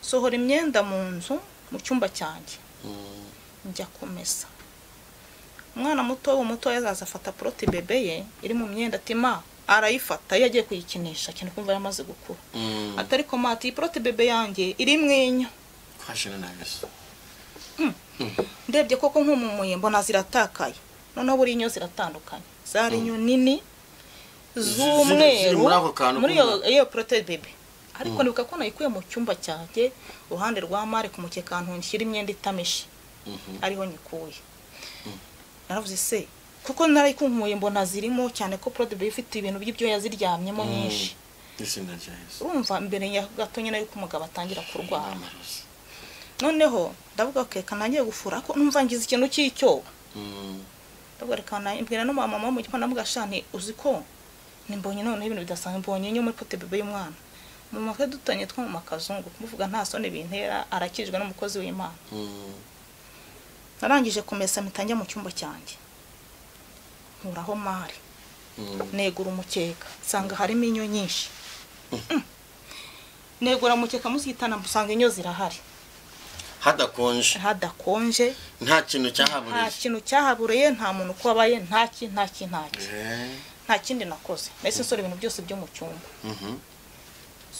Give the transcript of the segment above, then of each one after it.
Sohora imyenda mu nzu mu cyumba cyanjye, njya kumesa. Umwana muto mutoya azaza afata porte-bébé ye iri mu myenda, ati: "Ma." Arayifata iyo agiye kuyikinisha cyane, kumva yamaze gukura. Atari ko mati, iyi porte-bébé yanjye iri mu inyo. Kwashira na Yesu. Ndebye koko nk'umumuye, mbona ziratakaye. Noneho buri inyo ziratandukanye, zari inyo nini z'umweru. Ziri muri ako kantu muri iyo porte-bébé. Ariko nibuka ko nayikuye mu cyumba cyanjye, uruhande rwa mare, ku mukeka, ahantu nshyira imyenda itameshe, ariho nyikuye. Naravuze se kuko narayikunkuye, mbona zirimo cyane ko porte-bébé ifite ibintu by'ibyoya ziryamyemo nyinshi. Izina rya Yesu. Urumva, mbere ya gato nyine yuko umugabo atangira kurwara. Amarozi. Noneho ndavuga: "Okay, kanangiye gufura," ko numva ngize ikintu cy'icyoba. Ndavuga: "Reka mbwira no mama wo mu gikoni." Ndavuga: "Shani, uzi ko nimbonye noneho ibintu bidasanzwe, mbonye inyo muri porte-bébé y'umwana." Mu makwe dutanye two mu makazungu, kumuvuga nta soni bintera, arakijwe n'umukozi w'Imana. Narangije kumesa, mpita njya mu cyumba cyanjye, nkuraho mari, negura umukeka, nsanga harimo inyo nyinshi. Negura umukeka munsi y'igitanda, nsanga inyo zirahari. Hadakonje? Hadakonje. Nta kintu Nta cyahaburiye? kintu cyahabureye, nta muntu uko wabaye, nta ki, nta ki, nta ki. Nta kindi nakoze, nahise nsohora ibintu byose byo mu cyumba.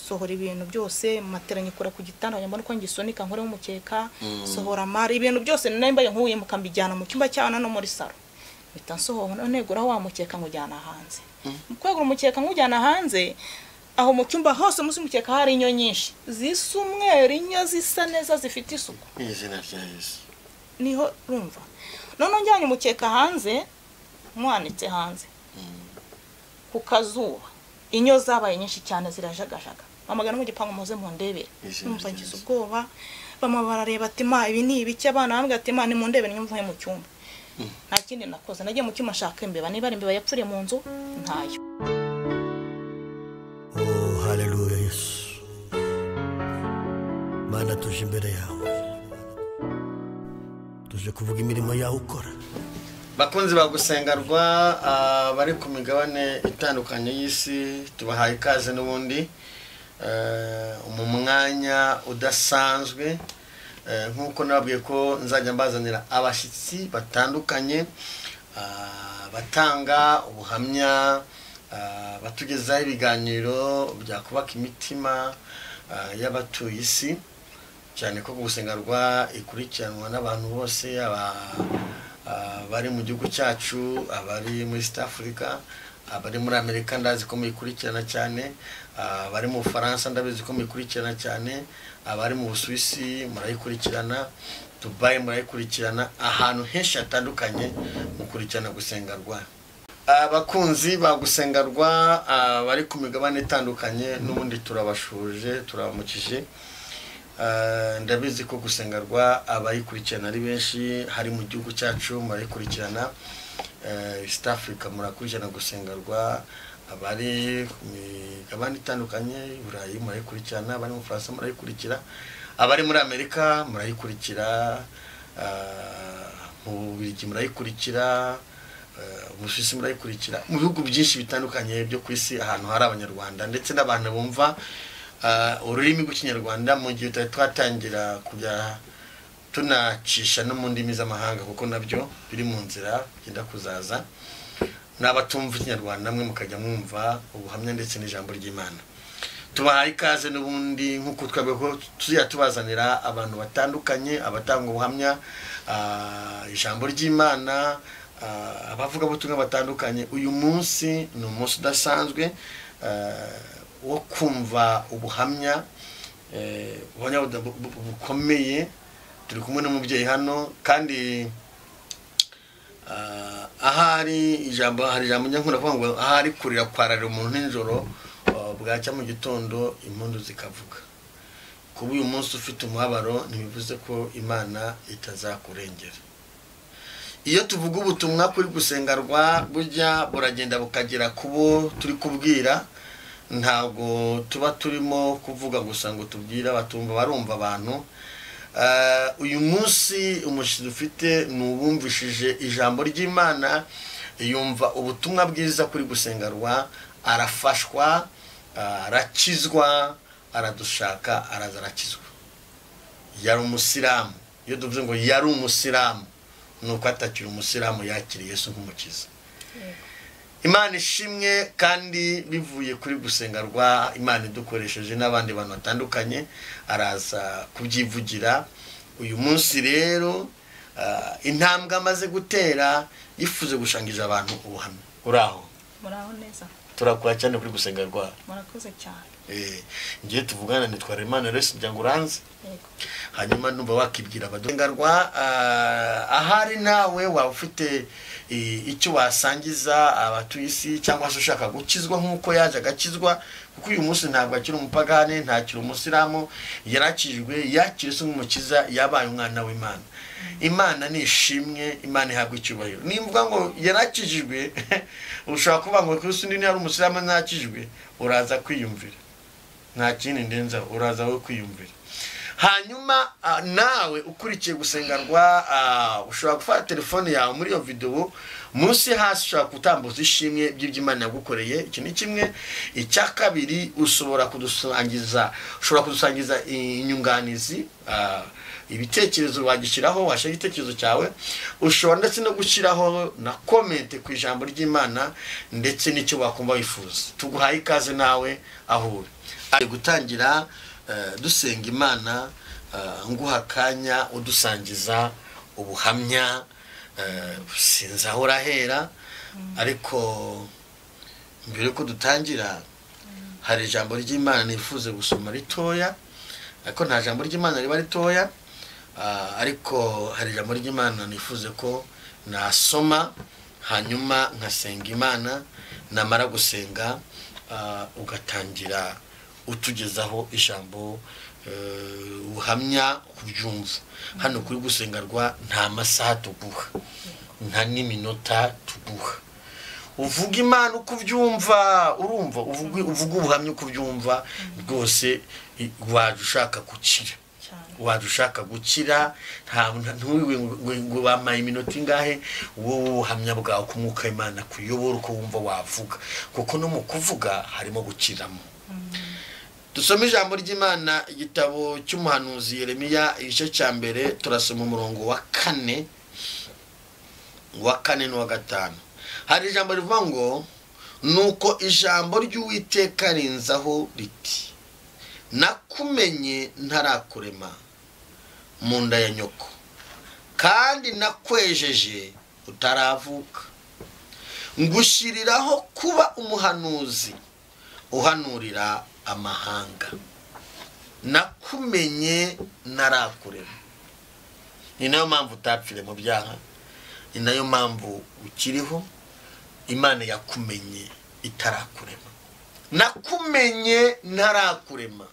Sohora ibintu byose, matera nyikura ku gitanda, mbona uko ngisunika nkoreho umukeka. Sohora mari, ibintu byose nimba nkuye mukambijyana mu cyumba cy'abana no muri salo. Mpita nsohora, neguraho wa mukeka, nkujyana hanze. Mu kwegura umukeka nkujyana hanze, aho mu cyumba hose munsi y'umukeka hari inyo nyinshi zisa umweru, inyo zisa neza, zifite isuku. Izina rya Yesu. Niho rumva noneho njyanye umukeka hanze, mwanitse hanze ku kazuba, inyo zabaye nyinshi cyane, zirajagajaga. Bamagana mu gipangu: "Muze mundebere." Izina Numva rya ngize Yesu. ubwoba. Bamwe barareba ati: "Ma, ibi ni ibiki?" Abana bambwira ati: "Ma, nimundebere." Nyumvuye mu cyumba, nta kindi nakoze, nagiye mu cyumba nshaka imbeba, niba ari imbeba yapfiriye mu nzu, ntayo. Oh, haleluya Yesu. Mana, tuje imbere yawe, tuje kuvuga imirimo yawe ukora. Bakunzi ba Gusengerwa, bari ku migabane itandukanye y'isi, tubahaye ikaze n'ubundi mu mwanya udasanzwe. Nk'uko nababwiye ko nzajya mbazanira abashyitsi batandukanye, batanga ubuhamya, batugezaho ibiganiro byakubaka imitima y'abatuye isi, cyane ko Gusengerwa ikurikiranwa n'abantu bose, aba bari mu gihugu cyacu, abari muri East Africa, abari muri Amerika, ndazi ko muyikurikirana cyane, abari mu Bufaransa, ndabizi ko muyikurikirana cyane, abari mu Busuwisi murayikurikirana, Dubai murayikurikirana, ahantu henshi hatandukanye mukurikirana Gusengerwa. Abakunzi ba Gusengerwa bari ku migabane itandukanye, n'ubundi turabashuje, turabamukije. Ndabizi ko Gusengerwa abayikurikirana ari benshi. Hari mu gihugu cyacu murayikurikirana, East Africa murakurikirana Gusengerwa, abari ku migabane itandukanye i Burayi murayikurikirana, abari mu Bufaransa murayikurikira, abari muri Amerika murayikurikira, mu Bubiligi murayikurikira, mu Busuwisi murayikurikira, mu bihugu byinshi bitandukanye byo ku isi, ahantu hari Abanyarwanda ndetse n'abantu bumva ururimi rw'Ikinyarwanda, mu gihe tutari twatangira kujya tunacisha no mu ndimi z'amahanga, kuko nabyo biri mu nzira byenda kuzaza, n'abatumva Ikinyarwanda namwe mukajya mwumva ubuhamya ndetse n'ijambo ry'Imana. Tubahaye ikaze n'ubundi, nk'uko twebwe ko tuzajya tubazanira abantu batandukanye, abatanga ubuhamya, ijambo ry'Imana, abavugabutumwa batandukanye. Uyu munsi ni umunsi udasanzwe wo kumva ubuhamya, ubuhamya bukomeye. Turi kumwe n'umubyeyi hano kandi ahari ijambo, hari ijambo njya nkunda kuvuga ngo ahari kurira kwararira umuntu nijoro, bwacya mu gitondo impundu zikavuga. Kuba uyu munsi ufite umubabaro ntibivuze ko Imana itazakurengera. Iyo tuvuga ubutumwa kuri Gusengerwa, burya buragenda bukagera ku bo turi kubwira. Ntabwo tuba turimo kuvuga gusa ngo tubwire abatumva, barumva abantu. Uyu munsi umushyitsi dufite ni uwumvishije ijambo ry'Imana, yumva ubutumwa bwiza kuri Gusengerwa, arafashwa, arakizwa, aradushaka, araza arakizwa. Yari umusilamu. Iyo tuvuze ngo yari umusilamu, nuko atakiri umusilamu, yakiriye Yesu nk'umukiza. Imana ishimwe. Kandi bivuye kuri Gusenga Rwa, Imana idukoresheje n'abandi bantu batandukanye, araza kubyivugira. Uyu munsi rero intambwe amaze gutera, yifuze gushangiza abantu ubuhamya. Uraho? Muraho neza. Turakora cyane kuri Gusenga Rwa. Murakoze cyane. Ngiye tuvugana nitwa Imana Resi muryango uranze. Yego. Hanyuma numva wakibwira abadusengarwa ahari, nawe waba ufite icyo wasangiza abatuye isi, cyangwa se ushaka gukizwa nk'uko yaje agakizwa, kuko uyu munsi ntabwo akiri umupagane, ntakiri umusilamu, yarakijwe, yakiriye Yesu nk'umukiza, yabaye umwana w'Imana. Imana ni ishimwe, Imana ihabwa icyubahiro. Nimvuga ngo yarakijijwe, ushobora kuvuga ngo kuri undi ntiyari umusilamu ntakijwe, uraza kwiyumvira, nta kindi ndenzaho, uraza wowe kwiyumvira. Hanyuma nawe ukurikiye Gusengarwa, ushobora gufata telefone yawe, muri iyo videwo munsi hasi ushobora gutambutsa ishimwe by'iby'Imana yagukoreye. Iki ni kimwe. Icya kabiri, ushobora kudusangiza inyunganizi, ibitekerezo wagishyiraho, washyira igitekerezo cyawe. Ushobora ndetse no gushyiraho na comment ku ijambo ry'Imana ndetse n'icyo wakumva wifuza. Tuguhaye ikaze nawe aho uri. Ari gutangira dusenga Imana, nguha akanya udusangiza ubuhamya. Sinzi aho urahera, ariko mbere yuko dutangira hari ijambo ry'Imana nifuze gusoma ritoya, ariko nta jambo ry'Imana riba ritoya. Ariko hari ijambo ry'Imana nifuze ko nasoma, hanyuma nkasenga Imana. Namara gusenga, ugatangira utugezaho ijambo, ubuhamya kubyumva. Hano kuri Gusengarwa nta masaha tuguha, nta n'iminota tuguha. Uvuga Imana uko ubyumva, urumva, uvuga ubuhamya uko ubyumva rwose. Waje ushaka gukira, waje ushaka gukira, ntuwiwe ngo bamaye iminota ingahe. Wowe ubuhamya bwawe, ku mwuka w'Imana kuyobora, uko wumva wavuga, kuko no mu kuvuga harimo gukiramo. Dusome ijambo ry'Imana, igitabo cy'umuhanuzi Yeremiya, igice cya 1, turasoma umurongo wa 4, wa 4 n'uwa 5. Hari ijambo rivuga ngo: "Nuko ijambo ry'Uwiteka rinzaho riti: Nakumenye ntarakurema mu nda ya nyoko, kandi nakwejeje utaravuka, ngushyiriraho kuba umuhanuzi uhanurira amahanga." Nakumenye narakurema. Ni nayo mpamvu utapfire mu byaha, ni nayo mpamvu ukiriho. Imana yakumenye itarakurema. Nakumenye ntarakurema,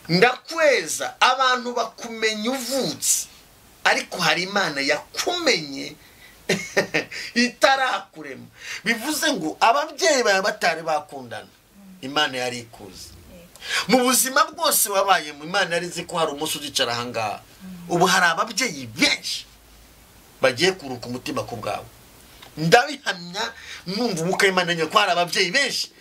ndakweza. Abantu bakumenya uvutse, ariko hari Imana yakumenye itarakurema. Bivuze ngo ababyeyi bawe batari bakundana, Imana yari ikuzi. Mu buzima bwose wabaye mu, Imana yari izi ko hari umunsi uzicara ahangaha. Ubu hari ababyeyi benshi bagiye kuruka umutima ku bwawe. Ndabihamya, numva umwuka w'Imana ko hari ababyeyi benshi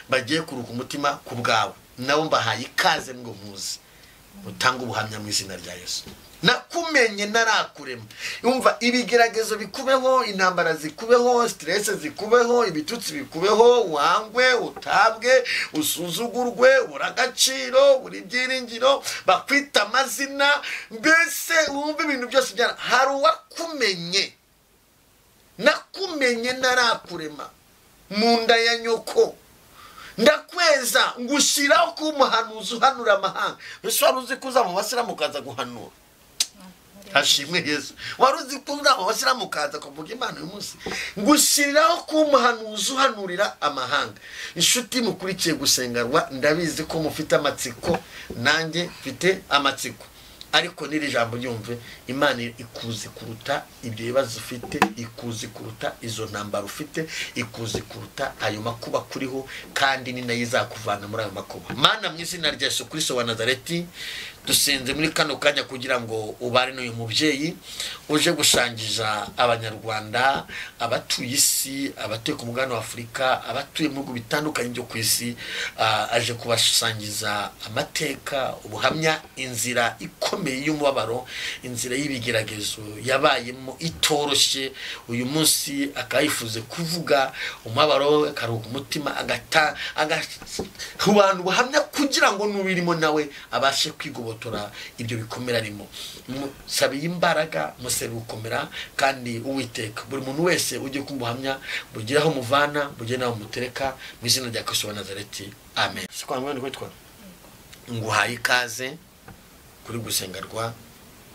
bagiye kuruka umutima ku bwawe. Nabo mbahaye ikaze ngo muze utange ubuhamya mu izina rya Yesu. Nakumenye narakurema. Umva, ibigeragezo bikubeho, intambara zikubeho, stress zikubeho, ibitutsi bikubeho, wangwe, utabwe, usuzugurwe, ubura agaciro, buri byiringiro, bakwita amazina, mbese wumve ibintu byose byara, hari uwakumenye. Nakumenye narakurema mu nda ya nyoko, ndakweza, ngushyiraho kuba umuhanuzi uhanura amahanga. Mbese wari uzi ko uza mu basilamu ukaza guhanura? Hashimwe Yesu. Wari uzi ko uza mu basilamu ukaza kuvuga Imana uyu munsi? Ngushyiriraho kuba umuhanuzi uhanurira amahanga. Inshuti mukurikiye Gusengarwa, ndabizi ko mufite amatsiko, nanjye mfite amatsiko. Ariko n'iri jambo ryumve, Imana ikuzi kuruta ibyo bibazo ufite, ikuzi kuruta izo ntambara ufite, ikuzi kuruta ayo makuba kuriho, kandi ni nayo izakuvana muri ayo makuba. Mana, mu izina rya Yesu Kristo wa Nazareti, dusenze muri kano kanya kugira ngo ubare n'uyu mubyeyi uje gusangiza Abanyarwanda, abatuye isi, abatuye ku mugabane wa Afurika, abatuye mu bihugu bitandukanye byo ku isi. Aje kubasangiza amateka, ubuhamya, inzira ikomeye y'umubabaro, inzira y'ibigeragezo yabayemo itoroshye. Uyu munsi akaba yifuze kuvuga umubabaro, akaruhuka umutima, agahubana ubuhamya kugira ngo n'ubirimo nawe abashe kwigobotora ibyo bikomera arimo. Musabiye imbaraga, musabe gukomera, kandi Uwiteka buri muntu wese ugiye kumva ubuhamya bugire aho muvana, bugire n'aho mutereka, mu izina rya Kristo wa Nazareti, amen. Si kwa mwene kwitwa nguhaye ikaze kuri Gusengerwa,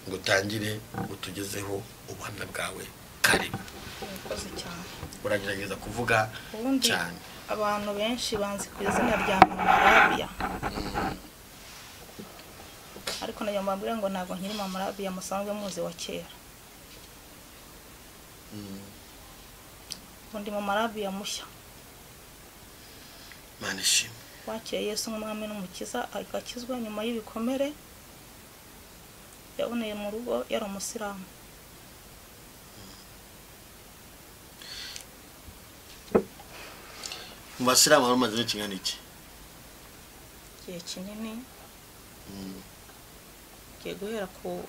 ngo utangire utugezeho ubuhamya bwawe. Karibu. Murakoze cyane. Uragerageza kuvuga Ubundi cyane. abantu benshi banzi ku izina rya Mama Rabia, ariko nayo mbabwira ngo ntabwo nkiri Mama Rabia musanzwe muzi wa kera. Ubundi Mama Rabia mushya Mana ishimwe. wakiriye Yesu nk'umwami n'umukiza, agakizwa nyuma y'ibikomere yaboneye mu rugo, yari umusilamu. Mu basilamu wari umaze kingana iki? Igihe kinini. Ngiye guhera ku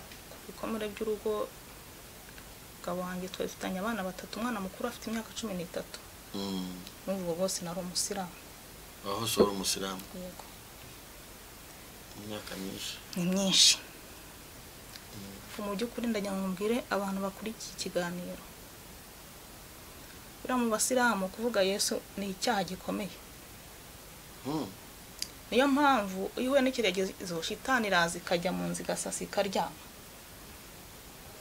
bikomere by'urugo. Umugabo wanjye twari dufitanye abana batatu, umwana mukuru afite imyaka 13. N'ubwo bose nari umusilamu. Aho se wari umusilamu? Yego. Imyaka myinshi. Ni myinshi. Mu by'ukuri ndagira ngo mbwire abantu bakurikiye ikiganiro, buriya mu basilamu kuvuga Yesu ni icyaha gikomeye. Niyo mpamvu iyo uhuye n'ikigeragezo shitani iraza ikajya mu nzu igasasa ikaryama.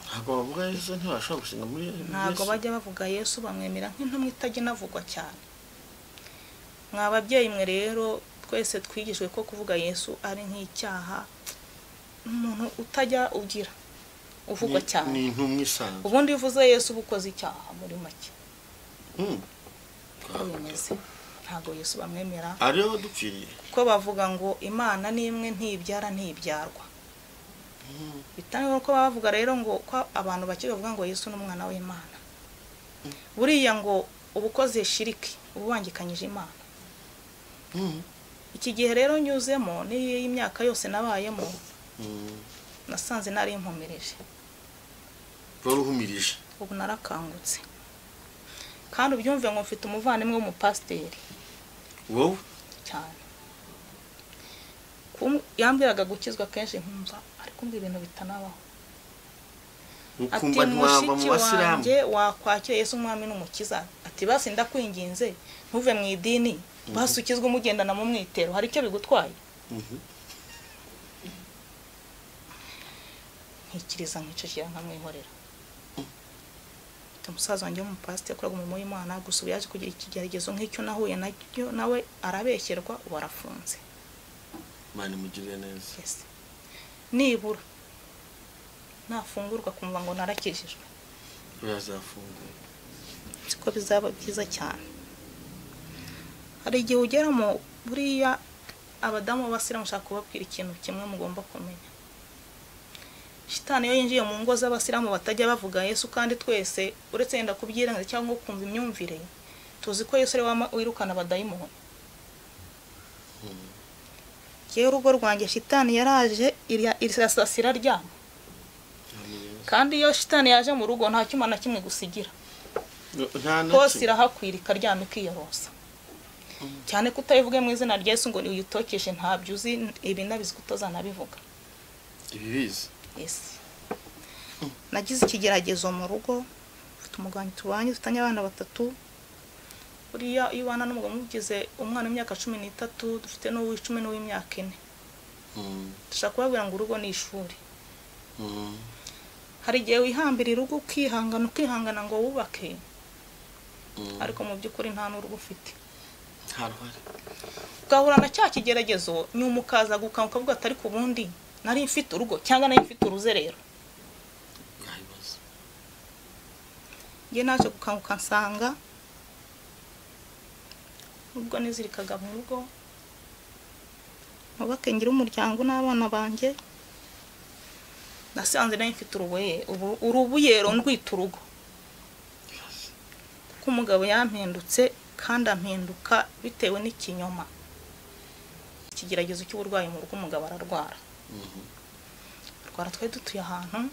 Ntabwo bavuga Yesu, ntibashobora gusenga muri Ntabwo Yesu. bajya bavuga Yesu, bamwemera nk'intumwa itajya inavugwa cyane. Mwa babyeyi mwe rero, twese twigishwe ko kuvuga Yesu ari nk'icyaha, umuntu utajya ugira uvugwa cyane. Ni intumwa isanzwe. Ubundi iyo uvuze Yesu uba ukoze icyaha muri make. Uko bimeze, ntabwo Yesu bamwemera. Ariyo dupfiriye. Ko bavuga ngo Imana ni imwe, ntibyara ntibyarwa. Bitandukanye ko bavuga rero ngo ko abantu bake bavuga ngo Yesu ni umwana w'Imana. Buriya ngo uba ukoze shiriki, uba ubangikanyije Imana. Iki gihe rero nyuzemo n'iyi myaka yose nabayemo, nasanze nari impumirije. Wari uhumirije. Ubu narakangutse. Kandi ubyumve ngo mfite umuvandimwe w'umupasiteri. Wowe? Cyane. Yambwiraga gukizwa kenshi, nkumva ariko mbwira ibintu bitanabaho. Ati Ukumva ntiwava mu mushiki basilamu. wanjye, wakwakira Yesu umwami n'umukiza, ati basi ndakwinginze ntuve mu idini, basi ukizwe umugendana mu mwitero, hari icyo bigutwaye? Nkikiriza, nkicecekera, nkamwihorera. Mfite umusaza wanjye w'umupasiteri yakoraga umurimo w'Imana, gusa ubu yaje kugira ikigeragezo nk'icyo nahuye nacyo, nawe arabeshyerwa, ubu arafunze. Imana imugirire neza. Yes. Nibura nafungurwa kumva ngo narakijijwe. Urazafungura. Siko bizaba byiza cyane. Hari igihe ugeramo, buriya abadamu b'abasilamu ushaka kubabwira ikintu kimwe mugomba kumenya. Shitani iyo yinjiye mu ngo z'abasilamu batajya bavuga Yesu, kandi twese uretse yenda kubyirengagiza cyangwa kumva imyumvire, tuzi ko Yesu ari we wirukana abadayimoni. Yewe, urugo rwanjye shitani yaraje irasasira iraryama. Kandi iyo shitani yaje mu rugo nta cyuma na kimwe gusigira. Nta na Hose kimwe. irahakwira ikaryama ikiyorosa. Cyane ko utayivuge mu izina rya Yesu ngo uyitokeshe, ntabyo uzi, ibi nabizi ko utazanabivuga. Ibibizi. Yes. Nagize ikigeragezo mu rugo, mfite umugabo tubanye, dufitanye abana batatu. Buriya iyo ubana n'umugabo mugize umwana w'imyaka 13, dufite n'uw'icumi n'uw'imyaka 4. Dushaka kubabwira ngo urugo ni ishuri. Hari igihe wihambira urugo, ukihangana ukihangana ngo wubake, ariko mu by'ukuri nta n'urugo ufite. Nta ruhare. Ugahura na cya kigeragezo, nyuma ukaza gukanguka ukavuga ati ariko ubundi Nari mfite urugo cyangwa nari mfite uruzerero? Njye naje gukanguka nsanga ubwo nizirikaga mu rugo nubake ngira umuryango n'abana banjye, nasanze nari mfite urubuyero ndwita urugo, kuko umugabo yampindutse kandi ampinduka bitewe n'ikinyoma. Ikigeragezo cy'uburwayi mu rugo, umugabo ararwara. Arwara, twari dutuye ahantu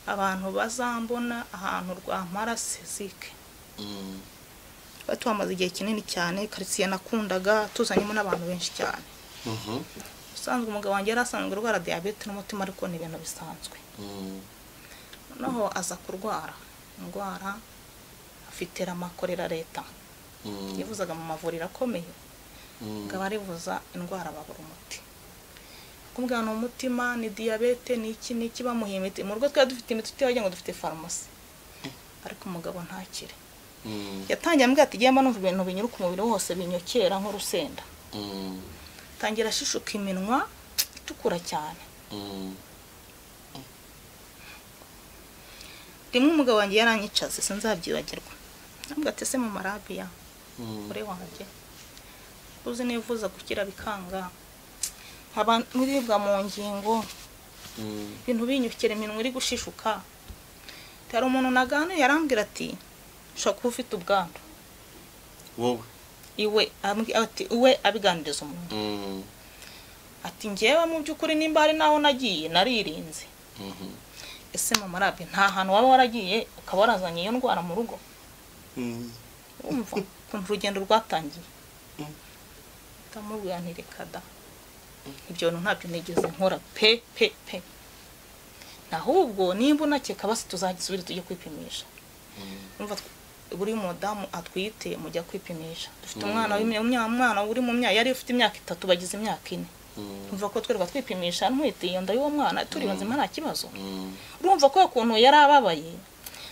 abantu bazambona, ahantu rwampara sezike. Twari tuhamaze igihe kinini cyane, karitsiye nakundaga, tuzanyemo n'abantu benshi cyane. Usanzwe umugabo wanjye yari asanzwe arwara diyabete n'umutima, ariko ni ibintu bisanzwe. Noneho aza kurwara indwara, afite ramakorera leta, yivuzaga mu mavuriro akomeye, ngo arivuza indwara babura umuti. Kumbwira ni umutima, ni diyabete, ni iki n'iki, bamuha imiti. Mu rugo twari dufite imiti, tutibagira ngo dufite farumasi, ariko umugabo ntakire. Yatangiye ambwira ati genda numva ibintu binyuruka umubiri wose binyokera nk'urusenda. Tangira ashishuka iminwa itukura cyane. Rimwe umugabo wanjye yaranyicaze, sinzabyibagirwa. Ntabwo atese mu marabiya kure wanjye, uzi nivuza gukira bikanga, nkaba nuribwa mu ngingo, ibintu binyukira, iminwa iri gushishuka. Hari umuntu naganiriye yarambwira ati ushobora kuba ufite ubwandu wowe. Iwe ati uwe abiganiriza umuntu ati njyewe mu by'ukuri nimba hari naho nagiye naririnze. Ese mama Rabi, nta hantu waba waragiye ukaba warazanye iyo ndwara mu rugo? Umva ukuntu urugendo rwatangiye. Ndamubwira nti reka da, ibyo bintu ntabyo nigeze nkora pe pe pe. Ahubwo nimba unakeka basi tuzagisubire tujye kwipimisha. Umva buri mudamu atwite mujya kwipimisha. Dufite umwana w'imyaka, uri mu myaka, yari ufite imyaka 3 bagize imyaka 4. Umva ko twerwa twipimisha ntwite iyo nda y'uwo mwana turi bazima nta kibazo. Urumva ko ukuntu yari ababaye,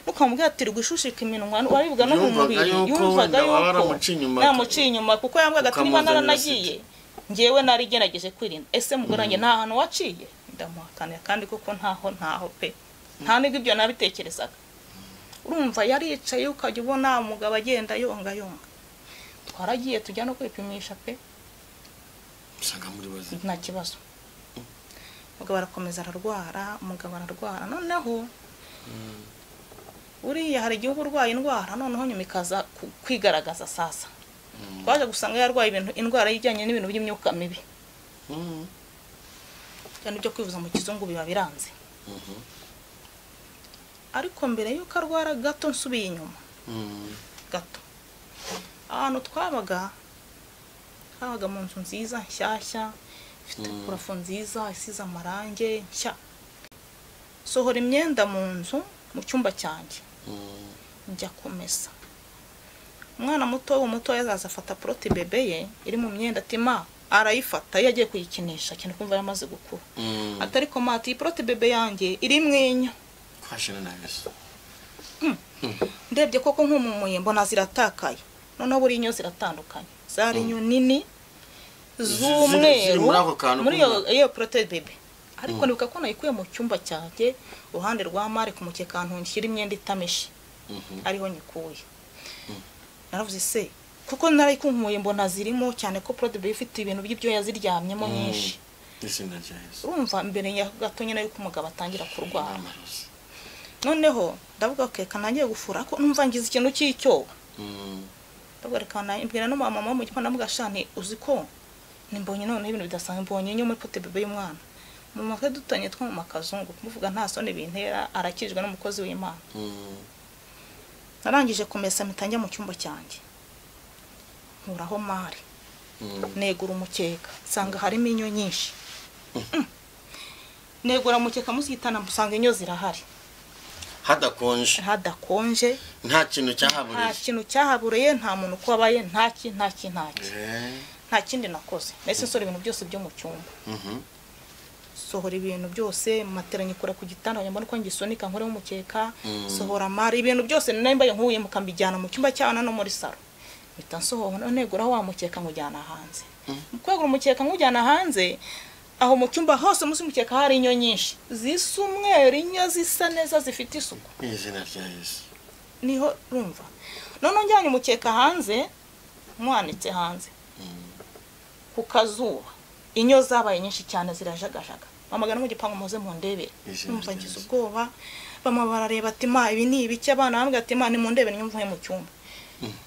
ukamubwira ati rwishushika iminwa waribwa no mu mubiri, yumvaga yuko namuciye inyuma, kuko yambwaga ati niba naranagiye njyewe nari gerageje kwirinda. Ese mugore wanjye nta hantu waciye? Ndamuhakanira kandi koko ntaho pe, nta nibwo ibyo nabitekerezaga. Urumva yaricaye ukajya ubona umugabo agenda yonga yonga. Twaragiye tujya no kwipimisha pe, nta kibazo. Umugabo arakomeza ararwara, umugabo ararwara. Noneho uriya hari igihe uba urwaye indwara noneho nyuma ikaza kwigaragaza. Sasa twaje gusanga yarwaye ibintu, indwara ijyanye n'ibintu by'imyuka mibi. Cyane ibyo kwivuza mu kizungu biba biranze. Ariko mbere yuko arwara gato nsubiye inyuma gato, ahantu twabaga habaga mu nzu nziza nshyashya, ifite purafo nziza, isize amarange nshya. Sohora imyenda mu nzu mu cyumba cyanjye njya kumesa. Umwana muto muto yazaza afata poroti bebe ye iri mu myenda, ati ma, arayifata iyo agiye kuyikinisha cyane kumva yamaze gukura. Atari ko ma, ati poroti bebe yanjye iri mwinyo. Ndebye koko nk'umumuye mbona ziratakaye. Noneho buri inyo ziratandukanye, zari inyo nini z'umweru muri iyo poroti bebe. Ariko nibuka ko nayikuye mu cyumba cyanjye uruhande rwa mare ku mukeka nshyira imyenda itameshe, ariho nyikuye. Naravuze se kuko narayikunkuye mbona zirimo cyane ko poroti bebe ifite ibintu by'ibyo yaziryamyemo nyinshi. Urumva mbere ya gato nyine yuko umugabo atangira kurwara. Noneho ndavuga okay, kanangiye gufura ko numva ngize ikintu cy'icyoba. Ndavuga reka mbwira no mama mu gitondo, ndavuga sha nti uzi ko nimbonye none ibintu bidasanzwe, mbonye inyo muri pote bebe y'umwana. Mu makwe dutanye two mu makazungu kumuvuga nta soni bintera, arakijwe n'umukozi w'Imana. Narangije kumesa mitanjya mu cyumba cyanjye, nkuraho mari, negura umukeka nsanga harimo inyo nyinshi. Negura umukeka musitana musanga inyo zirahari, hadakonje, hadakonje, nta kintu cyahabureye, nta kintu cyahabureye, nta muntu uko abaye, nta ki nta ki nta ki nta kindi nakoze. Nahise nsora ibintu byose byo mu cyumba, sohora ibintu byose, matera nyikura ku gitanda mbona uko ngisunika nkoreho umukeka, sohora mari, ibintu byose nambaye nkuye mukambijyana mu cyumba cy'abana no muri salo. Mpita nsohora negura wa mukeka nkujyana hanze. Mu kwegura umukeka nkujyana hanze, Aho mu cyumba hose munsi y'umukeka hari inyo nyinshi zisa umweru, inyo zisa neza zifite isuku. Izina rya Yesu. Niho rumva. None njyanye umukeka hanze, mwanitse hanze ku kazuba, inyo zabaye nyinshi cyane zirajagajaga. Bamagana mu gipangu muze mundebere. Numva ngize ubwoba, bamwe barareba ati ma ibi ni ibiki, abana bambwira ati ma nimundebere nyumva mu cyumba.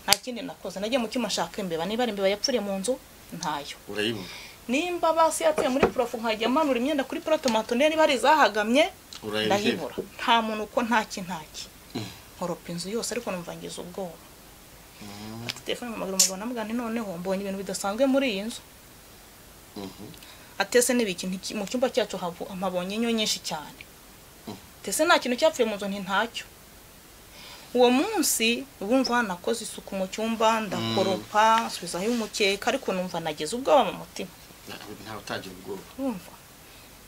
Nta kindi nakoze, nagiye mu cyumba nshaka imbeba, niba ari imbeba yapfuriye mu nzu ntayo. Urayibura. Nimba basi yatuye muri profu nkajya manura imyenda kuri protomato niba ari zahagamye ndahibura. Nta muntu uko ntaki. Nkoropa inzu yose ariko numva ngize ubwoba. Ati telefone mpamagara umugabo namubwira nti noneho mbonye ibintu bidasanzwe muri iyi nzu. Atese n'ibiki mu cyumba cyacu mpabonye inyo nyinshi cyane. Tese nta kintu cyapfuye mu nzu nti ntacyo. Uwo munsi ubumva nakoze isuku mu cyumba ndakoropa nsubizaho umukeka ariko numva nageze ubwoba mu mutima. Nta utagira ubwoba. Urumva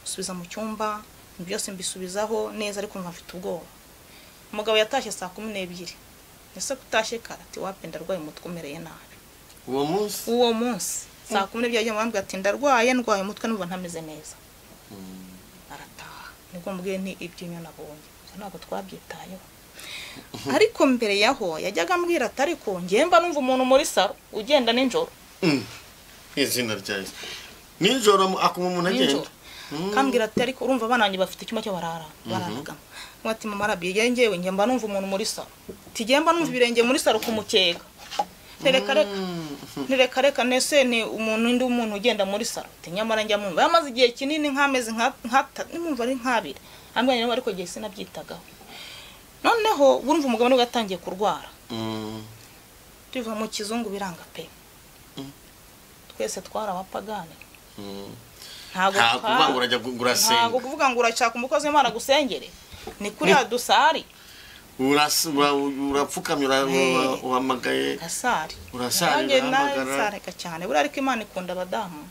nsubiza mu cyumba byose mbisubizaho neza ariko numva mfite ubwoba. Umugabo yatashye saa 12. Ese kutashye kare ati wapi ndarwaye umutwe umereye nabi. Uwo munsi? Uwo munsi saa 12 yagiye amubwira ati ndarwaye ndwaye umutwe numva ntameze neza. Arataha. Nibwo mbwiye nti ibyo inyo nabonye. Ntabwo twabyitayeho. Ariko mbere yaho yajyaga ambwira ati ariko ngiye mba numva umuntu muri saro ugenda nijoro. Izina rya Yesu. Nijoro akuma umuntu agenda. Kambwira ati ariko urumva abana banjye bafite icyumba cyo bararagamo. Mwati mama arabiye ngewe ngiye mba numva umuntu muri saro. Tigiye mba numva ibirenge muri saro kumukeka. Ntereka reka nese ni umuntu indi umuntu ugenda muri saro. Tinyamara njya mumva yamaze igihe kinini nk'amezi nka nimumva ari nk'abiri. Ambwira ngo ariko gihe sinabyitagaho. Noneho urumva umugabo nubwo yatangiye kurwara. Tuva mu kizungu biranga pe. Twese twara abapagani. Ntago kuvuga ngo urajya gurasenga. Ntago kuvuga ngo urashaka umukozi w'Imana gusengere. Ni kuri adusari. Urapfukamye uhamagaye. Asari. Urasari urahamagara. Cyane. Buriya ariko Imana ikunda abadamu.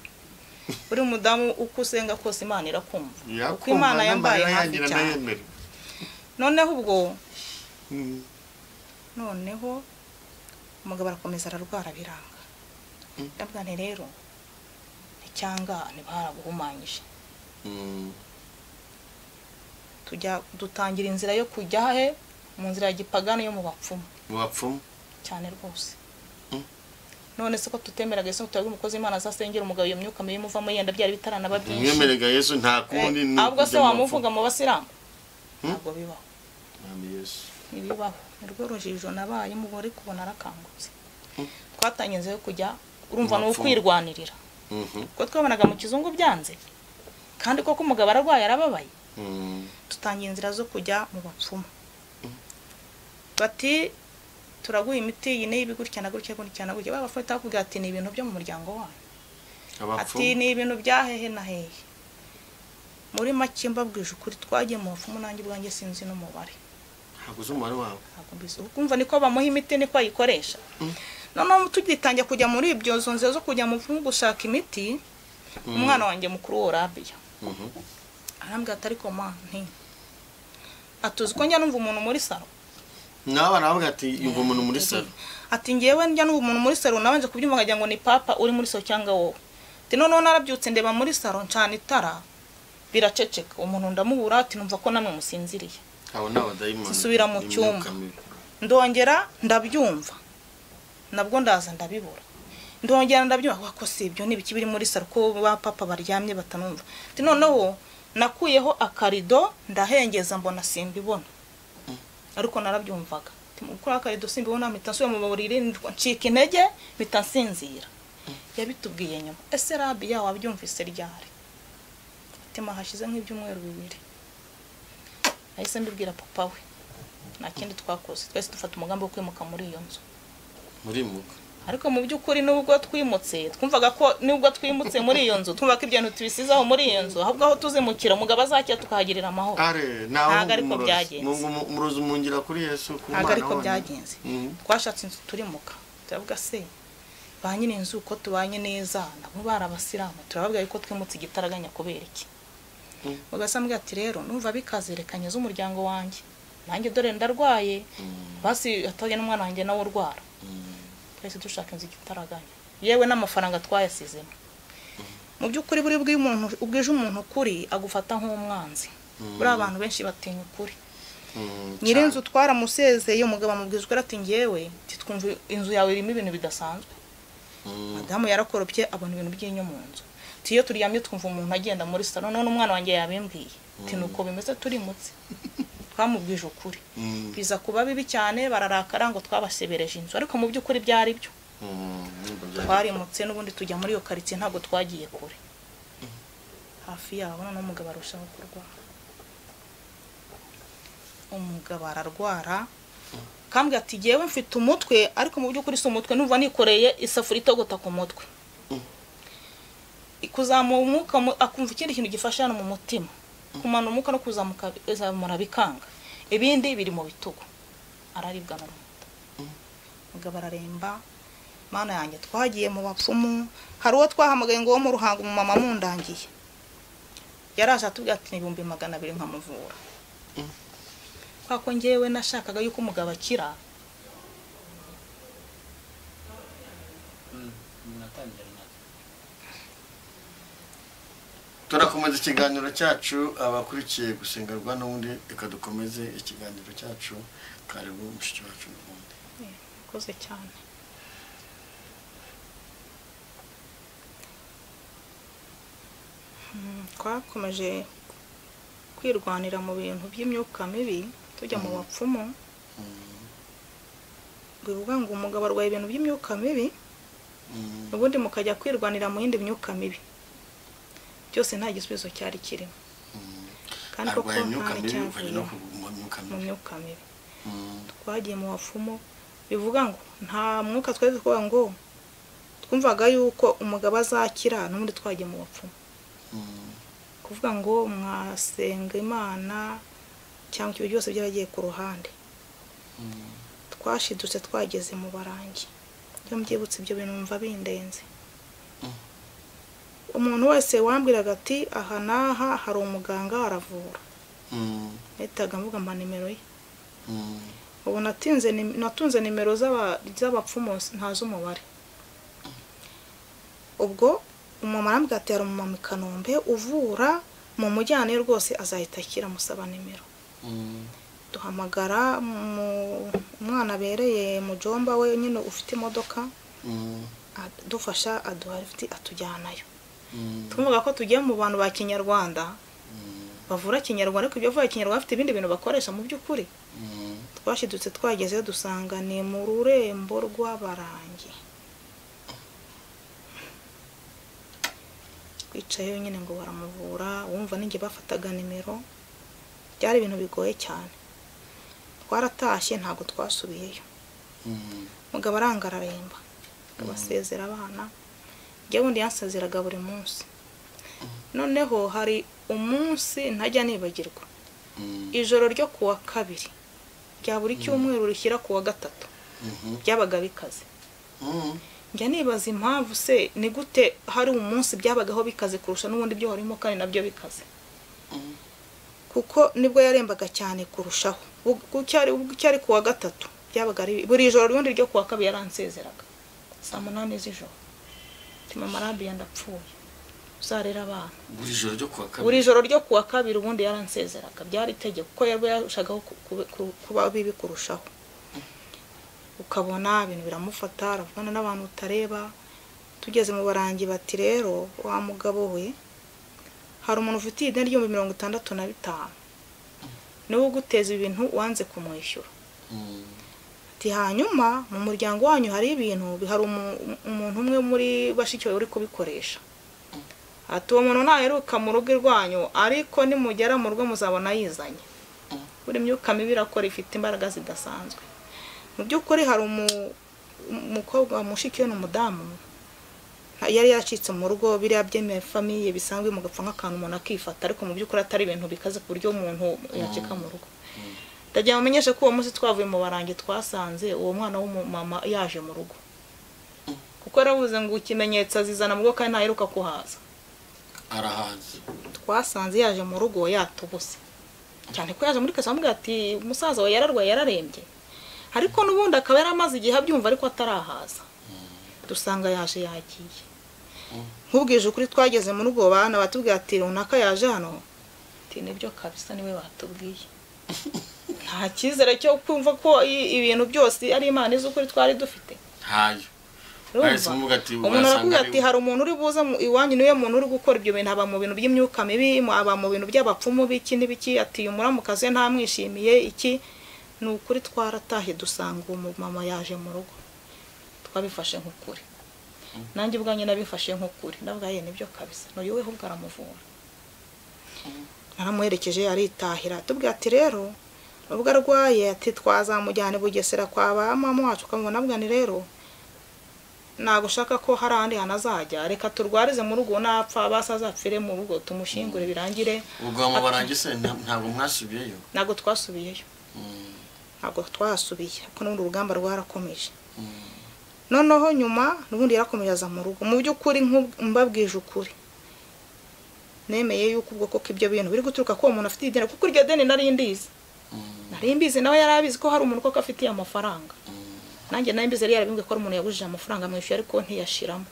Buri mudamu uko usenga kose Imana irakumva. Uko Imana yambaye hafi cyane. Noneho ubwo noneho umugabo arakomeza ararwara biranga. Ndabwa nti rero icyanga ntibaraguhumanyije. Tujya dutangira inzira yo kujya he mu nzira ya gipagani yo mu bapfumu. Mu bapfumu cyane rwose. None se ko tutemeraga Yesu tutari umukozi Imana azasengera umugabo iyo myuka mibi muvamo yenda byari bitaranaba byinshi. Mwemerega Yesu nta kundi ni. Ahubwo se wamuvuga mu basilamu? Ntabwo bibaho. Yesu. Ntibibaho. Nirwo rujijo nabaye mubore kubona arakangutse. Twatangiye yo kujya urumva no kwirwanirira. Kuko twabonaga mu kizungu byanze. Kandi koko umugabo ararwaye arababaye. Tutangiye inzira zo kujya mu bapfumu. Bati turaguha imiti iyi n'ibi gutya na gutya gutya na gutya. Babafata bakubwira ati ni ibintu byo mu muryango wanyu. Ati ni ibintu bya hehe na hehe. Muri make mbabwije ukuri twagiye mu bapfumu nanjye ubwanjye sinzi n'umubare. Ntabwo uzi umubare wawe. Ntabwo mbizi. Ukumva niko bamuha imiti niko ayikoresha. Noneho tugitangira kujya muri ibyo nzira zo kujya mu bapfumu gushaka imiti, umwana wanjye mukuru wo Rabia. Arambwira ati ariko ma nti atuzi ko njya numva umuntu muri saro. Nawe aravuga ati yumva umuntu muri saro. Ati ngewe njya numva umuntu muri saro nabanje kubyumva nkagira ngo ni papa uri muri saro cyangwa wowe. Ati noneho narabyutse ndeba muri saro ncana itara biraceceka umuntu ndamubura ati numva ko namwe musinziriye. Abo ni abadayimoni. Nsubira mu cyumba. Ndongera ndabyumva. Nabwo ndaza ndabibura. Ndongera ndabyumva wako si ibyo nibiki biri muri saro ko ba papa baryamye batanumva. Ati noneho nakuyeho akarido ndahengeza mbona simbibona. Ariko narabyumvaga. Gukora akarido simbibona mpita nsubira mu buriri ncika intege mpita nsinzira. Yabitubwiye nyuma. Ese Rabia wabyumvise ryari? Ati mahashize nk'ibyumweru bibiri. Ahise mbibwira papa we. Nta kindi twakoze. Twese dufata umugambi wo kwimuka muri iyo nzu. Murimuka. Ariko mu by'ukuri nubwo twimutse twumvaga ko nubwo twimutse muri iyo nzu twumva ko ibyo tubisizaho muri iyo nzu ahubwo aho tuzimukira umugabo azakira tukahagirira amahoro. Are naho ariko byagenze. Umurozi umungira kuri Yesu ku Mana. Ariko byagenze. Twashatse inzu turimuka. Turavuga se ba nyine inzu uko tubanye neza nabo barabasiramu turababwira yuko twimutse igitaraganya kubera iki. Ugasambwa ati rero numva bikazerekanye z'umuryango wanjye. Nanjye dore ndarwaye. Basi atajya n'umwana wanjye nawe urwara. Twese dushaka inzu igitaraganya. Yewe n'amafaranga twayasizemo. Mu by'ukuri buri bw'umuntu ubwije umuntu ukuri agufata nk'umwanzi. Buri abantu benshi batinya ukuri. Nyirinzu twaramusezeye, umugabo amubwiza ukuri ati ngewe titwumva inzu yawe irimo ibintu bidasanzwe. Madamu yarakoropye abona ibintu by'inyo mu nzu. Ati iyo turyamye twumva umuntu agenda muri salo, none umwana wanjye yabimbwiye. Ati nuko bimeze turimutse. Twamubwije ukuri. Biza kuba bibi cyane, bararakara ngo twabasebereje inzu, ariko mu by'ukuri byari byo. Twarimutse n'ubundi tujya muri iyo quartier, ntabwo twagiye kure. Hafi yabo none umugabo arushaho kurwara. Umugabo ararwara kambwe ati jewe mfite umutwe, ariko mu by'ukuri si umutwe, numva nikoreye isafuriya itogota ku mutwe. Kuzamura umwuka akumva ikindi kintu gifasha hano mu mutima, kumanura umwuka no kuzamuka zamura bikanga, ibindi biri mu bitugu, araribwa no mu nda. Umugabo araremba. Mana yanjye, twagiye mu bapfumu, hari uwo twahamagaye ngo wo mu Ruhango, umumama mundangiye, yaraje atubwira ati 200,000 nkamuvura. Kwa ko ngewe nashakaga yuko umugabo akira. Turakomeza ikiganiro cyacu, abakurikiye gusengerwa n'ubundi reka dukomeze ikiganiro cyacu. Karibu mushiki wacu n'ubundi. Koze cyane. Twakomeje kwirwanira mu bintu by'imyuka mibi, tujya mu bapfumu. Bivuga ngo umugabo arwaye ibintu by'imyuka mibi, ubundi mukajya kwirwanira mu yindi myuka mibi. Byose nta gisubizo cyari kirimo. Kandi koko nta cyavuye mu myuka mibi. Twagiye mu bapfumu, bivuga ngo nta mwuka twari kuvuga ngo twumvaga yuko umugabo azakira, n'ubundi twagiye mu bapfumu. Kuvuga ngo mwasenga Imana cyangwa ibyo byose byaragiye ku ruhande. Twashidutse twageze mu barangi. Iyo mbyibutse ibyo bintu numva bindenze. Umuntu wese wambwiraga ati aha n'aha hari umuganga aravura, nahitaga mvuga mpa nimero ye. Ubu natunze nimero z'abapfumu ntazi umubare. Ubwo umumama arambwira ati hari umumama i Kanombe uvura, mu mujyane rwose azahita akira, musaba nimero. Duhamagara umwana abereye mujomba we nyine ufite imodoka, adufasha aduha lift atujyanayo. Twumvaga ko tugiye mu bantu ba Kinyarwanda bavura Kinyarwanda, ariko ibyo bavuga Kinyarwanda bafite ibindi bintu bakoresha mu by'ukuri. Twashidutse twagezeyo dusanga ni mu rurembo rw'abarangi. Twicayeyo nyine ngo baramuvura, wumva ninjye bafataga nimero, byari ibintu bigoye cyane. Twaratashye ntabwo twasubiyeyo. Mugabo aranga araremba, abasezera abana. Njye wundi yansezeraga buri munsi. Noneho hari umunsi ntajya nibagirwa, ijoro ryo kuwa kabiri rya buri cyumweru rishyira kuwa gatatu, byabaga bikaze. Njya nibaza impamvu se ni gute hari umunsi byabagaho bikaze kurusha n'ubundi byo harimo kandi nabyo bikaze, kuko nibwo yarembaga cyane kurushaho. Cyari kuwa gatatu byabaga ari buri joro rundi ryo kuwa kabiri yaransezeraga saa 8 z'ijoro. Ati mama Rabia ndapfuye, uzarera abana. Buri joro ryo kuwa kabiri, buri joro ryo kuwa kabiri ubundi yaransezeraga, byari itegeko kuko yarushagaho kuba bibi kurushaho. Ukabona ibintu biramufata, aravugana n'abantu utareba. Tugeze mu barangi bati rero wa mugabo we hari umuntu ufite ideni ry'ibihumbi 65, niwe uguteza ibintu wanze kumwishyura. Ati hanyuma mu muryango wanyu hari ibintu, hari umuntu umwe muri bashiki bawe uri kubikoresha. Ati uwo muntu ntaheruka mu rugo rwanyu, ariko nimugera mu rugo muzabona yizanye. Buri myuka mibi irakora, ifite imbaraga zidasanzwe. Mu by'ukuri hari umukobwa mushiki we n'umudamu yari yaracitse mu rugo, biriya byemeye famille bisanzwe mugapfa nk'akantu umuntu akifata, ariko mu by'ukuri atari ibintu bikaze ku buryo umuntu yacika mu rugo. Ndagira mumenyeshe ko uwo munsi twavuye mu barangi twasanze uwo mwana w'umumama yaje mu rugo, kuko yaravuze ngo ikimenyetso azizana mu rugo kandi ntaheruka kuhaza. Arahaza. Twasanze yaje mu rugo yatubuse cyane ko yaje muri kasa amubwira ati umusaza we yararwaye yararembye, ariko n'ubundi akaba yaramaze igihe abyumva ariko atarahaza. Dusanga yaje yagiye. Nkubwije ukuri twageze mu rugo bana batubwiye ati runaka yaje hano, ati nibyo kabisa niwe batubwiye. Nta cyizere cyo kumva ko ibintu byose ari Imana izi ukuri twari dufite. Ntayo. Umuntu arakubwira ati hari umuntu uri buze iwanyu, niwe muntu uri gukora ibyo bintu, aba mu bintu by'imyuka mibi, aba mu bintu by'abapfumu biki n'ibiki, ati uyu muramukazi ntamwishimiye iki. Ni ukuri twaratahe dusanga uwo mama yaje mu rugo, twabifashe nk'ukuri. Nanjye ubwanjye nabifashe nk'ukuri, ndavuga ye nibyo kabisa, n'uyu we ahubwo aramuvura. Naramuherekeje aritahira, tubwira ati rero ubwo arwaye ati twazamujyana i Bugesera kwa ba mama wacu ukamubona. Bwa ni rero ntabwo ushaka ko hari ahandi hantu azajya, reka turwarize mu rugo, napfa basi azapfire mu rugo tumushyingure birangire. Ubwo mubarangise ntabwo mwasubiyeyo? Ntabwo twasubiyeyo, ntabwo twasubiye, kuko n'ubundi urugamba rwarakomeje. Noneho nyuma n'ubundi yarakomeje aza mu rugo. Mu by'ukuri mbabwije ukuri, nemeye yuko ubwo koko ibyo bintu biri guturuka ko uwo muntu afite ideni, kuko iryo deni nari ndizi, nari mbizi, nawe yari abizi ko hari umuntu koko afitiye amafaranga. Nanjye nari mbizi, yari yarabimbwiye ko hari umuntu yagujije amafaranga amwishyuye ariko ntiyashiramo.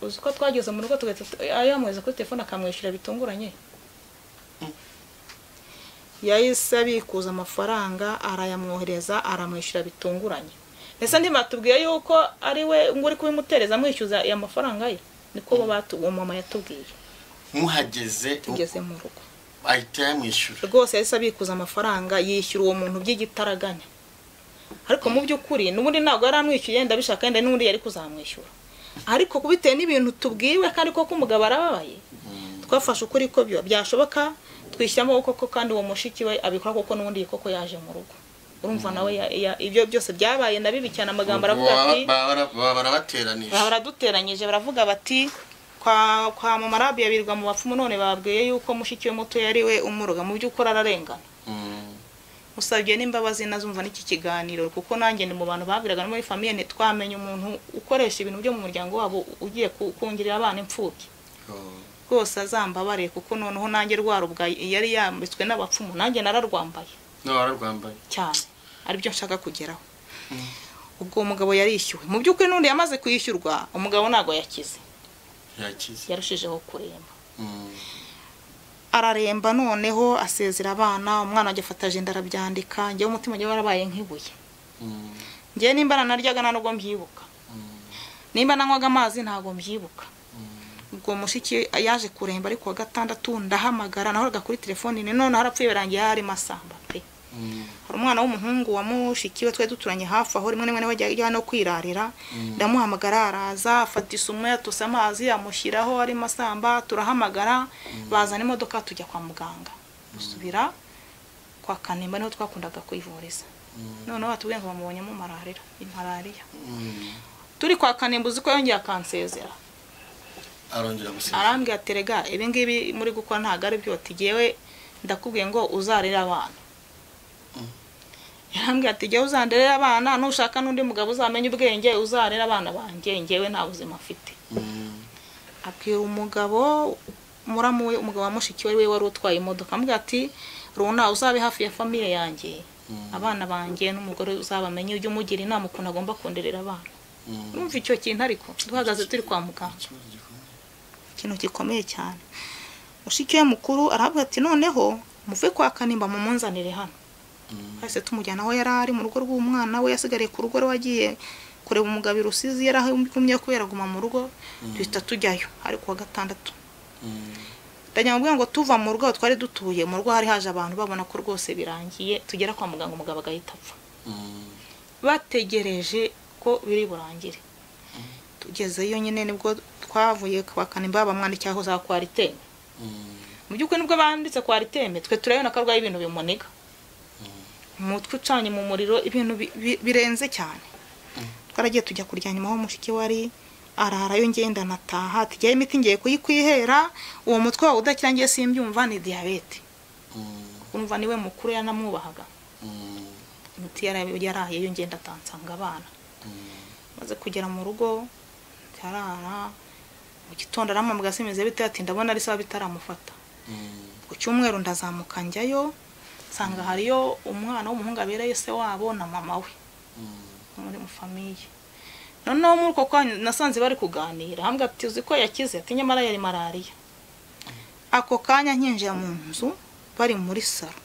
Uzi ko twageze mu rugo tugahita yamwohereza kuri telefone akamwishyura bitunguranye. Yahise abikuza amafaranga arayamwohereza aramwishyura bitunguranye. Ndetse ntibatubwiye yuko ari we ngo uri kubimutereza amwishyuza aya mafaranga ye, niko bo uwo mama yatubwiye. Muhageze tugeze mu rugo ahita yamwishyura rwose, yahise abikuza amafaranga yishyura uwo muntu by'igitaraganya. Ariko mu by'ukuri n'ubundi ntabwo yari amwishyuye, yenda abishaka, yenda n'ubundi yari kuzamwishyura, ariko bitewe n'ibintu tubwiwe kandi koko umugabo arababaye, twafashe ukuri ko byashoboka twishyiramo koko, kandi uwo mushiki we abikora koko n'ubundi koko yaje mu rugo. Urumva nawe ibyo byose byabaye na bibi cyane. Amagambo aravuga ati barabateranije, baraduteranyije, baravuga bati kwa mama Rabi yabirirwa mu bapfumu, none bababwiye yuko mushiki we muto yari we umuroga. Mu by'ukuri ararengana. Usabye n'imbabazi nazumva n'iki kiganiro, kuko nanjye ni mu bantu babwiraga no muri famille ntitwamenye umuntu ukoresha ibintu byo mu muryango wabo ugiye kungirira abana imfubyi. Rwose azambabare, kuko noneho nanjye rwarubwa yari yambitswe n'abapfumu, nanjye nararwambaye. No, wararwambaye cyane, aribyo nshaka kugeraho. Ubwo umugabo yarishyuwe, mu by'ukuri n'undi yamaze kwishyurwa, umugabo ntago yakize, yarushijeho kuremba. Araremba noneho asezera abana, umwana ajya afata agenda arabyandika. Njyewe umutima njyewe warabaye nk'ibuye. Njyewe nimba nanaryaga nta nubwo mbyibuka, nimba nanywaga amazi ntabwo mbyibuka. Ubwo mushiki yaje kuremba ariko wa gatandatu ndahamagara, nahoraga kuri telefone ni none harapfuye birangiye hari masamba pe. Hari umwana w'umuhungu wa mushiki we twari duturanye hafi aho, rimwe rimwe bajya no kwirarira, ndamuhamagara araza afata isumo yatose amazi amushyiraho ari masamba, turahamagara bazana imodoka tujya kwa muganga. Dusubira kwa Kanimba niho twakundaga kwivuriza. Noneho batubwiye ngo bamubonyemo malariya. Turi kwa Kanimba uzi ko yongeye akansezera, arongera gusezera, arambwira ati rega ibi ngibi muri gukora ntago ari byo, ati jyewe ndakubwiye ngo uzarere abana. Yarambwira ati jyewe uzanderera abana, nushaka n'undi mugabo uzamenye ubwenge uzarera abana banjye, njyewe nta buzima mfite. Abwira umugabo muramu we, umugabo wa mushiki we wari utwaye imodoka, amubwira ati runa uzabe hafi ya famille yanjye, abana banjye n'umugore uzabamenye, ujye umugira inama ukuntu agomba kunderera abana. Urumva icyo kintu, ariko duhagaze turi kwa muganga, ikintu gikomeye cyane. Mushiki we mukuru aravuga ati noneho muve kwa Kanimba mumunzanire hano. Hahise tumujyana aho yari ari mu rugo rw'umwana we, yasigariye ku rugo wagiye kureba umugabo i Rusizi, yarahumye kubera guma mu rugo, duhita tujyayo ariko wa gatandatu. Ndajya mubwira ngo tuva mu rugo twari dutuye, mu rugo hari haje abantu babona ko rwose birangiye, tugera kwa muganga umugabo agahita apfa. Bategereje ko biri burangire. Tugezeyo nyine nibwo twavuye kwa Kanimba bamwandikira aho za kwariteme. Mu by'ukuri nibwo banditse kwariteme, twe turabona ko arwaye ibintu bimuniga, umutwe ucanye mu muriro, ibintu birenze cyane. Twaragiye tujya kurya nyuma aho mushiki wari ararayo, ngenda nataha tujyayo imiti ngiye kuyikwihera, uwo mutwe wawe udakira ngiye simbyumva ni diyabete. Urumva niwe mukuru yanamwubahaga. Imiti yaraye yo ngenda atansanga abana. Maze kugera mu rugo yarara mu gitondo arampamagara simeze bite, ati ndabona ari sawa bitaramufata. Ku cyumweru ndazamuka njyayo, nsanga hariyo umwana w'umuhungu abereye se wabo na mama we muri mu famille. Noneho muri uko kanya nasanze bari kuganira, ambwira ati uzi ko yakize, ati nyamara yari malariya. Ako kanya nkinjira mu nzu bari muri salo,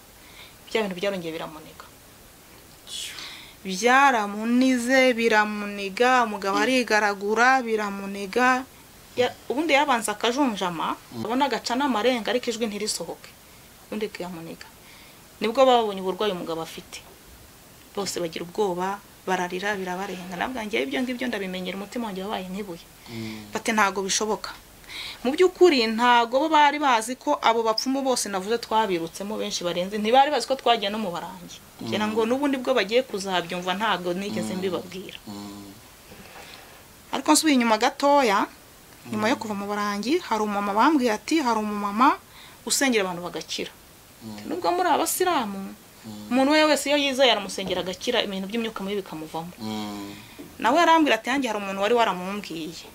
bya bintu byarongeye biramuniga, byaramunize biramuniga, umugabo arigaragura biramuniga. Ubundi yabanza akajunjama, ubona agaca n'amarenga ariko ijwi ntirisohoke, ubundi kiramuniga. Nibwo babonye uburwayi umugabo afite, bose bagira ubwoba, bararira birabarenga. Nabwo ibyo ngibyo ndabimenyera, umutima wanjye wabaye nk'ibuye. Bati ntago bishoboka. Mu by'ukuri ntago bo bari bazi ko abo bapfumu bose navuze twabirutsemo benshi barenze, ntibari bazi ko twagiye no mu barangi. Ngira ngo n'ubundi bwo bagiye kuzabyumva, ntago nigeze mbibabwira. Ariko nsubiye inyuma gatoya, nyuma yo kuva mu barangi, hari umumama bambwiye ati hari umumama usengera abantu bagakira. Nubwo muri abasilamu, umuntu we wese iyo yizeye aramusengera agakira, ibintu by'imyuka mibi bikamuvamo. Nawe yarambwira ati yanjye hari umuntu wari waramumbwiye,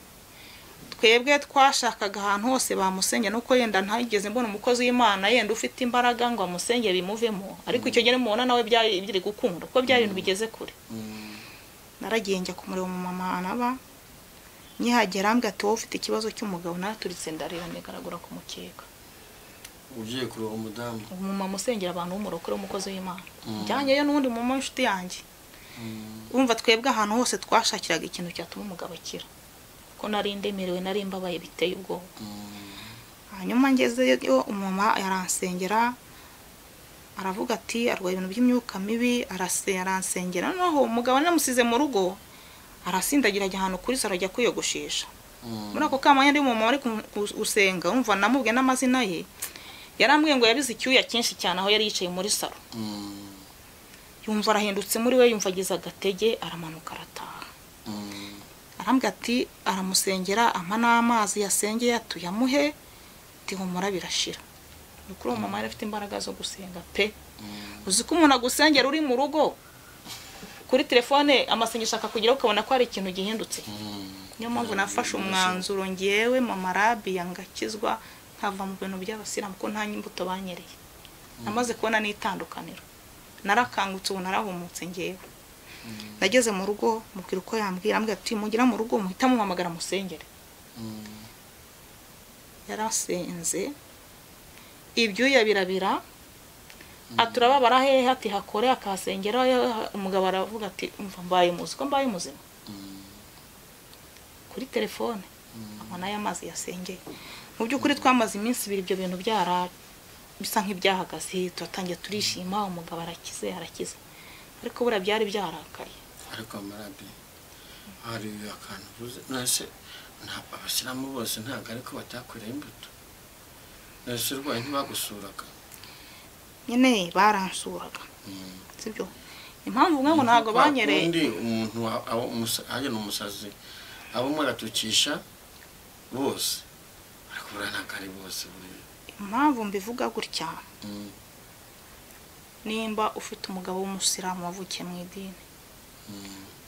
twebwe twashakaga ahantu hose bamusengera, nuko yenda ntageze mbona umukozi w'Imana yenda ufite imbaraga ngo amusengere bimuvemo, ariko icyo gihe mubona nawe byari biri gukunda kuko byari ibintu bigeze kure. Naragiye njya kumureba umumama anaba, nkihagera ambwira ati wowe ufite ikibazo cy'umugabo, naraturitse ndarira nigaragura ku mukeka. Ugiye kureba umudamu, umumama usengera abantu w'umurokore w'umukozi w'Imana, njyanyeyo n'undi mumama w'inshuti yanjye. Urumva twebwe ahantu hose twashakiraga ikintu cyatuma umugabo akira, ko nari ndemerewe, nari mbabaye biteye ubwoba. Hanyuma ngezeyo umumama yaransengera, aravuga ati arwaye ibintu by'imyuka mibi, aransengera. Noneho umugabo namusize mu rugo, arasindagira ajya ahantu kuri saro ajya kwiyogoshesha. Muri ako kamanya ndi umumama ari gusenga, umva namubwiye n'amazina ye, yarambwiye ngo yabize icyuya cyinshi cyane aho yari yicaye muri saro. Yumva arahindutse muri we, yumva agize agatege, aramanuka arataha. Arambwira ati aramusengera, ampa n'amazi yasengeye tuyamuhe, ati humura birashira. Kuri uwo mama yari afite imbaraga zo gusenga pe. Uzi ko umuntu agusengera uri mu rugo kuri telefone, amasengesho akakugeraho ukabona ko hari ikintu gihindutse. Niyo mpamvu nafashe umwanzuro ngewe mama Rabia ngakizwa, nkava mu bintu by'abasilamu ko nta imbuto banyereye. Namaze kubona n'itandukaniro, narakangutse ubu narahumutse ngewe. Nageze mu rugo mubwira uko yambwira, ambwira ati mugira mu rugo muhita muhamagara musengere. Yarasenze ibyuya birabira, aturababara hehe, ati hakore akasengera. Umugabo aravuga ati umva mbaye muzi ko mbaye muzima. Kuri telefone amana y'amazi yasengeye. Mu by'ukuri twamaze iminsi ibiri ibyo bintu byara bisa nk'ibyahagaze, turatangiye turishima, umugabo arakize arakize, ariko buriya byari byarakaye. Ariko Marabi hari akantu uvuze, nase abasilamu bose ntabwo ariko batakoreye imbuto, nase urwaye ntibagusuraga? Nyine baransuraga, sibyo impamvu ngo ntabwo banyereye. Undi umuntu aje n'umusazi abo muratukisha bose, ariko buriya ntabwo ari bose. Impamvu mbivuga gutya, nimba ufite umugabo w'umusilamu wavukiye mu idini,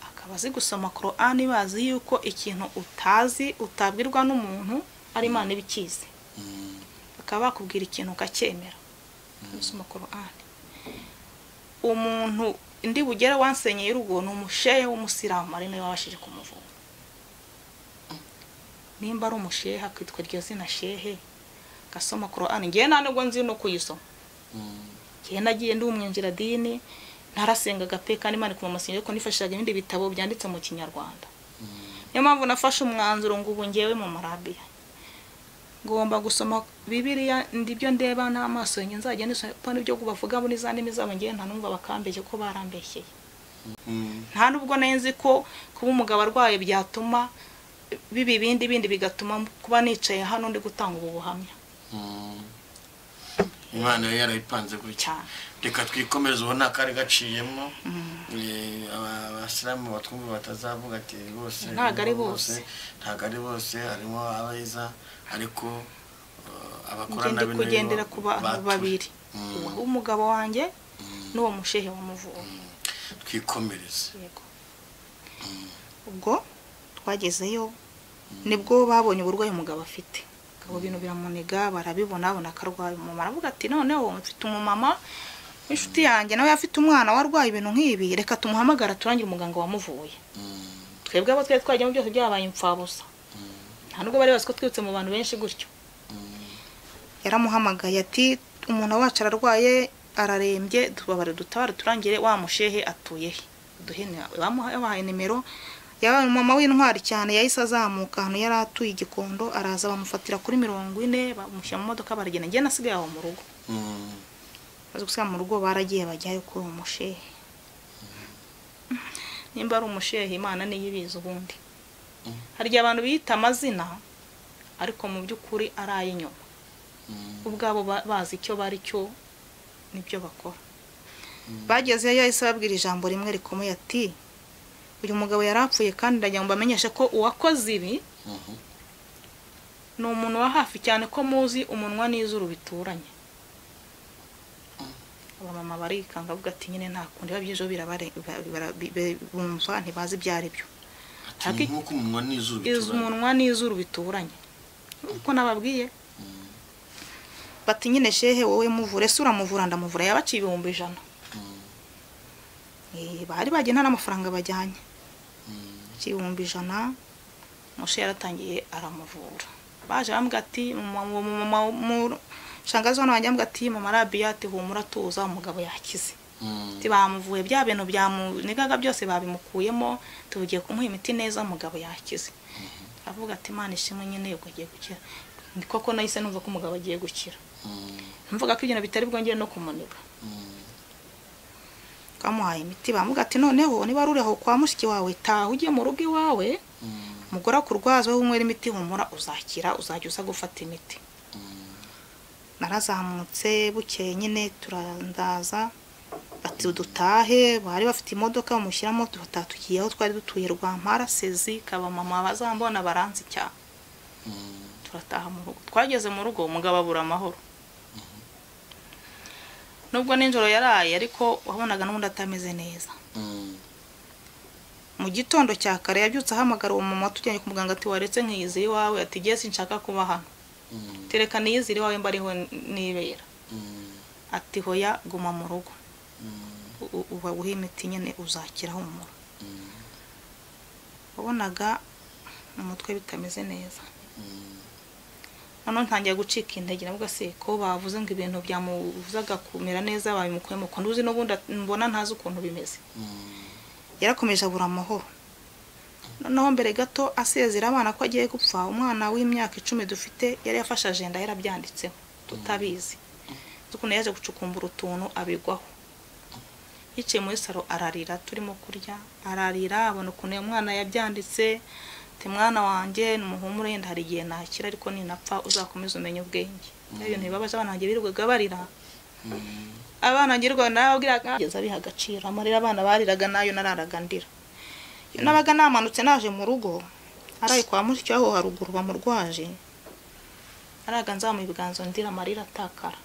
akaba azi gusoma Korani, bazi yuko ikintu utazi utabwirwa n'umuntu ari Imana ibikizi, bakaba bakubwira ikintu ukacyemera gusoma Korani. Umuntu ndi bugere wansenyeye urugo ni umushehe w'umusilamu, ari nawe wabashije kumuvura. Nimba ari umushehe akitwa iryo zina shehe, gasoma Korani, ngiye nta nubwo nzi no kuyisoma. Ngiye nagiye ndi umwinjira dini, narasengaga pe kandi Imana ikuma amasengesho, ko nifashishaga ibindi bitabo byanditse mu Kinyarwanda. Niyo mpamvu nafashe umwanzuro ngo ubu ngewe mu Marabiya ngomba gusoma Bibiliya, ndibyo ndeba n'amaso yanjye, nzajya nisoma n'ibyo bavuga muri za ndimi zabo, ngewe nta numva bakambeshye ko barambeshyeye. Nta nubwo nzi ko kuba umugabo arwaye byatuma bibi bindi bindi bigatuma kuba nicaye hano ndi gutanga ubu buhamya. Imana yarayipanze gutya. Reka twikomereze, ubona kari gaciyemo. Abasilamu batwumva batazavuga ati bose ntago ari bose, ntago ari bose, harimo abayiza, ariko abakora nabi kugendera ku bantu babiri, umugabo wanjye n'uwo mushehe wamuvuye. Twikomereze. Yego. Ubwo twagezeyo nibwo babonye uburwayi umugabo afite. Abo bintu biramuniga, barabibona, babona akarwaye. Umumama aravuga ati noneho mfite umumama w'inshuti yanjye nawe afite umwana warwaye ibintu nk'ibi, reka tumuhamagara turangire umuganga wamuvuye. Twebwe abo twari twajyamo byose byabaye imfabusa, nta nubwo bari bazi ko twibutse mu bantu benshi gutyo. Yaramuhamagaye ati umuntu wacu ararwaye ararembye, tubabare dutabare turangire wa mushehe atuye he, bamuhaye nimero. Yabaye mama w'intwari cyane, yahise azamuka ahantu yari atuye i Gikondo, araza bamufatira kuri 40, bamushyira mu modoka baragenda. Njye nasigaye aho mu rugo, baza gusiga mu rugo baragiye bajyayo kuri uwo mushehe. Nimba ari umushehe Imana niyo ibizi. Ubundi hari igihe abantu biyita amazina ariko mu by'ukuri ari ay'inyuma, ubwabo bazi icyo bari cyo nibyo bakora. Bagezeyo yahise ababwira ijambo rimwe rikomeye ati uyu mugabo yarapfuye kandi ndagira ngo mbamenyeshe ko uwakoze ibi ni umuntu wa hafi cyane, ko muzi umunwa n'izuru bituranye. Abamama barikanga bavuga ati nyine nta kundi babyijo bumva ntibazi ibyo ari byo. Nkuko umunwa n'izuru bituranye, umunwa n'izuru bituranye uko nababwiye. Bati nyine shehe wowe muvure, se uramuvura? Ndamuvura. Yabaciye 100,000. Bari bagiye nta n'amafaranga bajyanye, 100,000. Mushe yaratangiye aramuvura. Baje bambwira ati shangazi hano wanjye ambwira ati mama Rabia ati humura tuza umugabo yakize. Ati bamuvuye bya bintu byamunigaga byose babimukuyemo, tugiye kumuha imiti neza umugabo yakize. Avuga ati Imana ishimwe nyine ubwo agiye gukira. Ni koko nahise numva ko umugabo agiye gukira. Mvuga ko ibintu bitari bwongere no kumuniga. Kamuhaye imiti bamuga ati noneho niba ruri aho kwa mushiki wawe taha ujye mu rugo iwawe, mugora kurwaza wowe unywera imiti humura uzakira, uzajya uza gufata imiti. Narazamutse bukeye nyine turandaza bati dutahe, bari bafite imodoka bamushyiramo tugiye aho twari dutuye Rwampara Sezi, kaba mama bazambona baranzi cyane. Turataha mu rugo. Twageze mu rugo umugabo abura amahoro. Nubwo ninjoro yaraye ariko wabonaga n'ubundi atameze neza. Mu gitondo cya kare yabyutse ahamagara uwo mama tujyanye ku muganga ati waretse nkiyizira iwawe, ati giye sinshaka kuba hano, tereka niyizire iwawe mba ariho nibera. Ati hoya guma mu rugo, uba uha imiti nyine uzakira humura. Wabonaga mu mutwe bitameze neza. Noneho ntangiye gucika intege navuga se ko bavuze ngo ibintu byamubuzaga kumera neza babimukuyemo, ko nduzi n'ubundi mbona ntazi ukuntu bimeze. Yarakomeje abura amahoro. Noneho mbere gato asezera abana ko agiye gupfa, umwana w'imyaka 10 dufite yari yafashe agenda yarabyanditseho tutabizi. Ukuntu yaje gucukumbura utuntu abigwaho. Yicaye muri salo ararira, turimo kurya ararira, abona ukuntu uyu mwana yabyanditse. Ati mwana wanjye numuhumure yenda hari igihe nakira ariko ninapfa uzakomeza umenye ubwenge. Ibintu bibabaje abana banjye birirwaga barira. Abana banjye rwa narababwiraga kugeza biha agaciro, amarira abana bariraga nayo nararaga ndira. Iyo nabaga namanutse naje mu rugo araye kwa mushiki aho haruguru bamurwaje, araga nzamuye ibiganza ndira amarira atakara.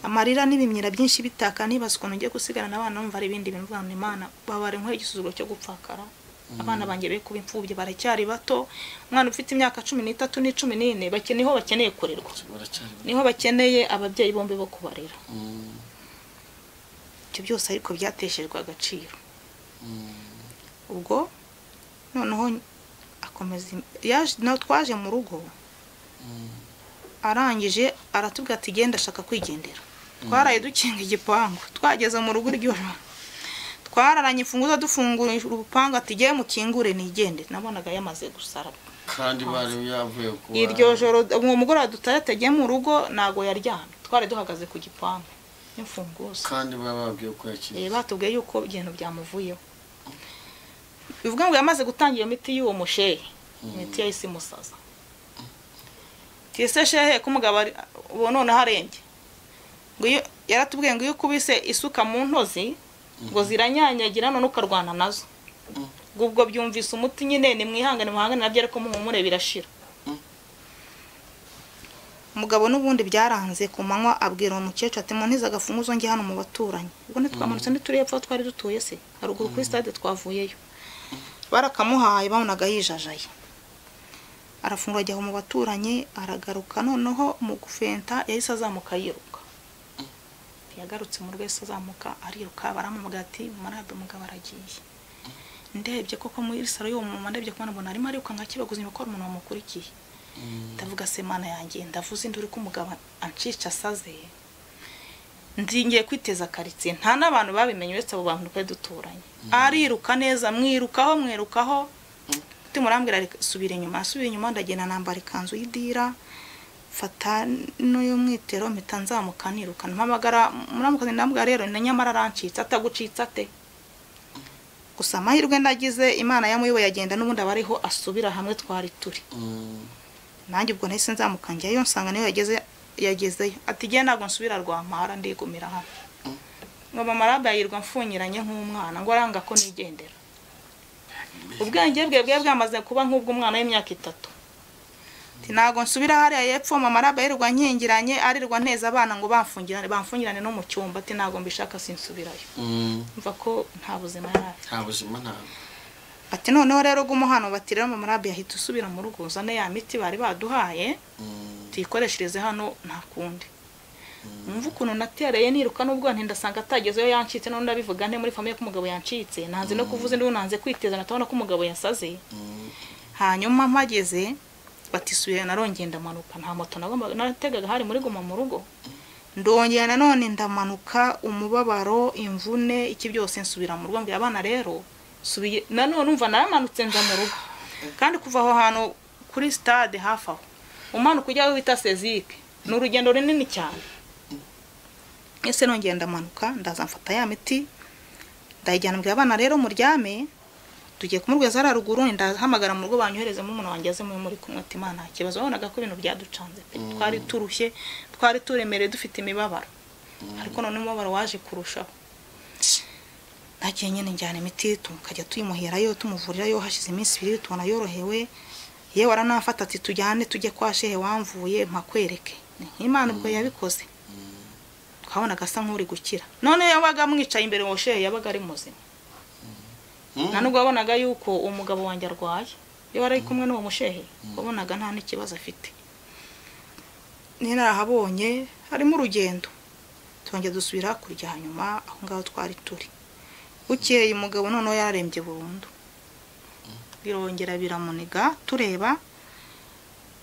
Amarira n'ibimyira byinshi bitaka, nibaza ukuntu ngiye gusigarana abana numva ari ibindi bintu mvuga ngo Imana babare nkwe igisuzuguro cyo gupfakara. Abana banjye be kuba imfubyi baracyari bato, umwana ufite imyaka 13 ni 14 bakeneye ho bakeneye kurerwa, niho bakeneye ababyeyi bombi bo kubarera. Ibyo byose ariko byateshejwe agaciro. Ubwo noneho akomeza yaje nawe twaje mu rugo, arangije aratubwira ati genda ashaka kwigendera. Twaraye dukinga igipangu, twageze mu rugo iryo joro twararanye imfunguzo dufungura urupangu ati giye mukingure nigende. Nabonaga yamaze gusara kandi bari yavuye ku iryo joro. Uwo mugoroba dutaye mu rugo nago yaryamye, twari duhagaze ku gipangu n'imfunguzo kandi bababwiye ko yakiri, batubwiye yuko ibintu byamuvuyeho. Bivuga ngo yamaze gutanga iyo miti y'uwo mushehe, imiti yahise imusaza. Tise shehe ko umugabo ubu noneho arembye, ngo yaratubwiye ngo iyo ukubise isuka mu ntozi ngo ziranyanyagira none ukarwana nazo. Ubwo byumvise umuti nyine ni mwihangane muhangane nabyo ariko muhumure birashira. Umugabo n'ubundi byaranze ku manywa abwira uwo mukecuru ati muntize agafunguzo njye hano mu baturanyi. Ubwo ntitwamanutse ntituri hepfo twari dutuye se haruguru kuri stade twavuyeyo. Barakamuhaye babonaga yijajaye. Arafungura ajya mu baturanyi aragaruka, noneho mu gufenta yahise azamuka yiruka. Yagarutse mu rwese azamuka ariruka, baramumuga ati marabe umugabo aragiye. Ndebye koko muri salo y'uwo mama, ndebye kubona mbona arimo ariruka nka kibaguzi ko hari umuntu wamukurikiye. Ndavuga se Mana yanjye, ndavuze induru ko umugabo ancica asaze, ngiye kwiteza karitsiye, nta n'abantu babimenye uretse abo bantu twari duturanye. Ariruka neza, mwirukaho mwirukaho, murambwira subira inyuma, asubira inyuma, ndagenda nambara ikanzu y'idira, mfata n'uyu mwitero, mpita nzamuka niruka, mpamagara muramukazi, ndambwira rero na nyamara arancitse, atagucitse ate? Gusa amahirwe ndagize Imana yamuyoboye agenda n'ubundi aba ariho asubira hamwe twari turi. Nanjye ubwo nahise nzamuka njyayo, nsanga niyo yagezeyo. Ati jye ntabwo nsubira Rwampara, ndigumira hano. Ngo mama Rabe yirwa mfunyiranye nk'umwana, ngo aranga ko nigendera. Ubwenge bwe bwe bwamaze kuba nk'ubw'umwana w'imyaka 3. Ati ntabwo nsubira hariya yepfo, mama Rabe yirirwa nkingiranye, arirwa nteza abana ngo bamfungirane, bamfungirane no mu cyumba. Ati ntabwo mbishaka, sinsubirayo. Mva ko nta buzima yari afite. Nta buzima ntabwo. Ati noneho rero gumo hano, bati rero mama Rabe yahita usubira mu rugo uzane ya miti bari baduhaye, tuyikoreshereze hano nta kundi. Umva ukuntu natereye niruka n'ubwo ndasanga atagezeyo yancitse, none ndabivuga nte muri famille ko umugabo yancitse, nanze no kuvuza ndi nanze kwiteza, natabona ko umugabo yasaze. Hanyuma mpageze batisubira, narongeye ndamanuka, nta moto nagomba nategaga hari muri goma mu rugo. Ndongera nanone ndamanuka, umubabaro, imvune, iki byose, nsubira mu rugo. Mbwira abana rero subiye nanone, umva naramanutse nza mu rugo. Kandi kuva aho hantu kuri stade hafi aho umanuka ujya aho bita Sezike ni urugendo runini cyane. Ese nongeye ndamanuka, ndaza mfata ya miti ndayijyana, mbwira abana rero muryame, tugiye kumurweza hariya ruguru, ndahamagara mu rugo banyoherezemo umuntu wanjye aze muri kumwe. Ati Imana nta kibazo, wabonaga ko ibintu byaducanze pe, twari turushye, twari turemereye, dufite imibabaro, ariko none umubabaro waje kurushaho. Nagiye nyine njyana imiti, tukajya tuyimuherayo, tumuvurirayo. Hashize iminsi 2 tubona yorohewe, yewe aranafata ati tujyane tujye kwa shehe wamvuye mpakwereke. Imana ubwo yabikoze, twabonaga asa nk'uri gukira. None yabaga amwicaye imbere ngo shehe yabaga ari muzima. Nta nubwo wabonaga yuko umugabo wanjye arwaye, iyo wari kumwe n'uwo mushehe wabonaga nta n'ikibazo afite. Narahabonye harimo urugendo, twongera dusubira hakurya, hanyuma aho ngaho twari turi. Bukeye umugabo noneho yararembye burundu, birongera biramuniga, tureba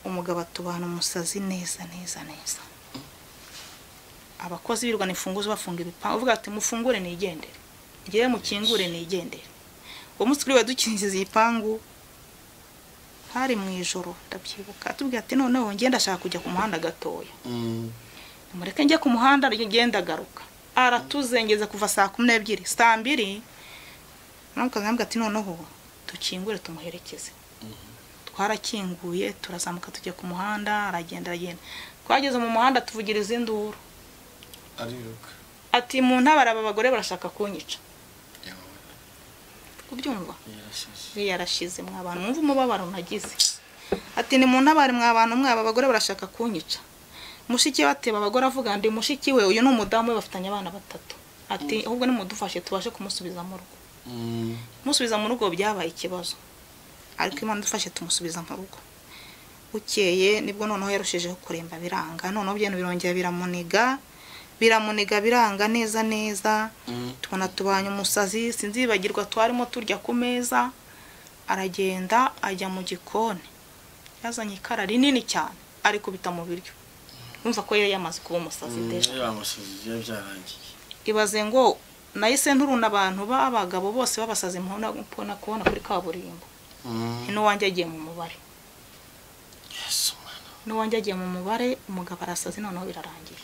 umugabo atubana umusazi neza neza neza. Abakozi birwa imfunguzo bafunga ibipangu, uvuga ati mufungure nigendere, ngiye mukingure nigendere. Uwo munsi turiwe dukingiza igipangu, hari mu ijoro ndabyibuka, atubwira ati noneho ngenda ndashaka kujya ku muhanda gatoya, mureke njye ku muhanda ngenda garuka. Aratuzengeza kuva saa 12, saa 2 namukazambwa ati noneho tukingure tumuherekeze. Twarakinguye turazamuka tujya ku muhanda, aragenda aragenda. Twageze mu muhanda tuvugiriza induru, ariruka ati mu ntabara aba bagore barashaka kunyica. Kubyumva yarashize mwa bantu, mwumva umubabaro nagize. Ati ni mu ntabare mwa bantu mwe, aba bagore barashaka kunyica. Mushiki we ati abagore avuga ndi mushiki we, uyu ni umudamu we bafitanye abana 3. Ati ahubwo nimudufashe tubashe kumusubiza mu rugo. Kumusubiza mu rugo byabaye ikibazo, ariko Imana idufashe tumusubiza mu rugo. Bukeye nibwo noneho yarushijeho kuremba biranga, noneho ibintu birongera biramuniga, biramuniga biranga neza neza. Tubona tubanye umusazi, sinzibagirwa twarimo turya ku meza, aragenda ajya mu gikoni, yazanye ikara rinini cyane arikubita mu biryo. Umva ko yari yamaze kuba umusazi deja. Ibaze ngo nahise nturuna abantu b'abagabo bose babasazi mpona kubona kuri kaburimbo. N'uwanjye agiye mu mubare. N'uwanjye agiye mu mubare, umugabo arasaze noneho birarangiye.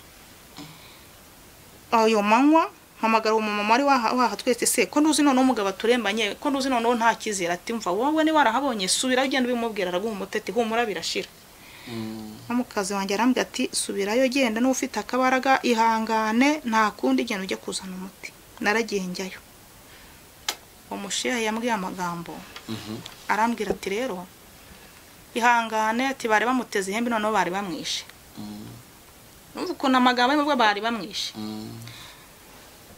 Ayo manywa mpamagara umumama wari waha twese, se ko nduzi noneho umugabo aturembanye, ko nduzi noneho nta kizera. Ati mva wowe ni warahabonye, subira ugenda ubimubwira araguha umuteti, humura birashira. Mukazi wanjye arambwira ati subirayo genda n'ufite akabaraga, ihangane nta kundi, genda ujye kuzana umuti. Naragiye njyayo. Umushehe yambwiye amagambo, arambwira ati rero ihangane, ati bari bamuteze ihembe noneho bari bamwishe. Numva ukuntu amagambo y'ubwo bari bamwishe.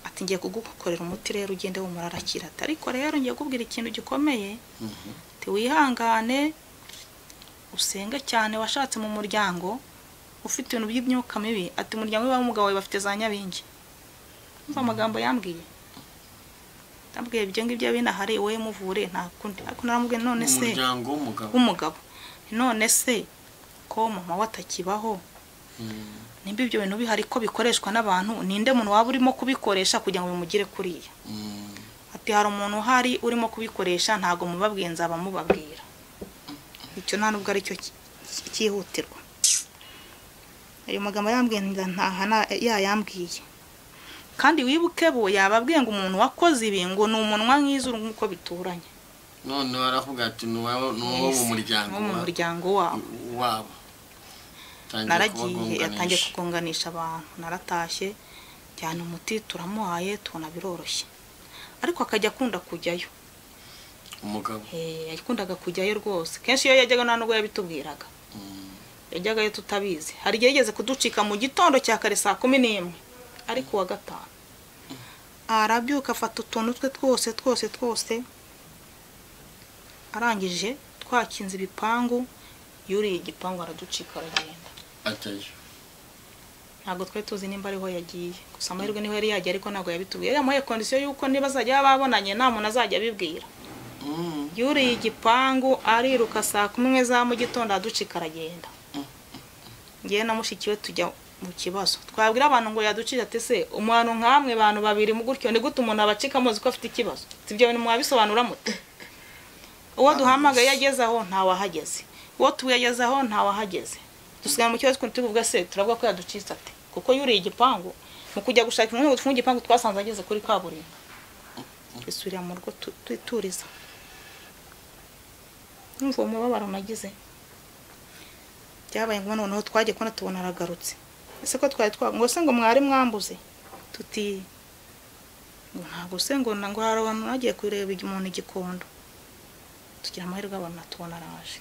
Ati ngiye kugukorera umuti rero ugende wumura arakira. Ati ariko rero ngiye kubwira ikintu gikomeye, ati wihangane usenge cyane, washatse mu muryango ufite ibintu by'imyuka mibi. Ati umuryango w'umugabo wawe bafite za nyabingi. Umva amagambo yambwiye. Ndabwiye ibyo ngibyo binahari wowe muvure nta kundi. Ariko naramubwiye none se umuryango w'umugabo none se ko mama watakibaho nimba ibyo bintu bihari ko bikoreshwa n'abantu, ninde muntu waba urimo kubikoresha kugira ngo bimugire kuriya? Ati hari umuntu uhari urimo kubikoresha, ntago mubabwiye nzaba mubabwira. Icyo nta nubwo aricyo cyihutirwa. Ayo magambo yambwiye ntahana yayambwiye. Kandi wibuke bo yababwiye ngo umuntu wakoze ibi ngo ni umunwa nk'izuru nk'uko bituranye. None baravuga ati ni uwo mu muryango wabo. Naragiye yatangiye kugonganisha abantu, naratashye cyane umuti turamuhaye tubona biroroshye. Ariko akajya akunda kujyayo umugabo. Yakundaga kujyayo rwose. Kenshi iyo yajyaga nta nubwo yabitubwiraga. Yajyagayo tutabizi. Hari igihe yigeze kuducika mu gitondo cya kare saa 11 ariko wa gatanu. Arabyuka afata utuntu twe twose arangije twakinze ibipangu, yuriye igipangu araducika aragenda. Ataje. Ntabwo twari tuzi nimba ariho yagiye. Gusa amahirwe niho yari yagiye ariko ntabwo yabitubwiye. Yamuhaye condition yuko niba azajya babonanye nta muntu azajya abibwira. Yuriye igipangu ariruka saa 11 za mu gitondo aducika aragenda. Ngiye na mushiki we tujya mu kibazo. Twabwira abantu ngo yaducika ati se umuntu nkamwe bantu babiri mu gutyo ni gute umuntu abacika muzi ko afite ikibazo? Sibyo bintu mwabisobanura mute? Uwo duhamagaye yageze aho nta wahageze. Uwo tuyageze aho nta wahageze. Dusigaye mu kibazo tuvuga se turavuga ko yaducitse ate? Kuko yuriye igipangu mu kujya gushaka imwe ngo tufunge igipangu twasanze ageze kuri kaburimbo. Twisubira mu rugo twituriza. Numva umubabaro nagize. Byabaye ngo noneho twagiye kubona tubona aragarutse. Ese ko twari ngo se ngo mwari mwambuze? Tuti ngo ntago se ngo ngo hari abantu nagiye kureba umuntu igikondo. Tugira amahirwe abona tubona araje.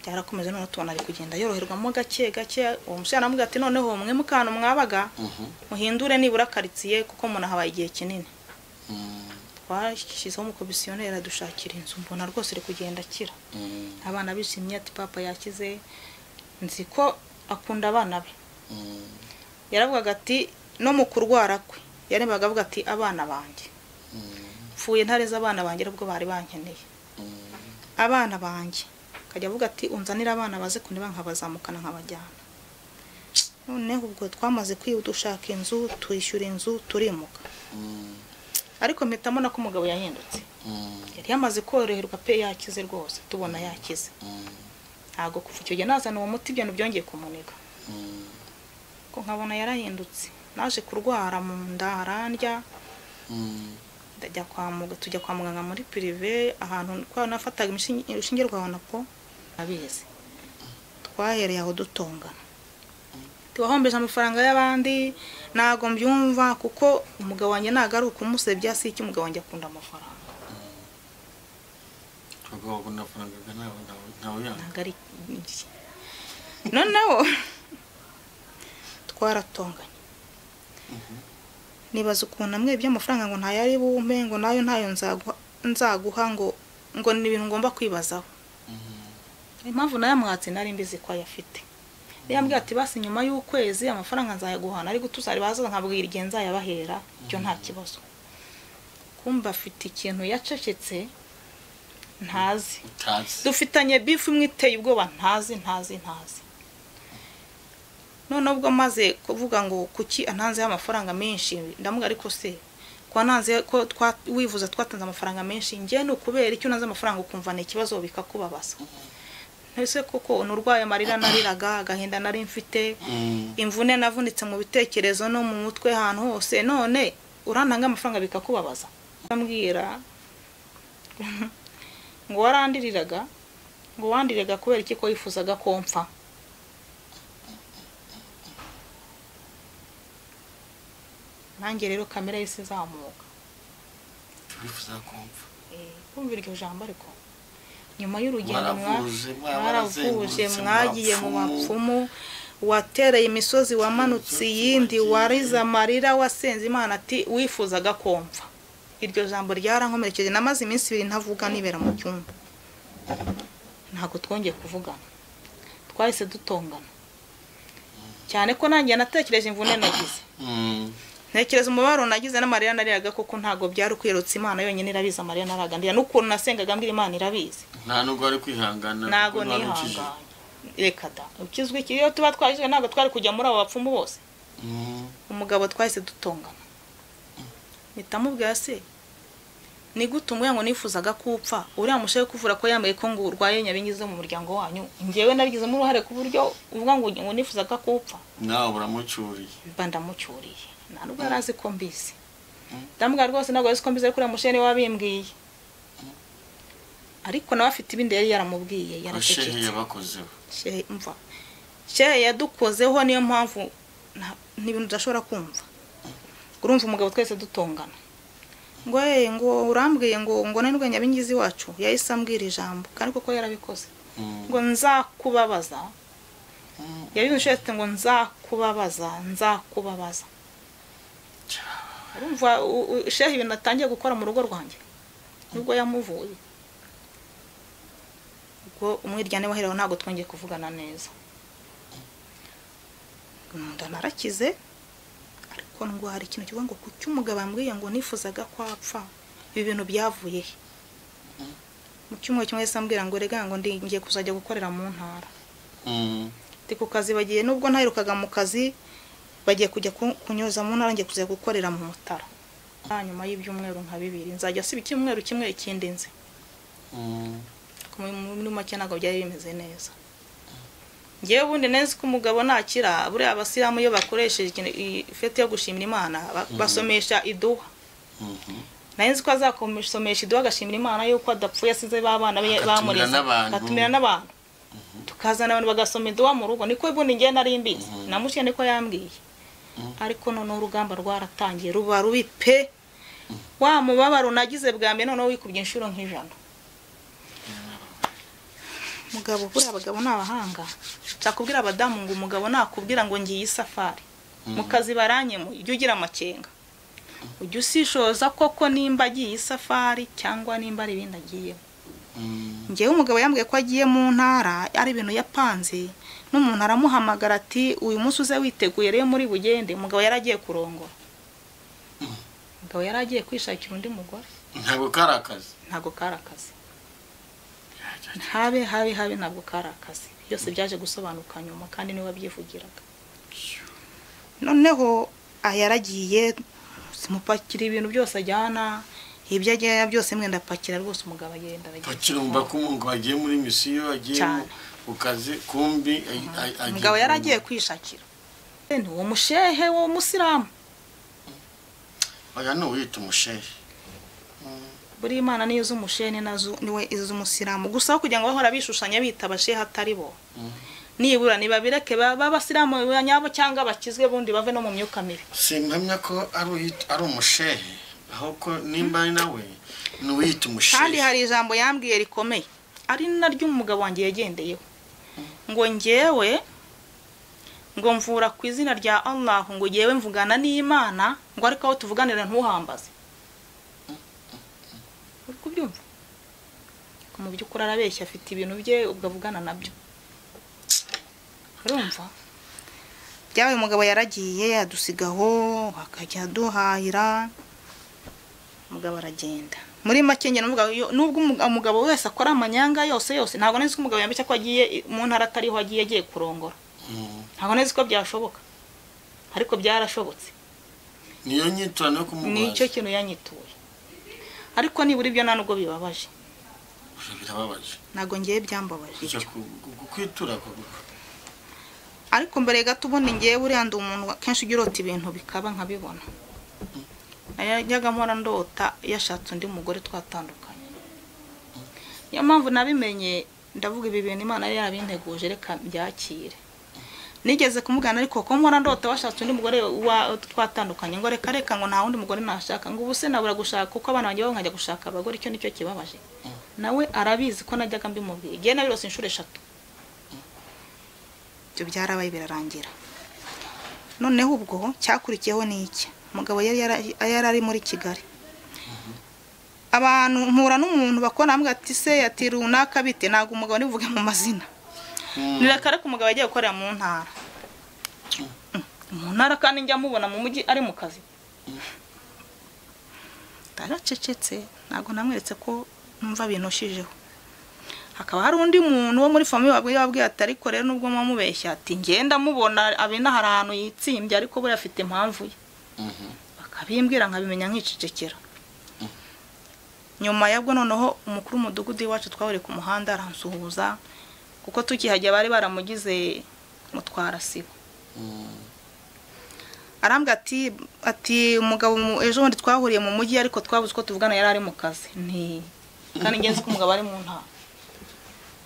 Byarakomeza none tubona ari kugenda yoroherwamo gake gake. Uwo musore aramubwira ati noneho mwe mukano mwabaga muhindure nibura quartier kuko muna habaye igihe kinini. Twashyizeho umukomisiyoneri adushakira inzu mbona rwose iri kugenda akira. Abana bishimye ati papa yakize, nzi ko akunda abana be. Yaravugaga ati no mu kurwara kwe yarebaga avuga ati abana banjye mfuye ntareze abana banjye ubwo bari bankeneye. Abana banjye akajya avuga ati unzanira abana baze kundeba nkabazamukana nkabajyana. Noneho ubwo twamaze kwidushaka inzu twishyura inzu turimuka. Ariko mpitamo nako umugabo yahindutse. Yari yamaze koroherwa pe yakize rwose tubona yakize. Ntago kuva icyo gihe nazana uwo muti ibintu byongeye kumuniga. Ko nkabona yarahindutse. Naje kurwara mu nda arandya. Ndajya kwa muganga, tujya kwa muganga muri privé ahantu kwa nafataga urushinge rwa Onapo abizi. Twahereye aho dutongana. Tiwahombeje amafaranga y'abandi nago mbyumva kuko umugabo wanjye nago ari ukumusebya si iki umugabo wanjye akunda amafaranga. Noneho twaratonganye. Nibaza ukuntu amwe by'amafaranga ngo ntayari bumpe ngo nayo ntayo nzaguha ngo ni ibintu ngomba kwibazaho. Impamvu nayamwatse nari mbizi ko ayafite. Yambwiye ati basi nyuma y'ukwezi amafaranga nzayaguhana ari gutuzari bazaza nkabwira igihe nzayabahera icyo nta kibazo. Kumba afite ikintu yacecetse ntazi. Dufitanye bifu imwe iteye ubwoba ntazi. None ubwo maze kuvuga ngo kuki antanze amafaranga menshi ndamuga ariko se kwa nanze ko wivuza twatanze amafaranga menshi ngiye no kubera icyo nanze amafaranga ukumva ni ikibazo bikakubabaza. Ese koko unurwaye amarira nariraga agahinda nari mfite imvune navunitse mu bitekerezo no mu mutwe ahantu hose none urantanga amafaranga bikakubabaza. Ambwira ngo warandiriraga ngo wandiriraga kubera iki ko yifuzaga kompfa. Nanjye rero kamera yise izamuka. Wifuza kompfa. Kumvira iryo jambo ariko nyuma y'urugendo mwaravuje mwagiye mu bapfumu watereye imisozi wamanutse yindi wariza amarira wasenze Imana ati wifuzaga kompfa. Iryo jambo ryarankomerekeje namaze iminsi ibiri ntavuga nibera mu cyumba. Ntabwo twongeye kuvugana. Twahise dutongana. Cyane ko nanjye natekereje imvune nagize. Ntekereza umubabaro nagize n'amarira nariraga koko ntabwo byari kwirutsa Imana yonyine irabizi amarira naraga ndira n'ukuntu nasengaga mbwira Imana irabizi. Nta nubwo ari kwihangana ntago nihanganye. Reka da ukizwe iki iyo tuba twajije ntabwo twari kujya muri abo bapfumu bose. Umugabo twahise dutongana. Mitamubwira se ni gute umwe ngo nifuzaga kupfa uriya mushaye kuvura ko yambaye ko ngo urwaye nyabingize mu muryango wanyu ngewe nabigizemo uruhare ku buryo uvuga ngo nifuzaga kupfa. Nawe uramucyuriye. Mba ndamucyuriye. Nta nubwo yari azi ko mbizi. Ndamubwira rwose ntabwo azi ko mbizi ariko uriya mushaye niwe wabimbwiye. Ariko nawe afite ibindi yari yaramubwiye yaracecetse. Shehe yabakozeho. Shehe umva. Shehe yadukozeho niyo mpamvu n'ibintu udashobora kumva. Urumva umugabo twese dutongana. Ngo ngo urambwiye ngo nari nyabingizi wacu yahise ambwira ijambo kandi koko yarabikoze. Ngo nzakubabaza. Yabivuze ati ngo nzakubabaza nzakubabaza. Urumva shehe ibintu atangiye gukora mu rugo rwanjye nubwo yamuvuye. Ubwo umwiryane waherewe ntabwo twongeye kuvugana neza. Narakize ariko ngo hari ikintu kivuga ngo kuki umugabo ambwiye ngo nifuzaga ko apfa ibi bintu byavuye he. Mu cyumweru kimwe yahise ambwira ngo rega ngo ngiye kuzajya gukorera mu ntara. Ndi ku kazi bagiye nubwo ntaherukaga mu kazi bagiye kujya kunyoza mu ntara ngiye kuzajya gukorera mu Mutara. Nyuma y'ibyumweru nka bibiri nzajya siba icyumweru kimwe ikindi nze. Muri make ntabwo byari bimeze neza. Ngewe ubundi nzi ko umugabo nakira buriya abasilamu iyo bakoresheje ifete yo gushimira Imana basomesha iduha. Nari nzi ko azakomesha iduha agashimira Imana yuko adapfuye asize babana be bamureze atumira n'abantu. Tukazana abantu bagasoma iduha mu rugo niko ubundi ngewe nari mbizi. Namushiye niko yambwiye. Ariko none urugamba rwaratangiye ruba rubi pe. Wa mubabaro nagize bwa mbere none wikubye inshuro nk'ijana. Mugabo buriya abagabo n'abahanga nshakubwira abadamu ngo umugabo nakubwira ngo ngiye isafari mu kazi baranyemo ujye ugira amakenga ujye usishoza koko nimba agiye isafari cyangwa nimba ari ibindi agiyemo. Ngewe umugabo yambwiye ko agiye mu ntara ari ibintu yapanze n'umuntu aramuhamagara ati uyu munsi uze witeguye rero muri bugende. Umugabo yaragiye kurongora. Umugabo yaragiye kwishakira undi mugore. Ntabwo kari akazi. Ntabwo kari akazi. Habe habe habe ntabwo kari akazi. Byose byaje gusobanuka nyuma kandi niwe wabyivugiraga. Noneho yaragiye simupakira ibintu byose ajyana ibyo ajyana byose mwenda pakira rwose umugabo agenda aragenda. Pakira umva ko umugabo agiye muri misiyo agiye mu kazi kumbi umugabo yaragiye kwishakira. Ni uwo mushehe wo musilamu. Oya no wita umushehe. Buri Imana niyo z'umushehe nazo niwe iz'umusilamu gusa kugira ngo bahora bishushanya bita abashehe atari bo. Nibura nibabireke b'abasilamu nyabo cyangwa bakizwe bundi bave no mu myuka mibi. Simpamya ko ari umushehe aho ko nimba ari nawe ni wita umushehe. Kandi hari ijambo yambwiye rikomeye ari naryo umugabo wanjye yagendeyeho. Ngo ngewe ngo mvura ku izina rya Allah ngo ngewe mvugana n'Imana ngo ariko aho tuvuganira ntuhambaze. Uri kubyumva? Ko mu by'ukuri arabeshya afite ibintu bye ubwo avugana nabyo. Urumva? Byawe umugabo yaragiye adusigaho akajya duhahira. Umugabo aragenda. Muri make nge n'umugabo nubwo umugabo wese akora amanyanga yose yose ntabwo nzi ko umugabo yambeshya ko agiye mu ntara atariho agiye agiye kurongora. Ntabwo nzi ko byashoboka. Ariko byarashobotse. Niyo nyiturano kumugwaza. Nicyo kintu yanyituye. Ariko nibura ibyo nta nubwo bibabaje. Birababaje. Ntabwo ngiye byambabaje. Kwitura ko. Ariko mbere gato ubundi ngiye buriya ndi umuntu kenshi ugira urota ibintu bikaba nkabibona. Najyaga mpora ndota yashatse undi mugore twatandukanye. Niyo mpamvu nabimenye ndavuga ibi bintu Imana yari yarabinteguje reka mbyakire. Nigeze kumugana ariko ko mpora ndota washatse undi mugore twatandukanye ngo reka reka ngo nta wundi mugore nashaka ngo ubuse nabura gushaka kuko abana banjye nkajya gushaka abagore icyo nicyo kibabaje. Nawe arabizi ko najyaga mbimubwiye. Igihe nabirose inshuro 3. Ibyo byarabaye birarangira. Noneho ubwo cyakurikiyeho ni iki? Umugabo yari ari muri Kigali. Abantu mpura n'umuntu bakora ambwa ati se ati runaka bite ntabwo umugabo nivuge mu mazina. Nireka ariko umugabo agiye gukorera mu ntara. Mu ntara kandi njya mubona mu mujyi ari mu kazi. Ndaracecetse, ntabwo namweretse ko numva bintushijeho. Hakaba hari undi muntu wo muri famille wabwiye ati ariko rero nubwo mumubeshya ati ngenda mubona abina hari ahantu yitsimbye ariko buriya afite impamvu ye. Bakabimbwira nkabimenya nkicecekera. Nyuma yabwo noneho umukuru w'umudugudu iwacu twahuriye ku muhanda aransuhuza, kuko tukihajya bari baramugize mutwara sibo. Arambwira ati umugabo ejo bundi twahuriye mu mujyi ariko twabuze uko tuvugana yari ari mu kazi. Nti kandi ngenzi ko umugabo ari mu ntara.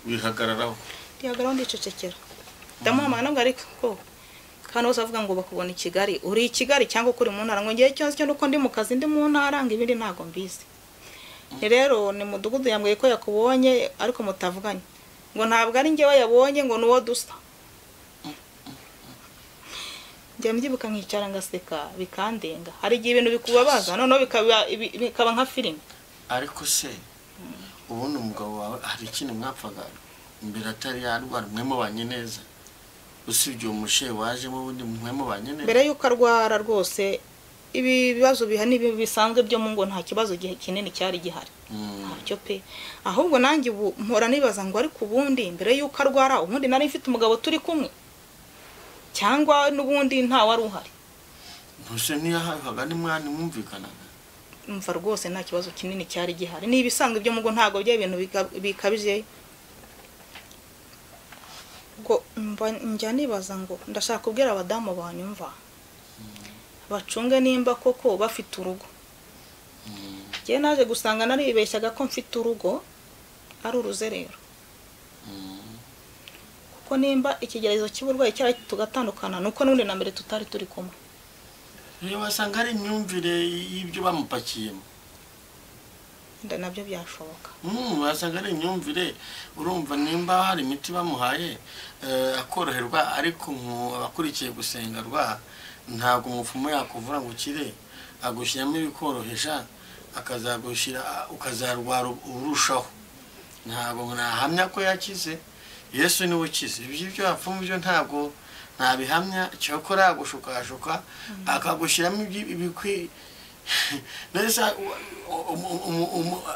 Wihagararaho? Ndihagararaho ndicecekera. Ndamuhamagara nabwo ariko ko kandi bose bavuga ngo bakubona i Kigali, uri i Kigali cyangwa uri mu ntara? Ngo ngiye cyose cyo nuko ndi mu kazi ndi mu ntara, ngo ibindi ntago mbizi. Ni rero ni mudugudu yambwiye ko yakubonye ariko mutavuganye. Ngo ntabwo ari njyewe yabonye, ngo nuwo dusa. Njya mbyibuka nkicara ngaseka bikandenga. Hari igihe ibintu bikubabaza noneho bikaba nka filime. Ariko se ubundi umugabo wawe hari ikintu mwapfaga mbere atari yarwara mwe mubanye neza? Usibye uwo mushe wajemo ubundi mwe mubanye neza? Mbere yuko arwara rwose ibi bibazo bihani bisanzwe byo mu ngo nta kibazo kinini cyari gihari. Ntacyo pe. Ahubwo nanjye ubu mpora nibaza ngo ariko ubundi mbere yuko arwara ubundi nari mfite umugabo turi kumwe cyangwa n'ubundi nta wari uhari. Ntuse ntiyahaga n'umwana mwumvikanaga? Umva rwose nta kibazo kinini cyari gihari. Ni ibisanzwe byo mu ngo ntago bya ibintu bikabije. Ngo njya nibaza ngo ndashaka kubwira abadamu banyumva bacunge nimba koko bafite urugo. Njye naje gusanga naribeshyaga ko mfite urugo ari uruzerero. Kuko nimba ikigeragezo cy'uburwayi cyari tugatandukana nuko n'undi na mbere tutari turi kumwe. Iyo wasanga ari imyumvire y'ibyo bamupakiyemo. Nda nabyo byashoboka. Wasanga ari imyumvire, urumva nimba hari imiti bamuhaye akoroherwa, ariko abakurikiye gusenga rwa ntabwo umupfumu yakuvura ngo ukire, agushyiramo ibikorohesha akazagushira ukazarwara urushaho. Ntabwo nahamya ko yakize, Yesu niwe ukize. Ibyo bapfumu byo ntabwo ntabihamya, cyokora agushukashuka akagushyiramo ibikwi. Nese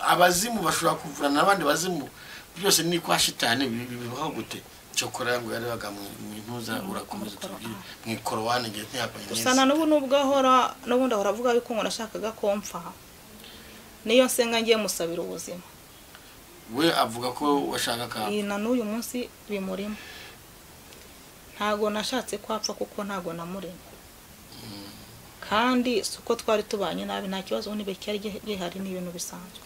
abazimu bashobora kuvura n'abandi bazimu, byose ni kwa shitani bibaho gute? Cyokora ngo yarebaga mu ntuza urakomeza tubwire mu ikorowani ngiye ntiyapanye. Gusa na n'ubu nubwo ahora n'ubundi ahora avuga yuko ngo nashakaga ko mpfa, niyo nsenga ngiye musabira ubuzima. We avuga ko washaka ka na n'uyu munsi bimurimo. Ntago nashatse kwapfa kuko ntago namuremye. Kandi suko twari tubanye nabi nta kibazo nibe cyari gihari ni ibintu bisanzwe.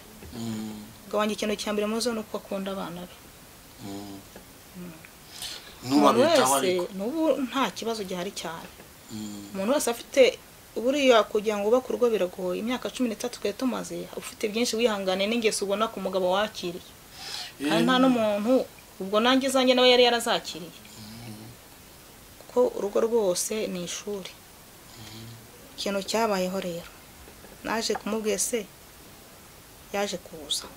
Gabanya ikintu cya mbere muzo nuko akunda abana be. Nuba ariko nubu nta kibazo gihari cyane. Umuntu wese afite buriya kugira ngo ubake urugo biragoye. Imyaka 13 twe tumaze ufite byinshi wihangane n'ingeso ubona ku mugabo wakiriye. Kandi nta n'umuntu ubwo nanjye zanjye nawe yari yarazakiriye. Kuko urugo rwose ni ishuri. Ikintu cyabayeho rero naje kumubwiye se yaje kuza.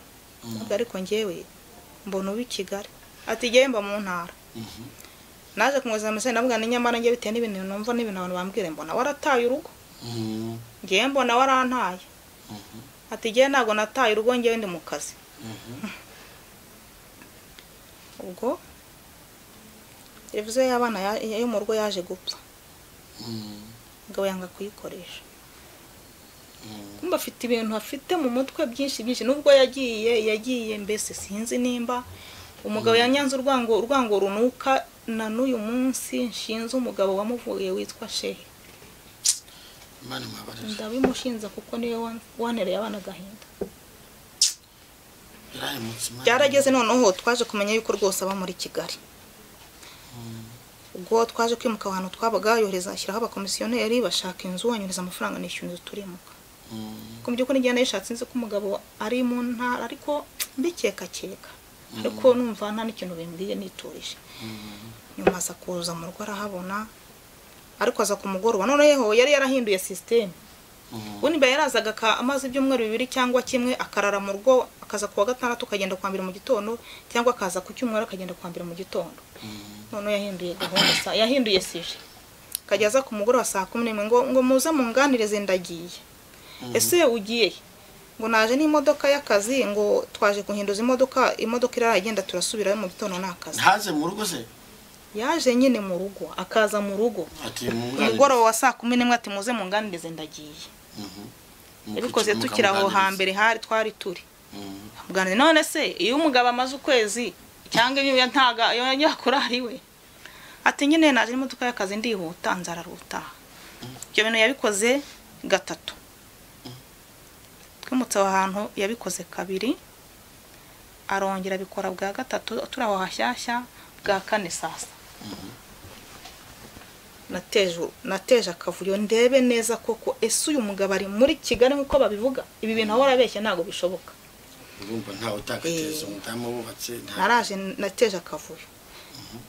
Ariko njyewe mbona ubi Kigali ati gemba mu ntara. Naje kumwoza amase nabwo nyamara ngiye bitewe n'ibintu numva n'ibintu abantu bambwira mbona warataye urugo. Ngiye mbona warantaye. Ati ngiye ntago nataye urugo ngiye ndi mu kazi. Ubwo televiziyo y'abana yo mu rugo yaje gupfa. Umugabo yanga kuyikoresha. Kumba afite ibintu afite mu mutwe byinshi byinshi nubwo yagiye mbese sinzi nimba umugabo yanyanze urwango runuka na n'uyu munsi nshinze umugabo wamuvuye witwa Shehe. Imana imubabarire. Ndabimushinza kuko niwe wanereye abana agahinda. Byarageze noneho twaje kumenya yuko rwose aba muri Kigali. Ubwo twaje kwimuka ahantu twabaga yohereza ashyiraho abakomisiyoneri bashaka inzu anyuriza amafaranga nishyura inzu turimuka. Ku by'ukuri njye nayishatse nzi ko umugabo ari mu ntara ariko mbikekakeka. Ariko numva nta n'ikintu bimbwiye niturije. Nyuma aza kuza mu rugo arahabona ariko aza kumugoroba noneho yari yarahinduye system. Ubundi mba yarazaga amazi ibyumweru bibiri cyangwa kimwe akarara mu rugo akaza kuwa gatandatu akagenda kwa mbere mu gitondo cyangwa akaza ku cyumweru akagenda kwa mbere mu gitondo. None yahinduye gahunda sa yahinduye sije. Akajya aza ku mugoroba saa 11 ngo muze munganirize ndagiye. Ese ugiye? Ngo naje n'imodoka y'akazi, ngo twaje guhinduza imodoka, imodoka iraragenda turasubirayo mu gitondo n'akazi. Ntaze mu rugo se? Yaje nyine mu rugo, akaza mu rugo. Ati munganirize. Umugoroba wa saa 11 ati muze munganirize ndagiye. Yabikoze tukiri aho hambere hari twari turi. Muganirize none se iyo umugabo amaze ukwezi cyangwa iyo ntaga iyo yakora ari we. Ati nyine naje n'imodoka y'akazi ndihuta nzararuta. Ibyo bintu yabikoze gatatu. Twimutse aho hantu yabikoze kabiri, arongera abikora bwa gatatu turi aho hashyashya bwa kane sasa. Nateje akavuyo ndebe neza koko ese uyu mugabo ari muri Kigali nkuko babivuga. Ibi bintu ahora abeshya ntago bishoboka. Urumva ntawe utakateza umudamu wubatse. Naraje nateje akavuyo.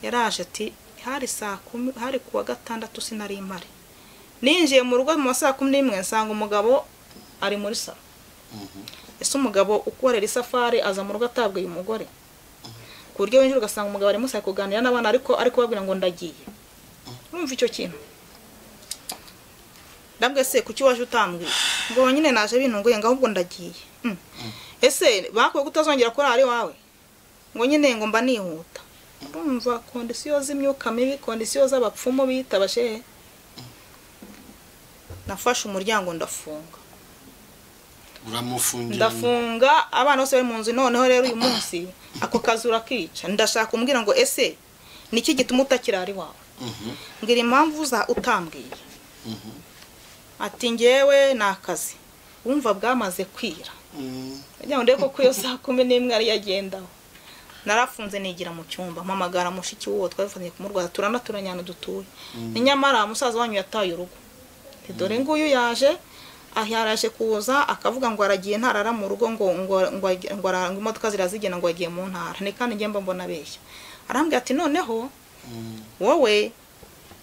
Yaraje ati hari saa 10 hari kuwa gatandatu sinari impare. Ninjiye mu rugo mu saa 11 nsanga umugabo ari muri salo. Ese umugabo ukorera isafari aza mu rugo atabwiye umugore? Ku buryo winjira ugasanga umugabo ari musa kuganira n'abana ariko ari kubabwira ngo ndagiye. Urumva icyo kintu? Ndabwe se kuki waje utambwiye? Ngo nyine naje bintunguye ngo ahubwo ndagiye. Ese bakwiye kutazongera kora ari wawe? Ngo nyine ngo mba nihuta. Urumva kondisiyo z'imyuka mibi, kondisiyo z'abapfumu bita bashehe. Nafashe umuryango ndafunga. Uramufungira? Ndafunga abana bose bari mu nzu. Noneho rero uyu munsi ako kazi urakica. Ndashaka kumbwira ngo ese niki gituma utakirari wawe? Ngira impamvu za utambwiye. Ati ngewe nakazi. Wumva bwamaze kwira. Njya ndeko ko iyo saa 11 ari yagendaho. Narafunze nigira mu cyumba mpamagara mushiki wuwo twafatanye kumurwaza turanaturanyana dutuye. Ni nyamara musaza wanyu yataye urugo. Dore nguyu yaje yaraje kuza akavuga ngo aragiye ntarara mu rugo ngo ngo ngo ngo imodoka zirazigena ngo agiye mu ntara. Ni kandi ngiye mbona abeshya. Arambwira ati noneho wowe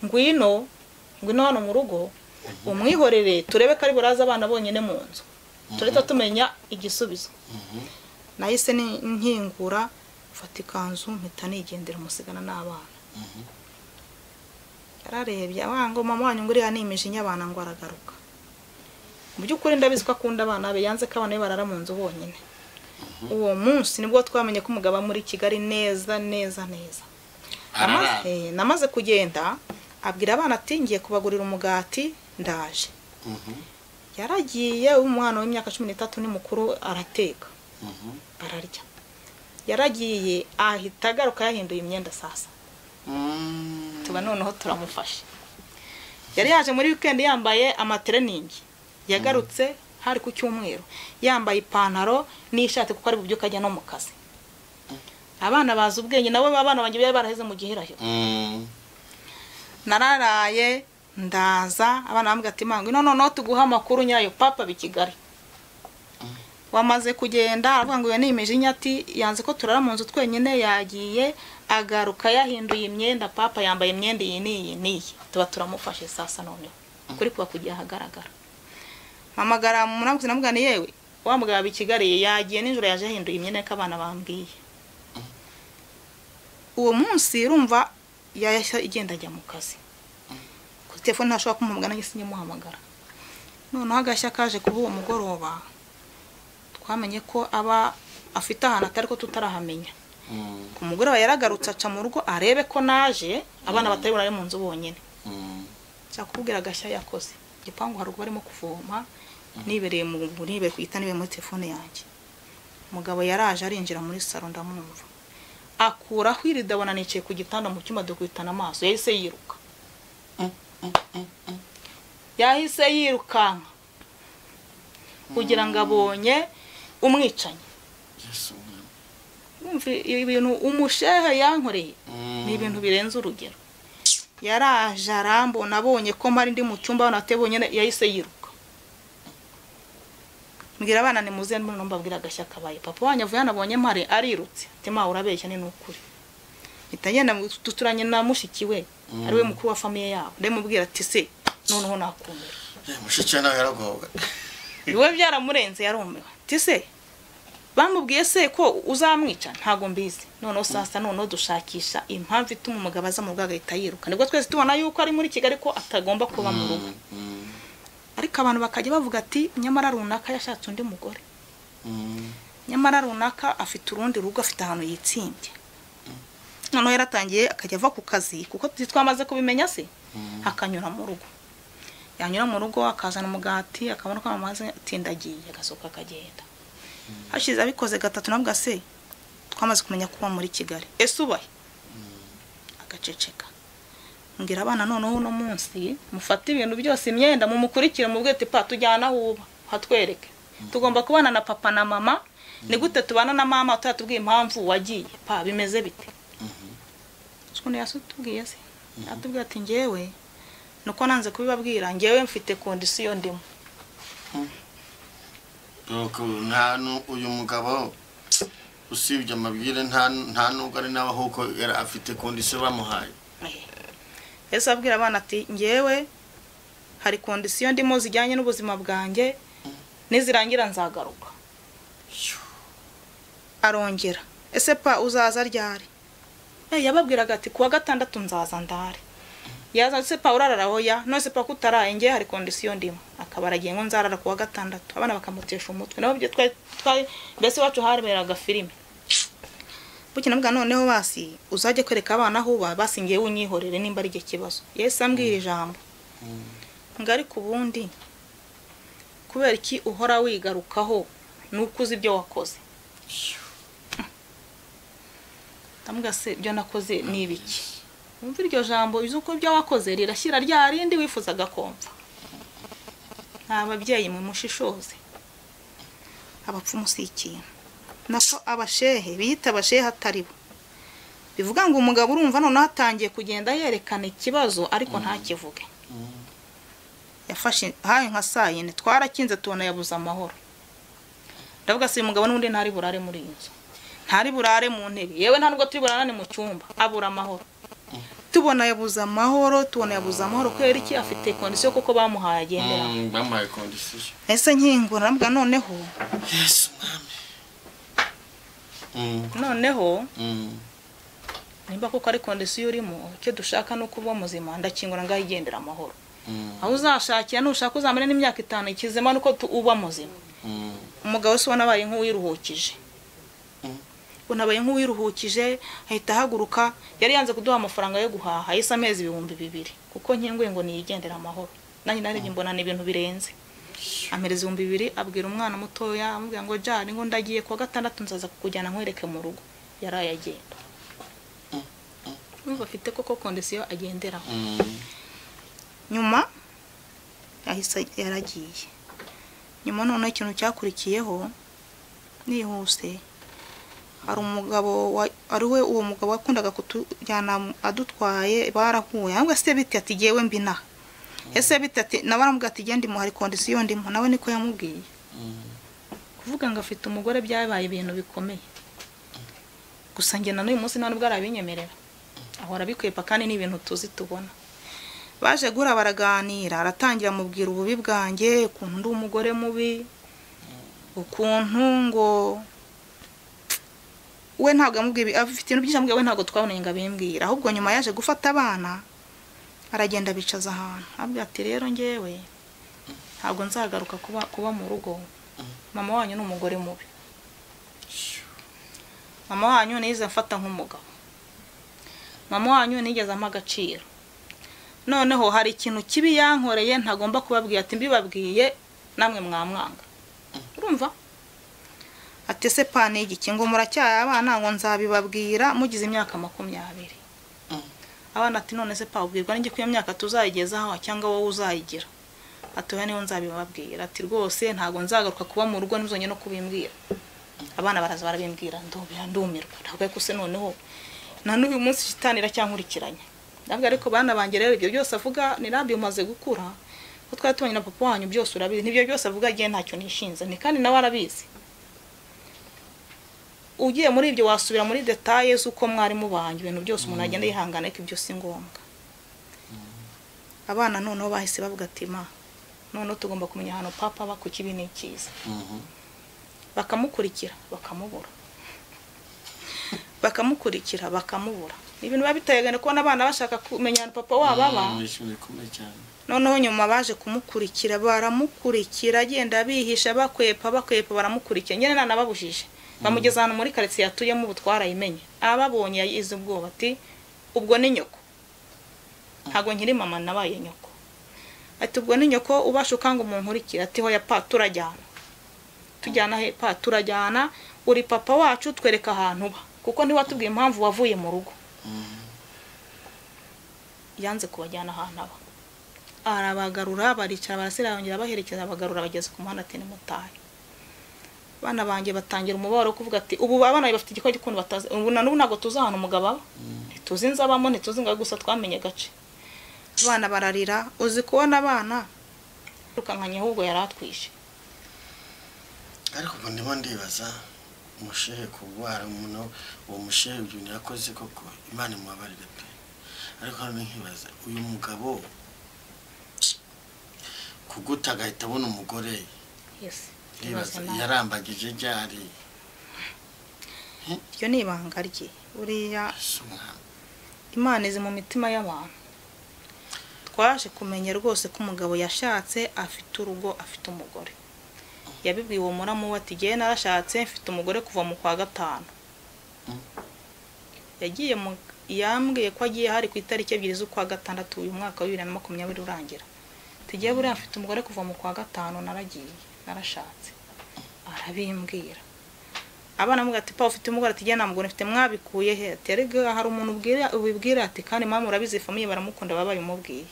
ngwino ngwino hano mu rugo umwihorere turebe ko ari buraza abana bonyine mu nzu. Tureta tumenya igisubizo. Nahise nkingura mfata ikanzu mpita nigendera musigana n'abana. Yararebye abango mama wanyu ngo uriya ni abana ngo aragaruka. Mu by'ukuri ndabizi ko akunda abana be, yanze ko abana be barara mu nzu bonyine. Uwo munsi nibwo twamenye ko umugabo muri Kigali neza neza neza. Namaze kugenda abwira abana ati ngiye kubagurira umugati ndaje. Yaragiye umwana w'imyaka 13 ni mukuru arateka. Bararya. Yaragiye ahita agaruka yahinduye imyenda sasa. Tuba noneho turamufashe. Yari yaje muri weekend yambaye amatraining. Yagarutse hari ku cyumweru yambaye ipantaro n'ishati kuko ari bubyuka ajya no mu kazi. Abana bazi ubwenge nabo abana banjye bari baraheze mu gihirahiro. Nararaye ndaza abana bambwira ati mangu no no no tuguha amakuru nyayo papa bi Kigali. Wamaze kugenda aravuga ngo iyo ni imijinya ati yanze ko turara mu nzu twenyine yagiye agaruka yahinduye imyenda papa yambaye imyenda iyi niyi niyi. Tuba turamufashe sasa noneho kuri kuba kujya ahagaragara. Mamagara muramutse namugana yewe wa mugabo i Kigali yagiye nijoro yaje yahinduye imyenda y'abana bambwiye. Uwo munsi urumva yahise igenda ajya mu kazi. Ku telefone ntashobora kumuhamagara nanjye sinyamuhamagara. Noneho agashya kaje kuba uwo mugoroba twamenye ko aba afite ahantu atari ko tutarahamenya. Ku mugoroba yaragarutse aca mu rugo arebe ko naje abana batari burare mu nzu bonyine. Cyakubwira agashya yakoze. Igipangu harugo barimo kuvoma nibereye mu nibereye kwita nibe muri telefone yanjye. Mugabo yaraje arinjira muri salo ndamwumva. Akuraho iridabona nicaye ku gitanda mu cyumba dukwitana amaso yahise yiruka. Yahise yirukanka kugira ngo abonye umwicanyi. Umva ibintu umushehe yankoreye ni ibintu birenze urugero. Yaraje arambona abonye ko mpari ndi mu cyumba natebonye yahise yiruka. Mbwira abana ni muze none mbabwira agashya kabaye. Papa wanyu avuye anabonye mpari arirutse. Ati ma urabeshya ni nukuri. Itagenda tuturanye na mushiki we ari we mukuru wa famiye yabo. Ndamubwira ati se noneho nakumira. Mushiki nawe yaragoga. Iwe byaramurenze yarumiwe. Ati se Bamubwiye se ko uzamwica ntago mbizi. Noneho sasa noneho dushakisha impamvu ituma umugabo aza mu rugo agahita yiruka. Nibwo twese tubona yuko ari muri Kigali ko atagomba kuba mu rugo. Ariko abantu bakajya bavuga ati nyamara runaka yashatse undi mugore. Nyamara runaka afite urundi rugo, afite ahantu yitsimbye. Noneho yaratangiye akajya ava ku kazi kuko twamaze kubimenya se akanyura mu rugo. Yanyura mu rugo akazana umugati akabona ko amazi atindagiye agasohoka akagenda. Hashize abikoze gatatu nabwo se twamaze kumenya kuba muri Kigali. Ese ubaye agaceceka. Ngira abana noneho uno munsi mufate ibintu byose imyenda mumukurikire mubwete pa tujyana huba hatwereke. Tugomba kubana na papa na mama. Ni gute tubana na mama utatubwiye impamvu wagiye pa bimeze bite? Ukuntu yasutubwiye se atubwiye ati ngewe nuko nanze kubibabwira ngewe mfite condition ndimo. Donc nta uyu mugabo usibye amabwire nta nubwo ari nawe ahubwo yari afite condition bamuhaye. Ese abwira abana ati ngewe hari condition ndimo zijyanye n'ubuzima bwanjye nizirangira nzagaruka. Arongera ese pa uzaza ryari? Yababwiraga ati kuwa gatandatu nzaza ndare. Yaza se pa urarara hoya none se pa kutaraye ngiye hari condition ndimo. Akaba aragiye ngo nzarara kuwa gatandatu. Abana bakamutesha umutwe nabo byo twari mbese wacu hariberaga filime. Buki nabwa noneho basi uzajye kwereka abana aho uba basi ngiye unyihorere nimba ari igihe kibazo. Yesu ambwira ijambo. Ngari kubundi kubera iki uhora wigarukaho nuko uzi ibyo wakoze. Ndamuga se ibyo nakoze ni ibiki? Umva iryo jambo izuko ibyo wakoze rirashyira rya rindi wifuzaga kumva. Nta babyeyi mwe mushishoze. Abapfumu si ikintu. Nako abashehe biyita abashehe atari bo. Bivuga ngo umugabo urumva noneho atangiye kugenda yerekana ikibazo ariko ntakivuge. Yafashe haye nka saa yine twarakinze tubona yabuze amahoro. Ndavuga se umugabo n'undi ntari burare muri iyi nzu. Ntari burare mu ntebe. Yewe nta nubwo turi burarane mu cyumba abura amahoro. Tubona yabuze amahoro, tubona yabuze amahoro kubera iki afite condition kuko bamuhaye agendera. Bamuhaye condition. Ese nkingura ndavuga noneho. Yesu mwami. Noneho nimba koko ari condition urimo icyo dushaka no kuba muzima ndakingura ngahigendera amahoro. Aho uzashakira nushaka uzamare n'imyaka 5 ikizima nuko uba muzima. Umugabo se ubona abaye nk'uwiruhukije. Unabaye nk'uwiruhukije ahita ahaguruka yari yanze kuduha amafaranga yo guhaha yise amezi 2000 kuko nkinguye ngo niyigendera amahoro. Nanjye narebye mbona ni ibintu birenze. Amereza 2000 abwira umwana mutoya amubwira ngo jari ngo ndagiye kuwa gatandatu nzaza kukujyana nkwereke mu rugo. Yaraye agenda. Urumva afite koko condition agenderaho. Nyuma yahise yaragiye. Nyuma noneho ikintu cyakurikiyeho nihuse hari umugabo ari we uwo mugabo wakundaga kutujyana adutwaye barahuye ahubwo se biti ati jewe mbina ese biti ati nawe aramubwira ati genda mu hari condition ndimo nawe niko yamubwiye. Kuvuga ngo afite umugore byabaye ibintu bikomeye. Gusa nge na n'uyu munsi nta nubwo arabinyemerera. Ahora bikwepa kandi ni ibintu tuzi tubona. Baje gura baraganira aratangira amubwira ububi bwanjye ukuntu ndi umugore mubi ukuntu ngo we ntabwo amubwiye afite ibintu byinshi amubwiye we ntabwo twabonanye ngo abimbwira ahubwo nyuma yaje gufata abana aragenda bicaza ahantu abwira ati rero ngewe ntabwo nzagaruka kuba mu rugo mama wanyu ni umugore mubi mama wanyu nize mfata nk'umugabo mama wanyu nigeze ampa agaciro noneho hari ikintu kibi yankoreye ntagomba kubabwira ati mbibabwiye namwe mwamwanga urumva ati se pane igiki ngo muracyaye abana ngo nzabibabwira mugize imyaka 20 abana ati none se pa ubwirwa n'ingi ku myaka tuzayigezaho cyangwa wowe uzayigira ati oya niho nzabibabwira ati rwose ntago nzagaruka kuba mu rugo nizonye no kubimbwira abana baraza barabimbwira ndobera ndumirwa ntabwo ko se noneho na n'uyu munsi shitanira cyankurikiranye ndavuga ariko bana banjye rero ibyo byose avuga ni rabi umaze gukura ko twari tubanye na papa wanyu byose urabizi nibyo byose avuga agiye ntacyo nishinze ni kandi nawe arabizi ugiye muri ibyo wasubira muri details uko mwari mubanye ibintu byose umuntu agenda yihangana ariko ibyo si ngombwa abana noneho bahise bavuga ati ma noneho tugomba kumenya hano papa ba ku kibi ni cyiza Bakamukurikira bakamubura, bakamukurikira bakamubura. Ibintu biba biteye agahinda kubona abana bashaka kumenya papa wabo aba. Noneho nyuma baje kumukurikira, baramukurikira agenda bihisha, bakwepa bakwepa, baramukurikira nyine nanababujije, bamugeza ahantu muri karitsiye atuyemo ubu twarayimenye. Ababonye yagize ubwoba ati ubwo ni nyoko, ntabwo nkiri mama nabaye nyoko. Ati ubwo ni nyoko ubasha ukanga umuntu nkurikira. Ati hoya pa, turajyana. Tujyana he pa? Turajyana, uri papa wacu, twereka ahantu uba, kuko ntiwatubwiye impamvu wavuye mu rugo. Yanze kubajyana ahantu aba, arabagarura, baricara barasira, yongera baherekeza, abagarura bageze ku muhanda ati nimutahe. Abana banjye batangira umubabaro wo kuvuga ati ubu abana bafite igikora gikunda batazi, ubu na n'ubu ntabwo tuzi ahantu umugabo aba, ntituzi inzu abamo, ntituzi ngo gusa twamenye gace. Abana bararira, uzi kubona abana rukankanye ahubwo yaratwishe. Ariko ubwo ndimo ndibaza umushehe kurwara umuntu, uwo mushehe ibintu yakoze koko Imana imubabarire pe. Ariko hano nkibaza uyu mugabo kuguta agahita abona umugore, ndibaza yarambagije ryari? Iryo ni ibanga rye buriya, Imana izi mu mitima y'abantu. Twaje kumenya rwose ko umugabo yashatse afite urugo, afite umugore. Yabibwiye uwo muramu we ati jyewe narashatse mfite umugore kuva mu kwa 5. Yagiye yambwiye ko agiye hari ku itariki 2 z'ukwa 6 uyu mwaka wa 2020 urangira. Tugiye buriya mfite umugore kuva mu kwa 5, naragiye narashatse. Arabimbwira. Abana muga ati pa ufite umugore? Ati jye nta mugore mfite. Mwabikuye he? Ati erega hari umuntu ubwira ati kandi mama urabizi famiye baramukunda baba babimubwiye.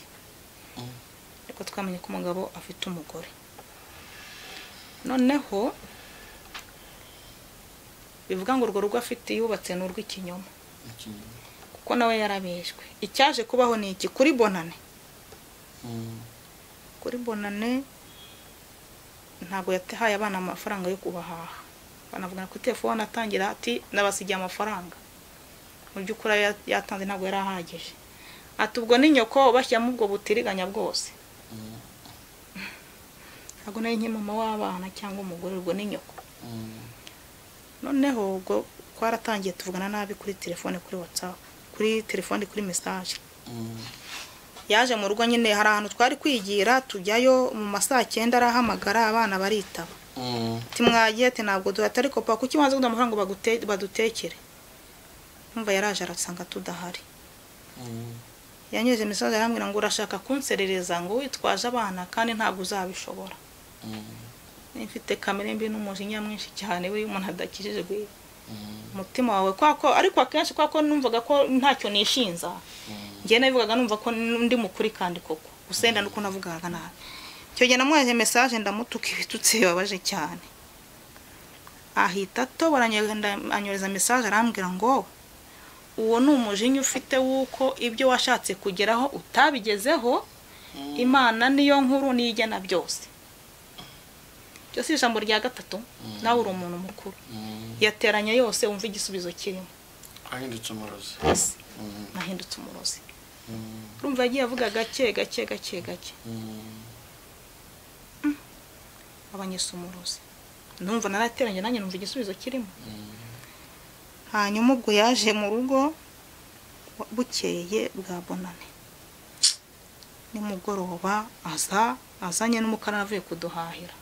Ariko twamenye ko umugabo afite umugore. Noneho bivuga ngo urwo rugo afite yubatse n'urw'ikinyoma, kuko nawe yarabeshwe. Icyaje kubaho ni iki? Kuri bonane, kuri bonane ntabwo yatahaye abana amafaranga yo kubahaha. Banavugana kuri telefone atangira ati nabasigiye amafaranga, mu by'ukuri yatanze ntabwo yari ahagije. Ati ubwo ni nyoko bashyiramo ubwo butiriganya bwose. Ntabwo nari nk'imama w'abana cyangwa umugore, ubwo ni nyoko. Noneho ubwo twaratangiye tuvugana nabi kuri telefone, kuri WhatsApp, kuri telefone, kuri message. Yaje mu rugo nyine hari ahantu twari kwigira, tujyayo mu masaa 9 arahamagara, abana baritaba. Ati mwagiye? Ati ntabwo duhata. Ariko pa kuki wanze kuduha amafaranga ngo badutekere? Numva yaraje arasanga tudahari. Yanyuze message arambwira ngo urashaka kunserereza ngo witwaje abana kandi ntabwo uzabishobora. Mfite kamere mbi n'umujinya mwinshi cyane, buri umuntu adakijijwe umutima wawe kwako. Ariko akenshi kwako numvaga ko ntacyo nishinza, ngiye nabivugaga numva ko ndi mukuri kandi koko gusenda nuko navugaga nabi. Icyo gihe namwaje message ndamutuka ibitutsi bibabaje cyane. Ahita atobora anyohereza message arambwira ngo uwo ni umujinya ufite wuko ibyo washatse kugeraho utabigezeho, Imana niyo nkuru niyigena byose. Byose ijambo rya 3, nawe uri umuntu mukuru. Yateranya yose umva igisubizo kirimo. Ahindutse umurozi. Nahindutse umurozi. Urumva yagiye avuga gake gake gake gake. Abanyesa umurozi. Ndumva narateranye nanjye numva igisubizo kirimo. Hanyuma ubwo yaje mu rugo bukeye bwa bonane, nimugoroba aza azanye n'umukara avuye kuduhahira.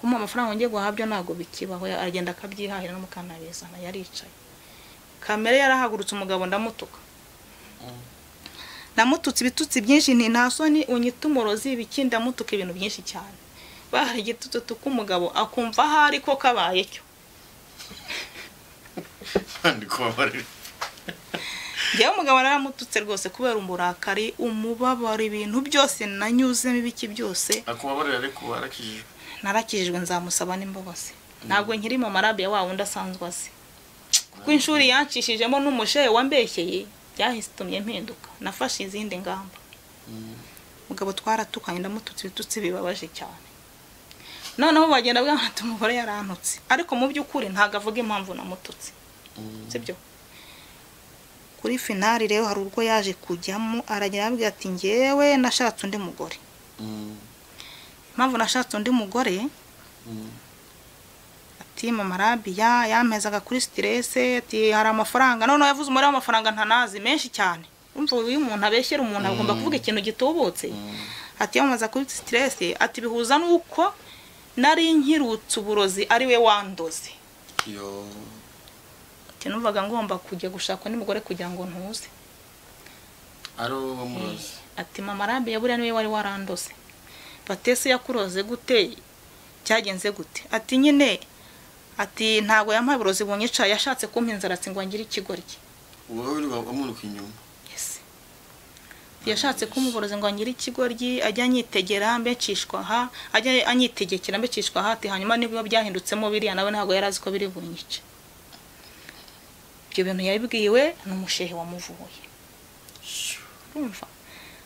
Kumuha amafaranga ngiye guhabyo ntabwo bikibaho, agenda akabyihahira n'umukara abizana. Yaricaye kamere yarahagurutse, umugabo ndamutuka. Namututse ibitutsi byinshi, nti nta soni unyita umurozi ibiki, ndamutuka ibintu byinshi cyane. Bahari igitutsi tuka umugabo akumva ahari ko kabaye cyo. Njyewe umugabo naramututse rwose kubera umurakari, umubabaro, ibintu byose nanyuzemo ibiki byose. Akubabarira ariko warakijijwe? Narakijijwe, nzamusaba n'imbabazi. Ntabwo nkiri mu marabiya wa wundi asanzwe azi, kuko inshuri yancishijemo n'umushehe wambeshyeye byahitumye mpinduka, nafashe izindi ngamba. Mugabo twaratukanye, ndamututse ibitutsi bibabaje cyane. Noneho bagenda bwamata umugore yarantutse, ariko mu by'ukuri ntabwo avuga impamvu namututse, sibyo? Kuri finali rero hari urwo yaje kujyamo, aragenda abwira ati njyewe nashatse undi mugore. Impamvu nashatse undi mugore Ati mama Rabia yampezaga kuri stress, ati hari amafaranga. None yavuze umubare w'amafaranga ntanazi menshi cyane. Urumva uyu umuntu abeshyera umuntu agomba kuvuga ikintu gitubutse. Ati yamaze kuri stress, ati bihuza nuko nari nkirutse uburozi ari we wandoze. Yo. Ati numvaga ngomba kujya gushaka n'umugore kugira ngo ntuze. Ari uwo murozi. Ati mama Rabia buriya niwe wari warandoze. Batese yakuroze gute? Cyagenze gute? Ati nyine ati ntago yampaye uburozi bunyica, yashatse kumpa inzara ati ngo ngire ikigoryi. Wowe uri wamuruka inyuma. Yes. Yashatse kumuboroza ngo ngire ikigoryi, ajya anyitegera mbecishwa ha, ajya anyitegekera mbecishwa ha, ati hanyuma nibwo byahindutsemo biriya nawe ntago yarazi ko biri bunyice. Ibyo bintu yabibwiwe n'umushehe wamuvuye. Urumva?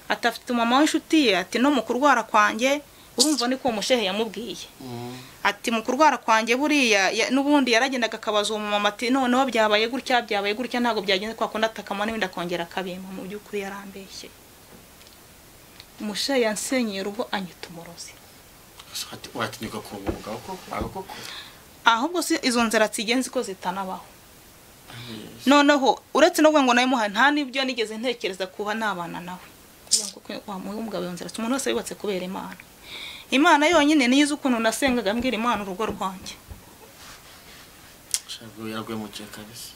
Ati afite mama w'inshuti ye, ati no mu kurwara kwanjye, urumva niko umushehe yamubwiye. Ati mu kurwara kwanjye buriya n'ubundi yaragendaga akabaza uwo mama ati noneho byabaye gutya byabaye gutya ntago byagenze kwa kundi atakama n'ibindi akongera akabimpa. Mu by'ukuri yarambeshye. Umushehe yansenyeye urugo anyita umurozi. Watinyuka kuvuga koko? Ahubwo si izo nzara zigenze ko zitanabaho. Noneho uretse no ngo nawe muha nta nibyo nigeze ntekereza kuba nabana nawe. Kugira ngo umugabo yonzera umuntu wese yubatse kubera Imana. Imana yonyine niyo izi ukuntu nasengaga mbwira Imana urugo rwanjye. Shago yaraguye mu cye kabisa.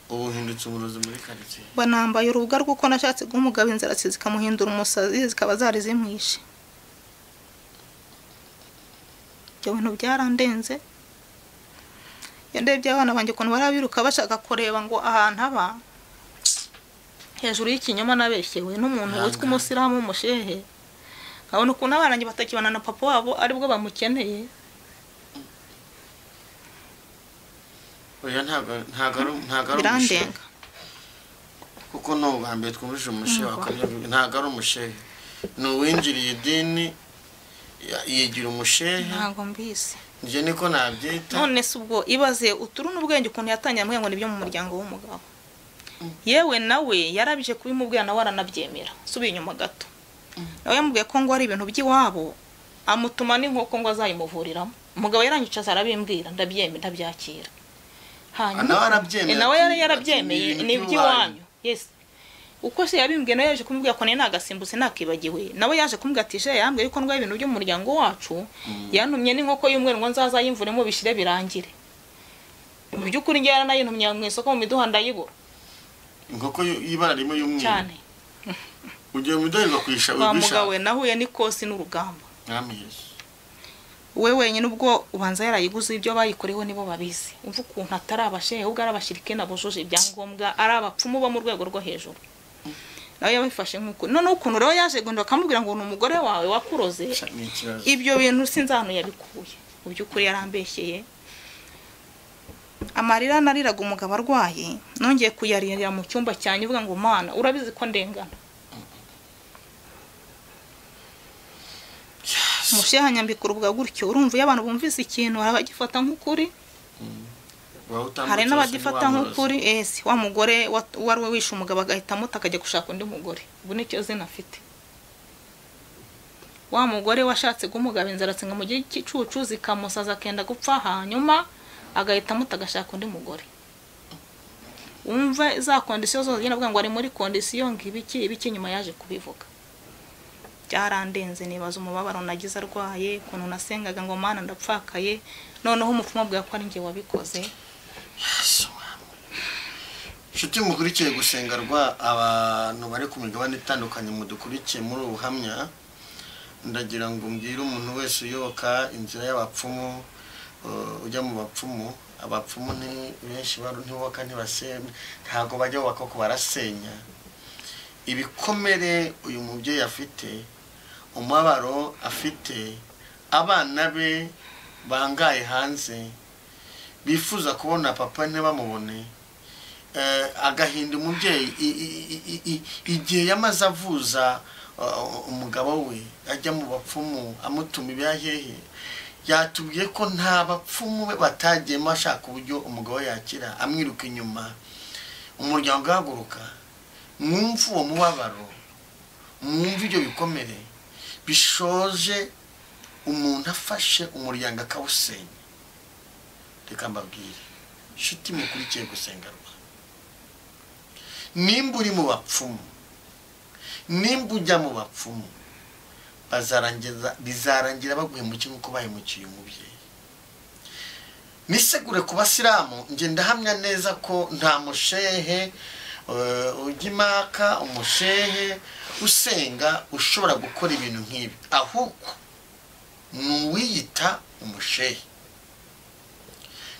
Ubu hindutse umurozi muri quartier. Banambaye urubuga rw'uko nashatse guhumugaba inzara zikamuhindura umusazi zikaba zari zimwishe. Ibyo bintu byarandenze. Yandebye abana banjye ukuntu barabiruka bashaka kureba ngo ahantu aba hejuru y'ikinyoma nabeshyewe n'umuntu witwa umusiramu umushehe. Nkabona ukuntu abana banjye batakibana na papa wabo aribwo bamukeneye. Oya ntago ari umushehe. Kuko no bwa twumvise umushehe wakamye ntago ari umushehe. Ni uwinjiriye idini yigira umushehe. Ntago mbizi. Nje niko nabyita. None se ubwo ibaze uturu n'ubwenge ukuntu yatangiye ambwira ngo nibyo mu muryango w'umugabo. Yewe nawe yarabije kubimubwira nawe aranabyemera. Subiye inyuma gato. Nawe yamubwiye ko ngo ari ibintu by'iwabo amutuma n'inkoko ngo azayimuvuriramo. Umugabo yaranyicaza arabimbwira ndabyemera ndabyakira. Hanyuma nawe yari yarabyemeye ni iby'iwanyu. Yes. Uko se yabimbwiye nawe yaje kumubwira ko nari nagasimbutse nakibagiwe. Nawe yaje kumbwira ati je yambwiye yuko ndwaye ibintu byo mu muryango wacu, yantumye n'inkoko y'umweru ngo nzazayimvuremo bishire birangire. Mu by'ukuri ngiye yaranayintumye mu isoko mu miduha ndayibura. Inkoko y'ibara rimwe y'umweru. Cyane. Ugiye mu miduha kwisha ugwisha. Mugabo we nahuye n'ikosi n'urugamba. Mwami Yesu. We wenyine ubwo ubanza yarayiguze ibyo bayikoreho nibo babizi. Umva ukuntu atari abashehe ubwo arabashirike nabujuje ibyangombwa ari abapfumu bo mu rwego rwo hejuru. Nawe yabifashe nkuko none ukuntu rero yaje gonda akamubwira ngo ni umugore wawe wakuroze. Ibyo bintu sinzano yabikuye. Mu by'ukuri yarambeshyeye. Amarira nariraga umugabo arwaye nongeye kuyaririra mu cyumba cyanjye uvuga ngo Mana urabizi ko ndengana. Umushehe anyambika urubuga gutyo. Urumva iyo abantu bumvise ikintu barabagifata nk'ukuri. Hari n'abagifata nk'ukuri. Ese wa mugore wari we wishe umugabo agahita amuta akajya gushaka undi mugore. Ubu nicyo zina afite. Wa mugore washatse kumugaba inzara atsinga mu gihe cy'icucu zikamusaza akenda gupfa hanyuma agahita amuta agashaka undi mugore. Umva za kondisiyo zose agenda avuga ngo ari muri kondisiyo ngo ibiki ibiki nyuma yaje kubivuga. Byarandenze nibaza umubabaro nagize arwaye ukuntu nasengaga ngo Mana ndapfakaye noneho umupfumu abwira ko ari njye wabikoze. Nshuti mukurikiye gusenga rwa abantu bari ku migabane itandukanye mudukurikiye muri ubuhamya, ndagira ngo mbwire umuntu wese uyoboka inzira y'abapfumu ujya mu bapfumu. Abapfumu ni benshi ntibubaka ntibasenya, ntabwo bajya bubaka kuko barasenya. Ibikomere uyu mubyeyi afite, umubabaro afite, abana be bangaye hanze bifuza kubona papa ntibamubone, agahinda umubyeyi igihe yamaze avuza umugabo we ajya mu bapfumu amutuma ibyahehe. Yatubwiye ko nta bapfumu be batagiyemo ashaka uburyo umugabo yakira, amwiruka inyuma, umuryango ugahaguruka. Mwumve uwo mubabaro, mwumve ibyo bikomere. Bishoje umuntu afashe umuryango akawusenya. Reka mbabwire inshuti mukurikiye gusenga rwa, nimba uri mu bapfumu, nimba ujya mu bapfumu, bizarangira baguhemukiye nk'uko bahemukiye umubyeyi. Nisegure ku basilamu, njye ndahamya neza ko nta mushehe ujya imaka, umushehe usenga ushobora gukora ibintu nk'ibi, ahubwo ni uwiyita umushehe.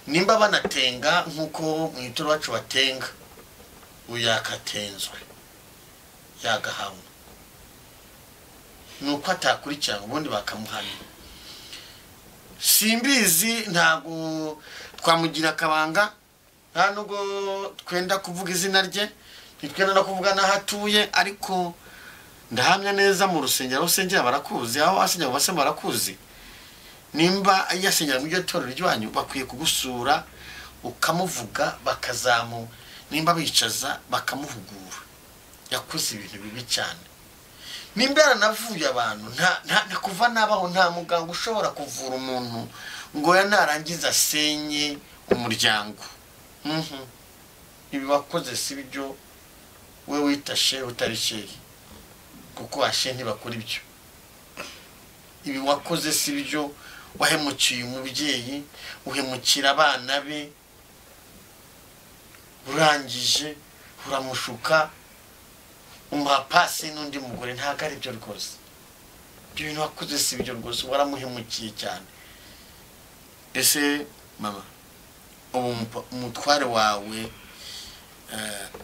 Nimba banatenga nk'uko mu itorero bacu batenga, uyakatenzwe yagahanwa, nuko atakurikirana ubundi bakamuhana. Simbizi, ntabwo twamugira akabanga, nta nubwo twenda kuvuga izina rye, ntitwenda no kuvuga n'aho atuye, ariko ndahamya neza mu rusengero aho usengera barakuzi, aho asengera mu basilamu barakuzi. Nimba yasengera mu iryo torero ryanyu, bakwiye kugusura ukamuvuga, bakazamu nimba bicaza bakamuhugura. Yakoze ibintu bibi cyane. Nimba yaranavuye abantu, nta kuva nabaho, nta muganga ushobora kuvura umuntu ngo yanarangiza asenye umuryango. Ibi wakoze si byo, we wita shehe utari shehe, kuko ashe ntibakora ibyo. Ibi wakoze si byo, wahemukiye umubyeyi, uhemukira abana be, urangije uramushuka umuha pasi n'undi mugore. Ntabwo ari byo rwose, ibyo bintu wakoze si byo rwose, waramuhemukiye cyane. Ese mama, ubu umutware wawe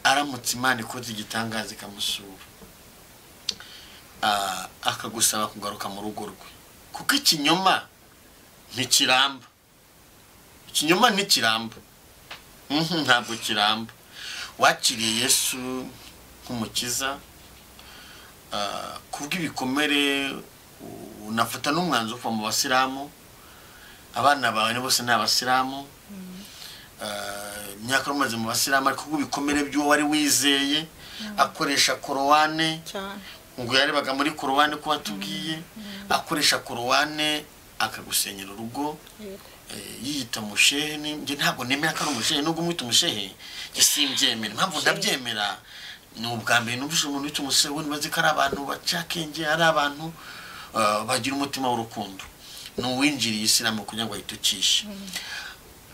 aramutse Imana ikoze igitangaza ikamusura, akagusaba kugaruka mu rugo rwe, kuko ikinyoma ntikiramba, ikinyoma ntikiramba, ntabwo kiramba. Wakiriye Yesu nk'umukiza, kubw'ibikomere unafata n'umwanzuro kuva mu basilamu, abana bawe bose ni abasilamu, imyaka umaze mu basilamu, ariko kubw'ibikomere by'uwo wari wizeye, akoresha Korowane, ngo yarebaga muri Korowane ko watubwiye, akoresha Korowane akagusenyera urugo, yiyita mushehe. Njye ntabwo nemera ko ari umushehe, nubwo umwita umushehe njye simbyemera. Impamvu ndabyemera ni ubwa mbere numvise umuntu wita umushehe, ubundi bazi ko ari abantu bacakenge, ari abantu bagira umutima w'urukundo. Ni uwinjiriye isilamu kugira ngo ayitukishe.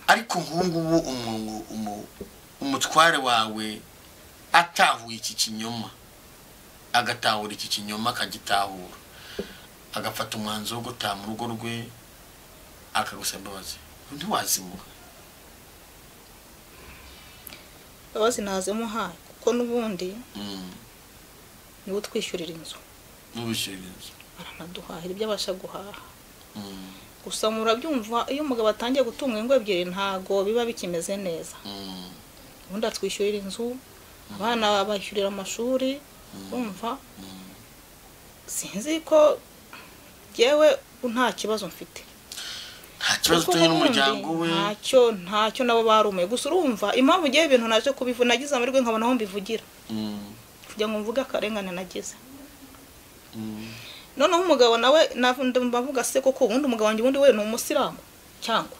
Ariko nk'ubu ngubu umutware wawe atahuye iki kinyoma, agatahura iki kinyoma, akagitahura, agafata umwanzuro wo gutaha mu rugo rwe, akagusaba imbabazi, ntiwazimuha? Imbabazi nazimuha, kuko n'ubundi niwe utwishyurira inzu, aranaduhahira ibyo abasha guhaha. Gusa murabyumva, iyo umugabo atangiye gutunga ingo ebyiri ntago biba bikimeze neza. Ubundi atwishyurira inzu, abana babishyurira amashuri, urumva sinzi ko yewe nta kibazo mfite, nta kibazo ufitanye n'umuryango we, ntacyo nabo barumuye. Gusa urumva impamvu ngiye ibintu naje kubivuga, nagize amahirwe nkabona aho mbivugira kugira ngo mvuge akarengane nagize. Noneho umugabo nawe ndavuga se koko ubundi umugabo wanjye ubundi we ni umusilamu cyangwa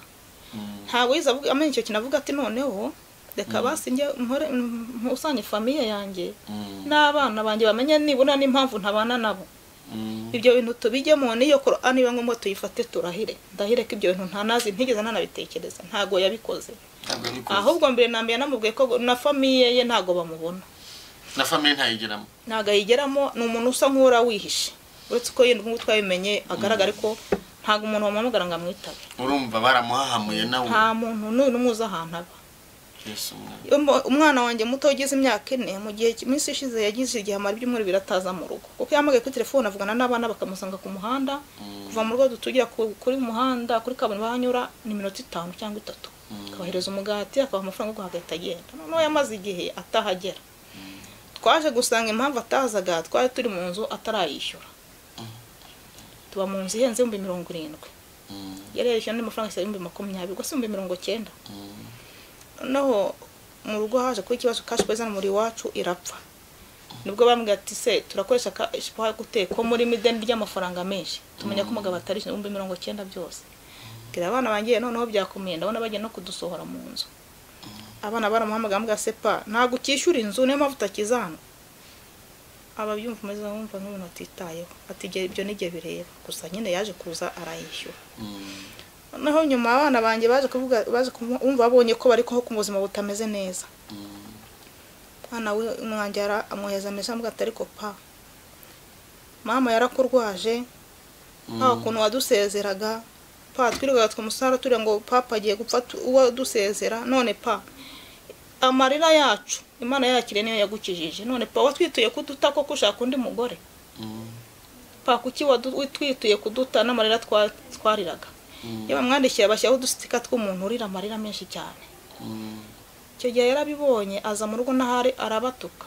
ntabwo yize avuga, amenye icyo kintu avuga ati noneho reka basi njye nkore nkusanye famiye yanjye n'abana banjye bamenye nibura n'impamvu ntabana nabo. Ibyo bintu tubijyemo, n'iyo Korani iba ngombwa tuyifate turahire, ndahire ko ibyo bintu ntanazi, ntigeze nanabitekereza, ntago yabikoze. Ahubwo mbere na mbere namubwiye ko na famiye ye ntago bamubona, na famiye ntayigeramo, ntago ayigeramo. Ni umuntu usa nk'ura wihishe, uretse ko yenda nk'uko twabimenye agaragara ko ntago umuntu wamuhamagara ngo amwitabe. Urumva baramuhahamuye nawe, nta muntu n'umwe uzi ahantu aba. Umwana wanjye muto ugeze imyaka 4, mu gihe iminsi ishize yagize igihe amara ibyumweru birataza mu rugo, kuko yahamagaye kuri telefone avugana n'abana bakamusanga ku muhanda. Kuva mu rugo tujya kuri muhanda kuri kaburimbo bahanyura ni iminota 5 cyangwa 3, akabahereza umugati, akabaha amafaranga yo guhagahita agenda. Noneho yamaze igihe atahagera, twaje gusanga impamvu atazaga, twari turi mu nzu atarayishyura, tuba mu nzu ihenze 70,000, yari yarishyuye andi mafaranga 20,000, ubwo si 90,000. Noneho mu rugo haje kuba ikibazo, cash poison muri iwacu irapfa. Nibwo bambwiye ati se turakoresha ka gute ko muri mideni ry'amafaranga menshi, tumenya ko umugabo atari 90,000 byose. Bwira abana bangiye noneho byakomeye, ndabona bagiye no kudusohora mu nzu. Abana baramuhamagara mbwa se pa ntago ukishyura inzu niyo mpamvu utakiza hano. Ababyumva umeze wumva nk'umuntu atitayeho, ati ibyo nijye bireba gusa nyine yaje kuza arayishyura. Noneho nyuma abana banjye baje kuvuga, baje kumva babonye ko bari ko ku buzima butameze neza. Mwana we mwanjye amwoheza meza mbwa ati ariko pa mama yarakurwaje, nta kuntu wadusezeraga pa, twirirwaga twamusara turiya ngo papa agiye gupfa uwo dusezera, none pa amarira yacu Imana yakire niyo yagukijije, none pa watwituye kuduta koko ushaka undi mugore, pa kuki watwituye kuduta n'amarira twariraga. Iyo bamwandikiye bashyiraho udusika tw'umuntu urira amarira menshi cyane. Icyo gihe yarabibonye aza mu rugo n'ahari arabatuka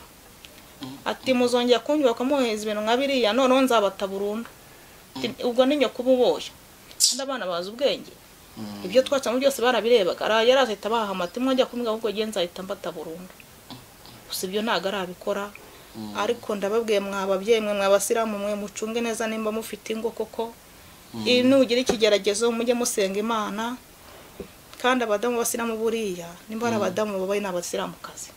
ati muzongera kunyubaka bakamuheza ibintu nka biriya noneho nzabata burundu, ubwo ni nyoko uba uboshye. Kandi abana bazi ubwenge, ibyo twacamo byose barabirebaga, yaraza ahita abaha amata mwajya kumwiga ahubwo ngiye nzahita mbata burundu. Gusa ibyo ntabwo arabikora, ariko ndababwiye mwa babyeyi mwe mwabasiramu mwe mucunge neza nimba mufite ingo koko, nugira ikigeragezo mujye musenga Imana. Kandi abadamu basiramu buriya nimba ari abadamu babaye n'abasiramukazi,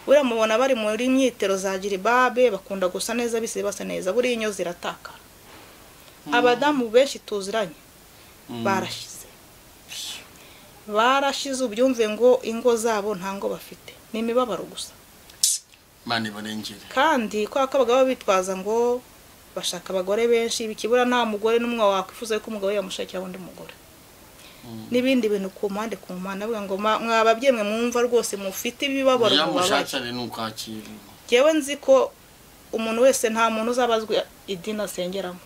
buriya mubona bari muri myitero za jiribabe bakunda gusa neza bise basa neza, buriya inyo ziratakara. Abadamu benshi tuziranye barashize, barashize ubyumve ngo ingo zabo ntango bafite, ni imibabaro gusa. Imana ibarengere. Kandi kwa ko abagabo bitwaza ngo bashaka abagore benshi, bikibura nta mugore n'umwe wakwifuza ko umugabo yamushakira undi mugore. N'ibindi bintu ku mpande ku mpande avuga ngo mwababyeyi mwe mwumva rwose mufite ibibabaro mubabaye. Jewe nzi ko umuntu wese nta muntu uzabazwa idini asengeramo,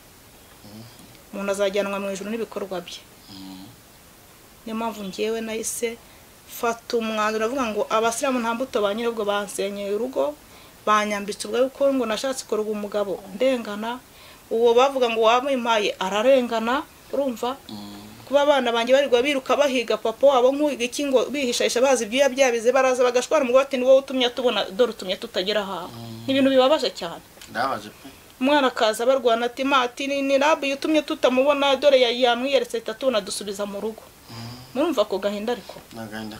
umuntu azajyanwa mu ijuru n'ibikorwa bye. Niyo mpamvu ngewe nahise fata umwanzuro avuga ngo abasilamu nta mbuto ba nyirabwo bansenyeye urugo, banyambitse ubwo yuko ngo nashatse kuruga umugabo ndengana, uwo bavuga ngo wamumpaye ararengana, urumva kuba abana banjye barirwa biruka bahiga papa wabo nk'uhiga iki ngo bihishahisha bazi ibyuya byabize, baraza bagashwara umugabo ati ni wowe utumye tubona dore utumye tutagera ahawe. Ni ibintu bibabaje cyane. Ndabaje pe. Umwana akaza barwana ati mati ni rabu utumye tutamubona dore yamwiyeretse tatuna dusubiza mu rugo. Murumva ko gahinda ariko nagahinda.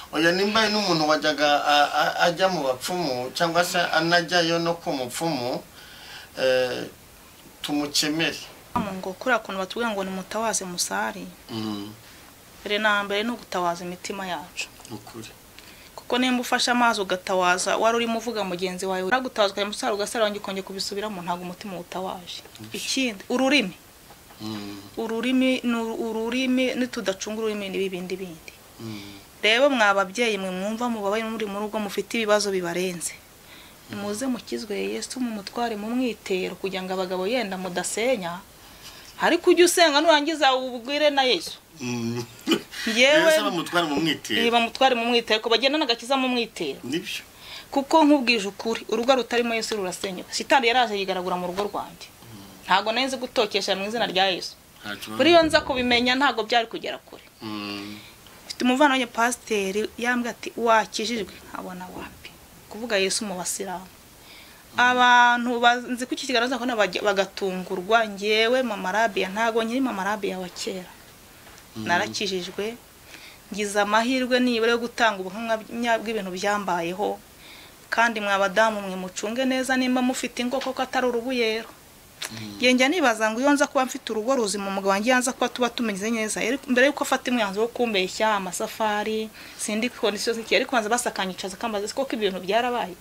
Oya nimba n'umuntu wajyaga ajya mu bapfumu cyangwa se anajyayo no ku mupfumu, tumukemere ngo kuri akuntu batubwira ngo ni mutawaze musari. Mbere na mbere no gutawaza imitima yacu. Ukuri. Kuko nimba ufasha amazi ugatawaza wari urimo uvuga mugenzi wawe nagutawazwa musari ugasara wanjye kongeye kubisubiramo ntago umutima utawaje. Ikindi ururimi. Ururimi ururimi nitudacunga ururimi n'ibindi bindi. Rero mwababyeyi mwe mwumva mubabaye muri mu rugo mufite ibibazo bibarenze, muze mukizwe Yesu mu mutware mu mwitero kugira ngo abagabo yenda mudasenya. Ariko ujye usenga nurangiza ubwire na Yesu. Yewe bamutware mu mwitero. Bamutware mu mwitero ko bagenda nagakiza mu mwitero. Nibyo. Kuko nkubwije ukuri urugo rutarimo Yesu rurasenyuka. Shitani yaraje yigaragura mu rugo rwanjye. Ntago nari gutokesha mu izina rya Yesu. Buri yo nza kubimenya ntago byari kugera kure. Mfite umuvano wanjye pasiteri yambwiye ati wakijijwe nkabona wapi. Kuvuga Yesu mu basilamu. Abantu banzi ku kigaragaza ko bagatungurwa ngewe Mama Rabia ntago nkiri Mama Rabia wa kera. Narakijijwe ngize amahirwe nibura yo gutanga ubuhamya bw'ibintu byambayeho. Kandi mwabadamu mwe mucunge neza nimba mufite ingo koko atari urubuyero. Njye nibaza ngo iyo nza kuba mfite urugo ruzima umugabo wanjye yanza kuba tuba tumeze neza mbere yuko afata imyanzuro wo kumbeshya amasafari sindi conditions iki ariko banza basakanyicaza kambaza koko ibintu byarabaye.